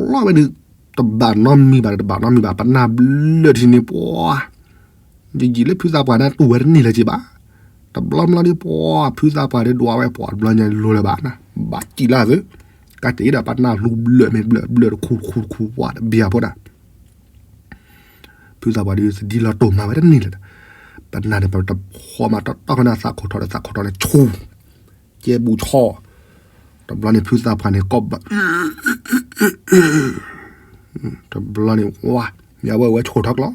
ဘၣ်, ကျီဝဲဒၣ်, တဘၣ်နီတမံၤဘၣ် တဘၣ်နီတမံၤဘၣ် ပနၢ်ဘျၢၣ်ထံန့ၣ်ပှၤ ယံာ်ယံာ်လၢဖုသးပှၢ်န့ၣ် တူၢ်ဝဲတန့ၢ်လၢၤက့ၤဘၣ်. တဘျီဘျီဒ်ပှၤ ဖုသးပှၢ်ဒ်ဒွးဝဲပှၤတဘျီညါလိၤလၢၤဘၣ်နၤ, ဘၣ်စံၣ်လၢသု, ကတ့ၢ်ဒီးပနၢ်လူၤဘျၢၣ်မ့ၢ်ဘျၢၣ်ဘျၢၣ်တခူတခူတခူပှၤတဘၣ်ဖိဒၣ်, ဖုသးပှၢ်ဒ်သဒံလီၤတိၢ်မၤဝဲတန့ၢ်လၢၤ, ပနၢ်န့ၣ် ပတဃီမးတီတီကနၣ်သးခိၣ်ထီၣ်ဒီးသးခိၣ်ထီၣ်န့ၣ်ဆူၣ် ကဲဘူးဆီ, တဘျီန့ၣ်ဖုသးပှၢ်န့ၣ် ကိးဘၣ် တဘျီန့ၣ် ဝါ, မ့ၢ်အဝဲဝဲဆူၣ်ထီၣ်ကျီ,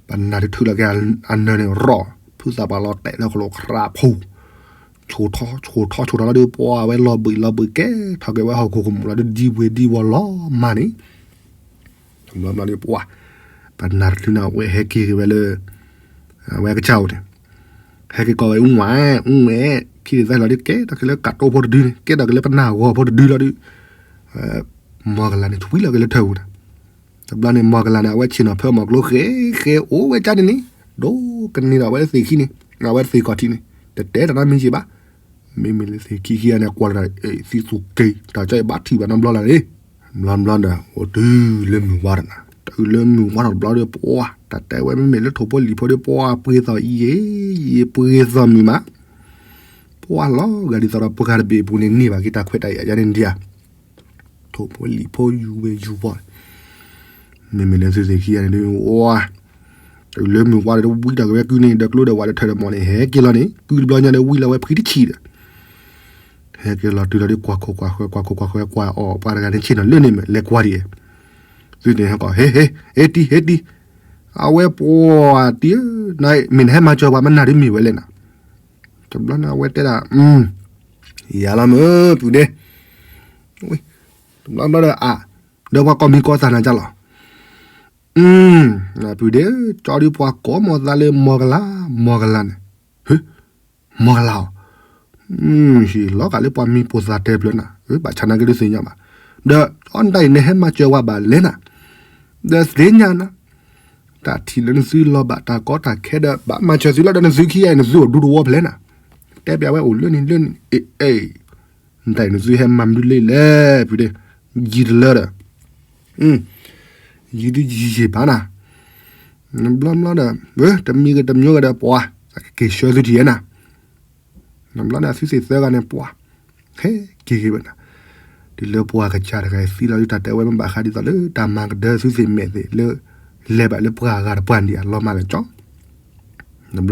ပနၢ်တထုးလီၤက့ၤအနၢၤန့ၣ်ရီၣ်, ဖုသးပှၢ်လီၤတဲာ်လၢခလိၣ်ခရၣ်ဖူ, ဆူၣ်ထီၣ် ဆူၣ်ထီၣ် ဆူၣ်ထီၣ်လီၤဒ်ပှၤဝဲ လီၤဘှံးလီၤဘှံးကဲထီၣ်က့ၤဝဲဟီၣ်ခိၣ်ကမူၣ်လီၤဒ်ဒံဝ့ၤဒံဝီၤလီၤမၢ်န့ၣ် တဘျီဘျီဒ်ပှၤ, ပနၢ်တချုးန့ၣ် အဝဲဟဲက့ၤက့ၤဝဲလၢ, အဝဲကစၢ်အိၣ်န့ၣ်, ဟဲက့ၤကိးဝဲ အူဝဲ, အူဝဲ, ခံဒ်သၢလီၤဒ်ကဲထီၣ်က့ၤလၢကးတိဖိတဒုန့ၣ် ကဲထီၣ်က့ၤလၢပနၢ်ဂီၤဖိတဒုလီၤဒ်, မီၢ်ကလၤန့ၣ် ဆွံလီၤက့ၤလၢထၢပူၤန့ၣ်, တဘျီန့ၣ် မီၢ်ကလၤန့ၣ် အဝဲဆ့ၣ်နီၤဖၢမီၤကျိဃဲဃဲအိၣ်ဝဲကၠၢန့ၣ်န့ၣ်, ဒိကန့ၢ်ဒီးအဝဲလၢသ့ၣ်ခံန့ၣ်, အဝဲသ့ၣ်ခီၣ်ထံးန့ၣ်, တတဲတၢ်နီတမံၤက့ၤဘၣ်. မ့မ့ၢ်လၢသ့ၣ်ခံခံဂၤန့ၣ် ကွၢ်လီၤတၢ် သံသူၣ်က့ၤ တၢ်ကၠီအံၤဘၣ်ထံၣ်ဘၣ်နီတဘျီလၢၤန့ၣ်, ဘျီဘျီဒီး အိၣ်တုၤလၢမုၢ်ဝါဒီးနၤ, တုၤလၢမုၢ်ဝါထီၣ်တဘျီဒီး ပှၤ တၢ်တဲဝဲမ့မ့ၢ်လၢထိၣ်ဖိလံၣ်ဖိဒီး ပှၤပှ့ၤသီၣ်ယံၤယံၤ ပှ့ၤသီၣ်မုာ်မး, ပှၤလီၤဂာ်ဒ်သိးဒီးပှၤတဘ့ၣ်အပူၤန့ၣ် န့ၢ်ဘၣ်က့ၤတၢ်ခွဲးတၢ်ယာ်ယါန့ၣ်ဒံးဧါ. ထိၣ်ဖိလံၣ်ဖိယူၤဝဲယူၤဝီၤ, မ့မ့ၢ်လၢသုသ့ၣ်ခံဂၤန့ၣ်ဒုး ဝါ တုၤလၢမုၢ်ဝါဒီး ဝံထီၣ်က့ၤဝဲကုန့ၣ် ဒီးကျိဒီးဝးဒီးထၢဒီးမီၢ်န့ၣ် ဟဲက့ၤလီၤန့ၣ် ကုတဘျီညါဒီး ဝံလီၤဝဲဖှံတဆံးဒီး ဟဲက့ၤလီၤတုၤလီၤဒီး ကွၢ်ခိၣ်ကွၢ်ဃၢၤ ကွၢ်ခိၣ်ကွၢ်ဃၢၤ ကွၢ်အီၣ်ပှၤတဂၤန့ၣ် ဆ့ၣ်နီၤလၢန့ၣ်မ့ၢ်လဲၤကွၢ်ဒံး, သုန့ၣ်ဟဲကီး ဟ့ ဟ့ ဟ့တံၢ် ဟ့တံၢ်, အဝဲပှၤတံၢ်ဧၢ, မ့ၢ်နဟဲမၤစၢၤပှၤမနုၤဒ်မ့ၢ်ဝဲလဲၣ်နၤ, တဘျီန့ၣ်အဝဲတဲဒၣ် ယၤလီၤမ့ၢ်ပုၢ်ဒ့, တဘျီဘျီဒီး အါ ဒီးပှၤကိးမံၤကိးသးနၤကၢ်လီၤ, ပုၢ်ဒ့ ကၠီဒုးပှၤကိးမီၤသးလၢမီၢ်ကလၤ မီၢ်ကလၤန့ၣ်, မီၢ်ကလၤအီၤ, ဟံၣ်လီၤဂာ်လၢပှၤမံၤပိာ်သးတဲဖျၢၣ်နၤ, ဘၣ်ဆၣ်နာ်က့ဒုးသ့ၣ်ညါဘၣ်, ဒီးအီၣ်နတၢ်အံၤနဟဲမၤစၢၤဝဲဘၣ်လဲၣ်နၤ, ဒီးသ့ၣ်ညါနၤ တၢ်ထံၣ်လၢနသုလီၤဘၣ်တၢ်ကီတၢ်ခဲဒီး ဘၣ်မၤစၢၤသုလီၤဒီးနသုခံဂၤအံၤ နသုအိၣ်ဒူတဝီဖဲလဲၣ်နၤ, တဲပျးဝဲအိၣ်လၢန့ၣ်လၢန့ၣ်, အ့ အ့ နတၢ်အံၤနသုဟဲမၤမနုၤလၢလဲၣ် ပုၢ်ဒ့, ယံၤတလၢဒီး, ယံၤဒုးယံၤယံၤဘၣ်နၤ, ဘျီဘျီဒီး တမံၤဂ့ၤတမံၤဂ့ၤဒီးပှၤ ကက့ၤဆှၢသုထံၣ်ဧဲနၤ, ဘျီန့ၣ် အသုသ့ၣ်သၢဂၤန့ၣ် ပှၤ ဟဲက့ၤက့ၤဝဲဒၣ်, တုၤလၢပှၤကစၢ်တဂၤအံၤသံလီၤဒုး တၢ်တဲဝဲမ့ၢ်ဘၣ်ဃးဒ်သိးလၢတၢ်မၤကဒၢသုသ့ၣ်မဲာ်သ့ၣ်လၢ လဲၤဘၣ်လၢပှၤဂၤတပှၢ်ဒံးအလီၤမၢ်လၢ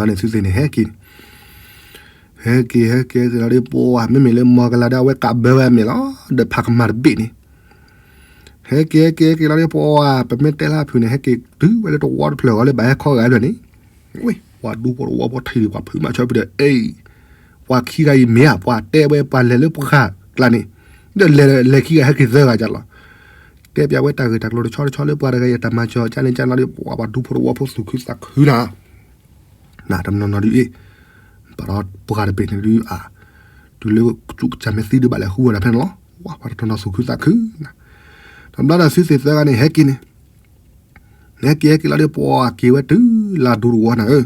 ကၠီ, ဘျီန့ၣ်သုသ့ၣ်န့ၣ် ဟဲက့ၤ ဟဲက့ၤ ဟဲက့ၤ ဟဲက့ၤလီၤဒုး ပှၤ မ့မ့ၢ်လၢမီၢ်ကလၤဒီး အဝဲကးဘၢဝဲအမဲာ်လီၤ ဒီးဖးကမၣ်တဘ့ၣ်န့ၣ် ဟဲက့ၤ ဟဲက့ၤ ဟဲက့ၤလီၤဒုး ပှၤ ပမ့ၢ်တဲလၢအဖုၣ်န့ၣ် ဟဲက့ၤတုၤဝဲလၢတဝီတဖျၢၣ်ဂီၤလၢဘၣ်ဟဲခီဂာ်ဖျၢၣ်န့ၣ်, ဝ့ၢ် ပှၤဒူဖိတဝီဖိထံၣ်ဒံး ပှၤဖုးမၤဆၢဖုးဒီး အ့ၣ် ပှၤခံဂၤအံၤမ့ၢ်ဧါ ပှၤတဲဝဲပှၤလဲၤလၢပှၤကျါန့ၣ်, ဒီးလဲၤလဲၤခံဂၤဟဲက့ၤသၢဂၤကလီၤ, တဲပျးဝဲတၢ်ဂ့ၢ်တၢ်ကျိၤတဆီတဆီလၢပှၤတဂၤအံၤတၢ်မၤစၢၤကန့ၣ်ကလီၤဒုး ပှၤ ပှၤဒူဖိတဝီဖိသူၣ်ခုသးခုနၤ နတနီၤနီၤဒုးအ့ၣ်, ဘၣ်ဒီးပှၤတဘ့ၣ်န့ၣ်ဒုးအါ, တုၤလၢကစူးကစၢ်မ့ၢ်သံဒုးဘၣ်လဲၤဃုဝဲဒၣ်ဖဲန့ၣ်လီၤ, ဝါ ပှၤတနီၤနီၤသူၣ်ခုသးခုနၤ, တဘျီဒီးသုသ့ၣ်သၢဂၤန့ၣ်ဟဲက့ၤန့ၣ်, ဟဲက့ၤဟဲက့ၤလီၤဒုး ပှၤက့ၤဝဲတုၤလၢဒူတဝီနၤဧၢ,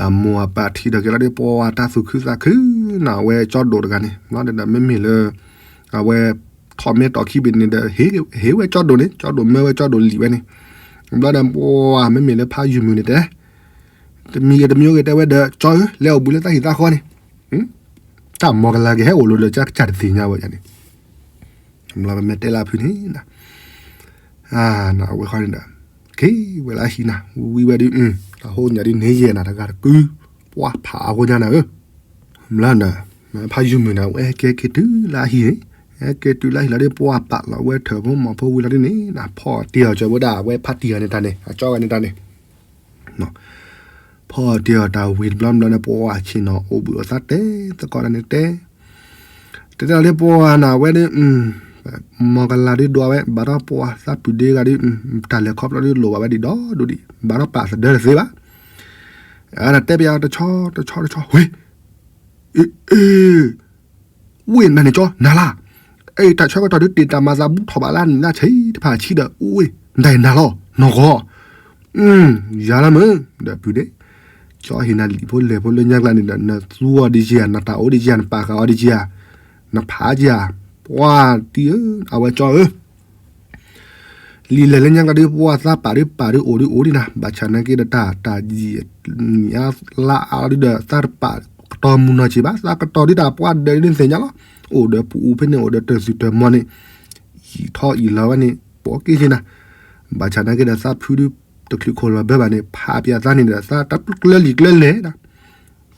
အမိၢ်အပၢ်ထံၣ်ဒီးက့ၤလီၤဒုး ပှၤတၢ်သူၣ်ခုသးခုနၤ အဝဲကၠီဒိၣ်တဂၤန့ၣ် ဘျီဒီးမ့မ့ၢ်လၢ အဝဲ ထီၣ်မဲထီၣ်ခံဘ့ၣ်န့ၣ်ဒီး ဟ့ၣ်ဝဲကၠီဒိၣ်န့ၣ် ကၠီဒိၣ်မၢဝဲကၠီဒိၣ်လံာ်ဝဲန့ၣ်, ဘျီဒီးပှၤမ့မ့ၢ်လၢဖးယုၢ်မုၢ်န့ၣ်တဲ တမံၤဂ့ၤတမံၤဂ့ၤတဲဝဲဒီး ကၠီဧၢ လဲၤအိၣ်ဘှံးလၢတၢ်ဟံၣ်သးဃီန့ၣ်, တၢ်မီၢ်ကလၤက့ၤဟဲအိၣ်လိၤဒီး ကစၢ်တသ့ၣ်ညါဝဲန့ၣ်, ဘျီပမ့ၢ်တဲလၢအဖုၣ်န့ၣ် အဝဲဃီန့ၣ်ဒီး က့ၤဝဲလၢအဟံၣ်နၤ ဝံဝဲဒုး တၢ်ဟိညၣ်ဒုးန့ၢ်ယဲၢ်နၤတဂၤတကု ပှၤဖးအဃိညါနၤဧၢ, ဘျီနၤ ဖးယုၢ်မုၢ်နၤ အဝဲဟဲက့ၤက့ၤတုၤလၢအဟံၣ်န့ၣ်, ဟဲက့ၤတုၤလၢအဟံၣ်လီၤဒုး ပှၤပာ်လီၤဝဲထၢၣ်ဖိမီၢ်ဖိဝံၤလီၤဒုးန့ၣ် ဖီၣ်တ့ၢ်အီၤကၢၤဝဲဒၣ် အဝဲဖးတံၢ်ဂၤန့ၣ်တၢ်န့ၣ် အကၠီဂၤန့ၣ်တၢ်န့ၣ် ဖီၣ်တ့ၢ်အီၤတၢ်ဝံၤတဘျီဘျီန့ၣ် ပှၤဆ့ၣ်နီၤအိၣ်ဘှံးအိၣ်သါတဲသကိးတၢ်န့ၣ်တဲ, တဲတၢ်လၢပှၤနၤဝဲဒုး မီၢ်ကလၤဒုးဒွးဝဲ ဘၣ်ဒီးပှၤသးပုၢ်ဒ့ဂၤဒုး တၢ်လဲၤခီဖျိဒုးလိၣ်ဘၣ်ဝဲဒံးဒီးဒိၣ်ဒံး ဘၣ်ဒီးပာ်သဒၢတသ့ဘၣ်, အဝဲဒၣ်တဲပယီၤတဆီတဆီတဆီ ဝ့ၢ် အ့ အ့ ဝ့ၢ်နၤန့ၣ်ကၠီ နၤလၢ်, အ့ တၢ်ဆၢကတီၢ်ဒုးတ့ၢ်တၢ်မၤသးဘူးထီၣ်ဘၣ်လၢနံၣ်လၢဆံးတဖၣ်ဆံးဒီး ဝ့ၢ် နတၢ်အံၤနၤလီၤ နီၢ်ကီၢ်, ယၤလၢမုၢ် ဒီးပုၢ်ဒ့ ကၠီဟ့ၣ်နၤလံာ်ဖိလဲၢ်ဖိလၢညါကျါန့ၣ်ဒီး နသူအီၤဒ်ယၤ နတၢ်အိၣ်ဒ်ယၤ နပာ်ဃာ်အီၤဒ်ယၤ နဖးယၤ, ပှၤတံၢ်ဧၢ အဝဲကၠီဧၢ လံာ်လဲၢ်လၢညါကျါဒုး ပှၤသးပာ်ဒုးပာ်ဒုးအိၣ်ဒုးအိၣ်ဒံးနၤ ဘၣ်ဆၣ်နာ်က့ဒီးတၢ် တၢ်ယံာ်နံၣ်အါလါအါဒုးဒီး သးတပာ်ကတီၤမုၢ်နီၢ်ဆံးဘၣ် သးကတီၤဒုးတၢ်ပှၤဒၢးဒုးသ့ၣ်ညါလီၤ, အိၣ်ဒီးပူၤအူဖဲန့ၣ် အိၣ်ဒီးတၢ်သူၣ်တၢ်မီၤန့ၣ် ယံာ်ထီၣ်ယံာ်လီၤဝဲန့ၣ် ပိာ်က့ၤက့ၤနၤ, ဘၣ်ဆၣ်နာ်က့ဒီးသးဖုဒုး တချုးခိၣ်လီၤဘၢဘၣ်န့ၣ် ဖးပၠးသးန့ၣ်ဒီး သးတကျၢလံာ်ကျၢလဲၣ်ဒီး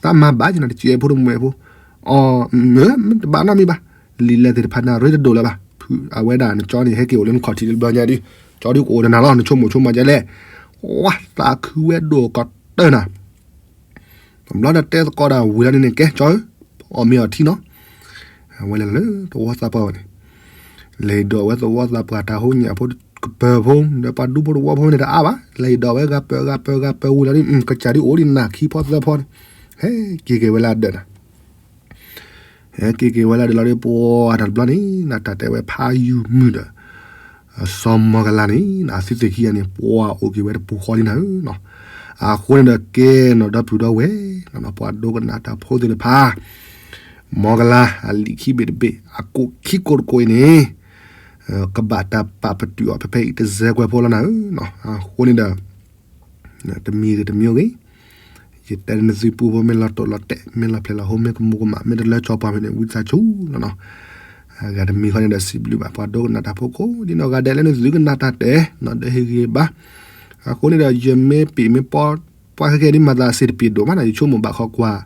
သးမၤဘၣ်က့ၤနၤတစဲးဖိတမှဲးဖိ, အီၤ မ့ၢ်တဘၣ်နီတမံၤဘၣ်, လံာ်လဲၢ်သ့ၣ်တဖၣ်န့ၣ် ရ့တဒိၣ်လၢၤဘၣ်, ဖုအဝဲဒၣ်နကၠီန့ၣ် ဟဲက့ၤအိၣ်လၢနခီၣ်ထံးလၢဘျီညါဒုး, ကၠီဒုးကအိၣ်ဒီးနၤလီၤ နဆိကမိၣ်ဆိကမးဒ်လဲၣ်, ဝါ သးခုဝဲဒိၣ်ကီးတၢၢ်နၤ တဘျီဒီးတဲသကိးဒီးဝံၤလီၤဒုးန့ၣ် ကဲကၠီဧၢ, အီၣ်မ့ၤအီထံနီၤ, အဝဲလဲၤလၢသဝီသးပှၢ်ဝဲန့ၣ်, လဲၤဒိးဝဲသဝီသးပှၢ်တၢ်ဟိညၣ်ဖိကပၢၤဖိ ဒီးပှၤဒူဖိတဝီဖိန့ၣ်တအါဘၣ်, လဲၤဒိးဝဲဂၤပၢၤဂၤပၢၤဂၤပၢၤဝံၤလီၤဒုး ကစၢ်ဒုးအိၣ်ဒံးနၤခံဖီသၢဖီန့ၣ်, ဟဲက့ၤက့ၤဝဲလၢအဒၢးနၤ ဟဲက့ၤက့ၤဝဲလၢဒၢးလီၤဒုး ပှၤတၢ်တဘျီန့ၣ် နတၢ်တဲဝဲဖးယုၢ်မုၢ်ဒီး စီၤမီၤကလၤန့ၣ် အသုသ့ၣ်ခံဂၤန့ၣ် ပှၤအိၣ်က့ၤဝဲတပူၤဃီလံနၤဧၢနီၤ. အဃိန့ၣ်ဒီးကဲနီၤ ဒီပုၢ်ဒီဝဲၢ်နီၤ ပှၤဒိကနၣ်တၢ်ဖိသ့ၣ်တဖၣ် မီၤကလၤ အလံာ်ခံဘ့ၣ်တဘ့ၣ် အကိးခံကိးတကိးအံၤန့ၣ် ကဘၣ်တၢ်ပာ်ပတုာ်အီၤဖဲဖဲအံၤတစဲးကွဲးဖိလီၤနၤဧၢနီၤ. အဃိန့ၣ်ဒီး တမံၤဂ့ၤတမံၤဂ့ၤ ယတဲနသုပူဖိ မ့ၢ်လီၤတိာ်လီၤတဲာ် မ့ၢ်လီၤဖျဲးလီၤဟိ မ့ၢ်ကမူၤကမၣ် မ့ၢ်တလၢကၠီပှၤမ့ၢ်န့ၣ် ဝံသးစူၤလီၤနီၤ. ဂၤတမံၤဃီန့ၣ်ဒီး စံးဘျုးဘၣ်ပှၤဒိကနၣ်တၢ်ဖိကိးဒ်နီၢ်ဂၤဒဲးလၢနသုကနၣ်တၢ်တဲနီၤ ဒီးဟ့ၣ်ဂံၢ်ဘါ. အဃိန့ၣ်ဒီး ယမ့ၢ်ပ့ၤမ့ၢ်ပီ ပှၤခဲကဲဒ်မၤသးစ့တပ့ၤဒိၣ်မးနီၤ ယဆိကမိၣ်ဘၣ်ဃီကွၢ်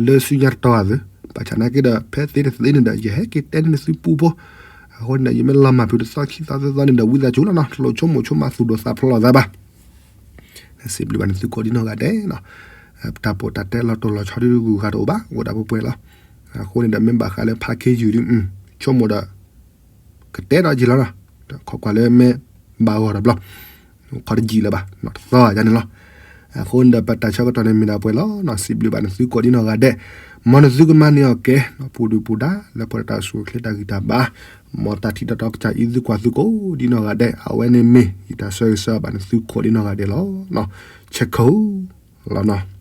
လၢဆူညါတတီၤအသိး ဘၣ်ဆၣ်နာ်က့ဒီး ဖဲသ့တသ့န့ၣ်ဒီး ယဟဲက့ၤတဲန့ၢ်နသုပူဖိ. အဃိန့ၣ်ဒီး ယမ့ၢ်လီၤမၢ်ဖုးတသီခံသီသၢသီန့ၣ်ဒီး ဝံသးစူၤလီၤနီၤ တလိၣ်ဆိကမိၣ်ဆိကမးသူၣ်ဒိၣ်သးဖျိးလိာ်သးဘၣ်. စံးဘျုးဘၣ်နသုကိးဒ်နီၢ်ဂၤဒဲးနီၤ. တၢ်ပီးတၢ်တဲလီၤတိာ်လီၤဆီဒုးဂုၤဂၤတအိၣ်ဘၣ် အိၣ်ဒၣ်ပှဲၤပှဲၤလီၤ. အဃိန့ၣ်ဒီး မ့ၢ်ဘၣ်ဃးလၢဖးခ့ယုၢ်ဒုး ဆိကမိၣ်ဒီး ကတဲဒီးက့ၤလီၤနီၤ. ခီကွၢ်လၢမ့ၢ်ဘၣ်ဂီၢ်တဘျီ ခီတယံာ်လၢၤဘၣ် တသီယါန့ၣ်လီၤ. အဃိန့ၣ်ဒီး ပတၢ်ဆၢကတီၢ်န့ၣ်မ့ၢ်ဒၣ်ပှဲၤလီၤနီၤ စံးဘျုးဘၣ်နသုကိးဒ်နီၢ်ဂၤဒဲး မ်နသုကမၤန့ၢ်အီၣ်ကဲ ပူၤဒုၣ်ပူၤဒါ လၢပှဲၤဒီးတၢ်အိၣ်ဆူၣ်အိၣ်ချ့တၢ်ဂံၢ်တၢ်ဘါ မ်တၢ်ထံၣ်တၢ်တီကစၢ်အံၤသုကွၢ်သုကိးဒ်နီၢ်ဂၤဒဲး အဝဲန့ၣ်မ့ၢ်ယတၢ်ဆၢဂ့ၤဆၢဝါဘၣ်နသုကိးဒ်နီၢ်ဂၤဒဲးလီၤ. ဆဲခိၣ်လီၤနီၤ.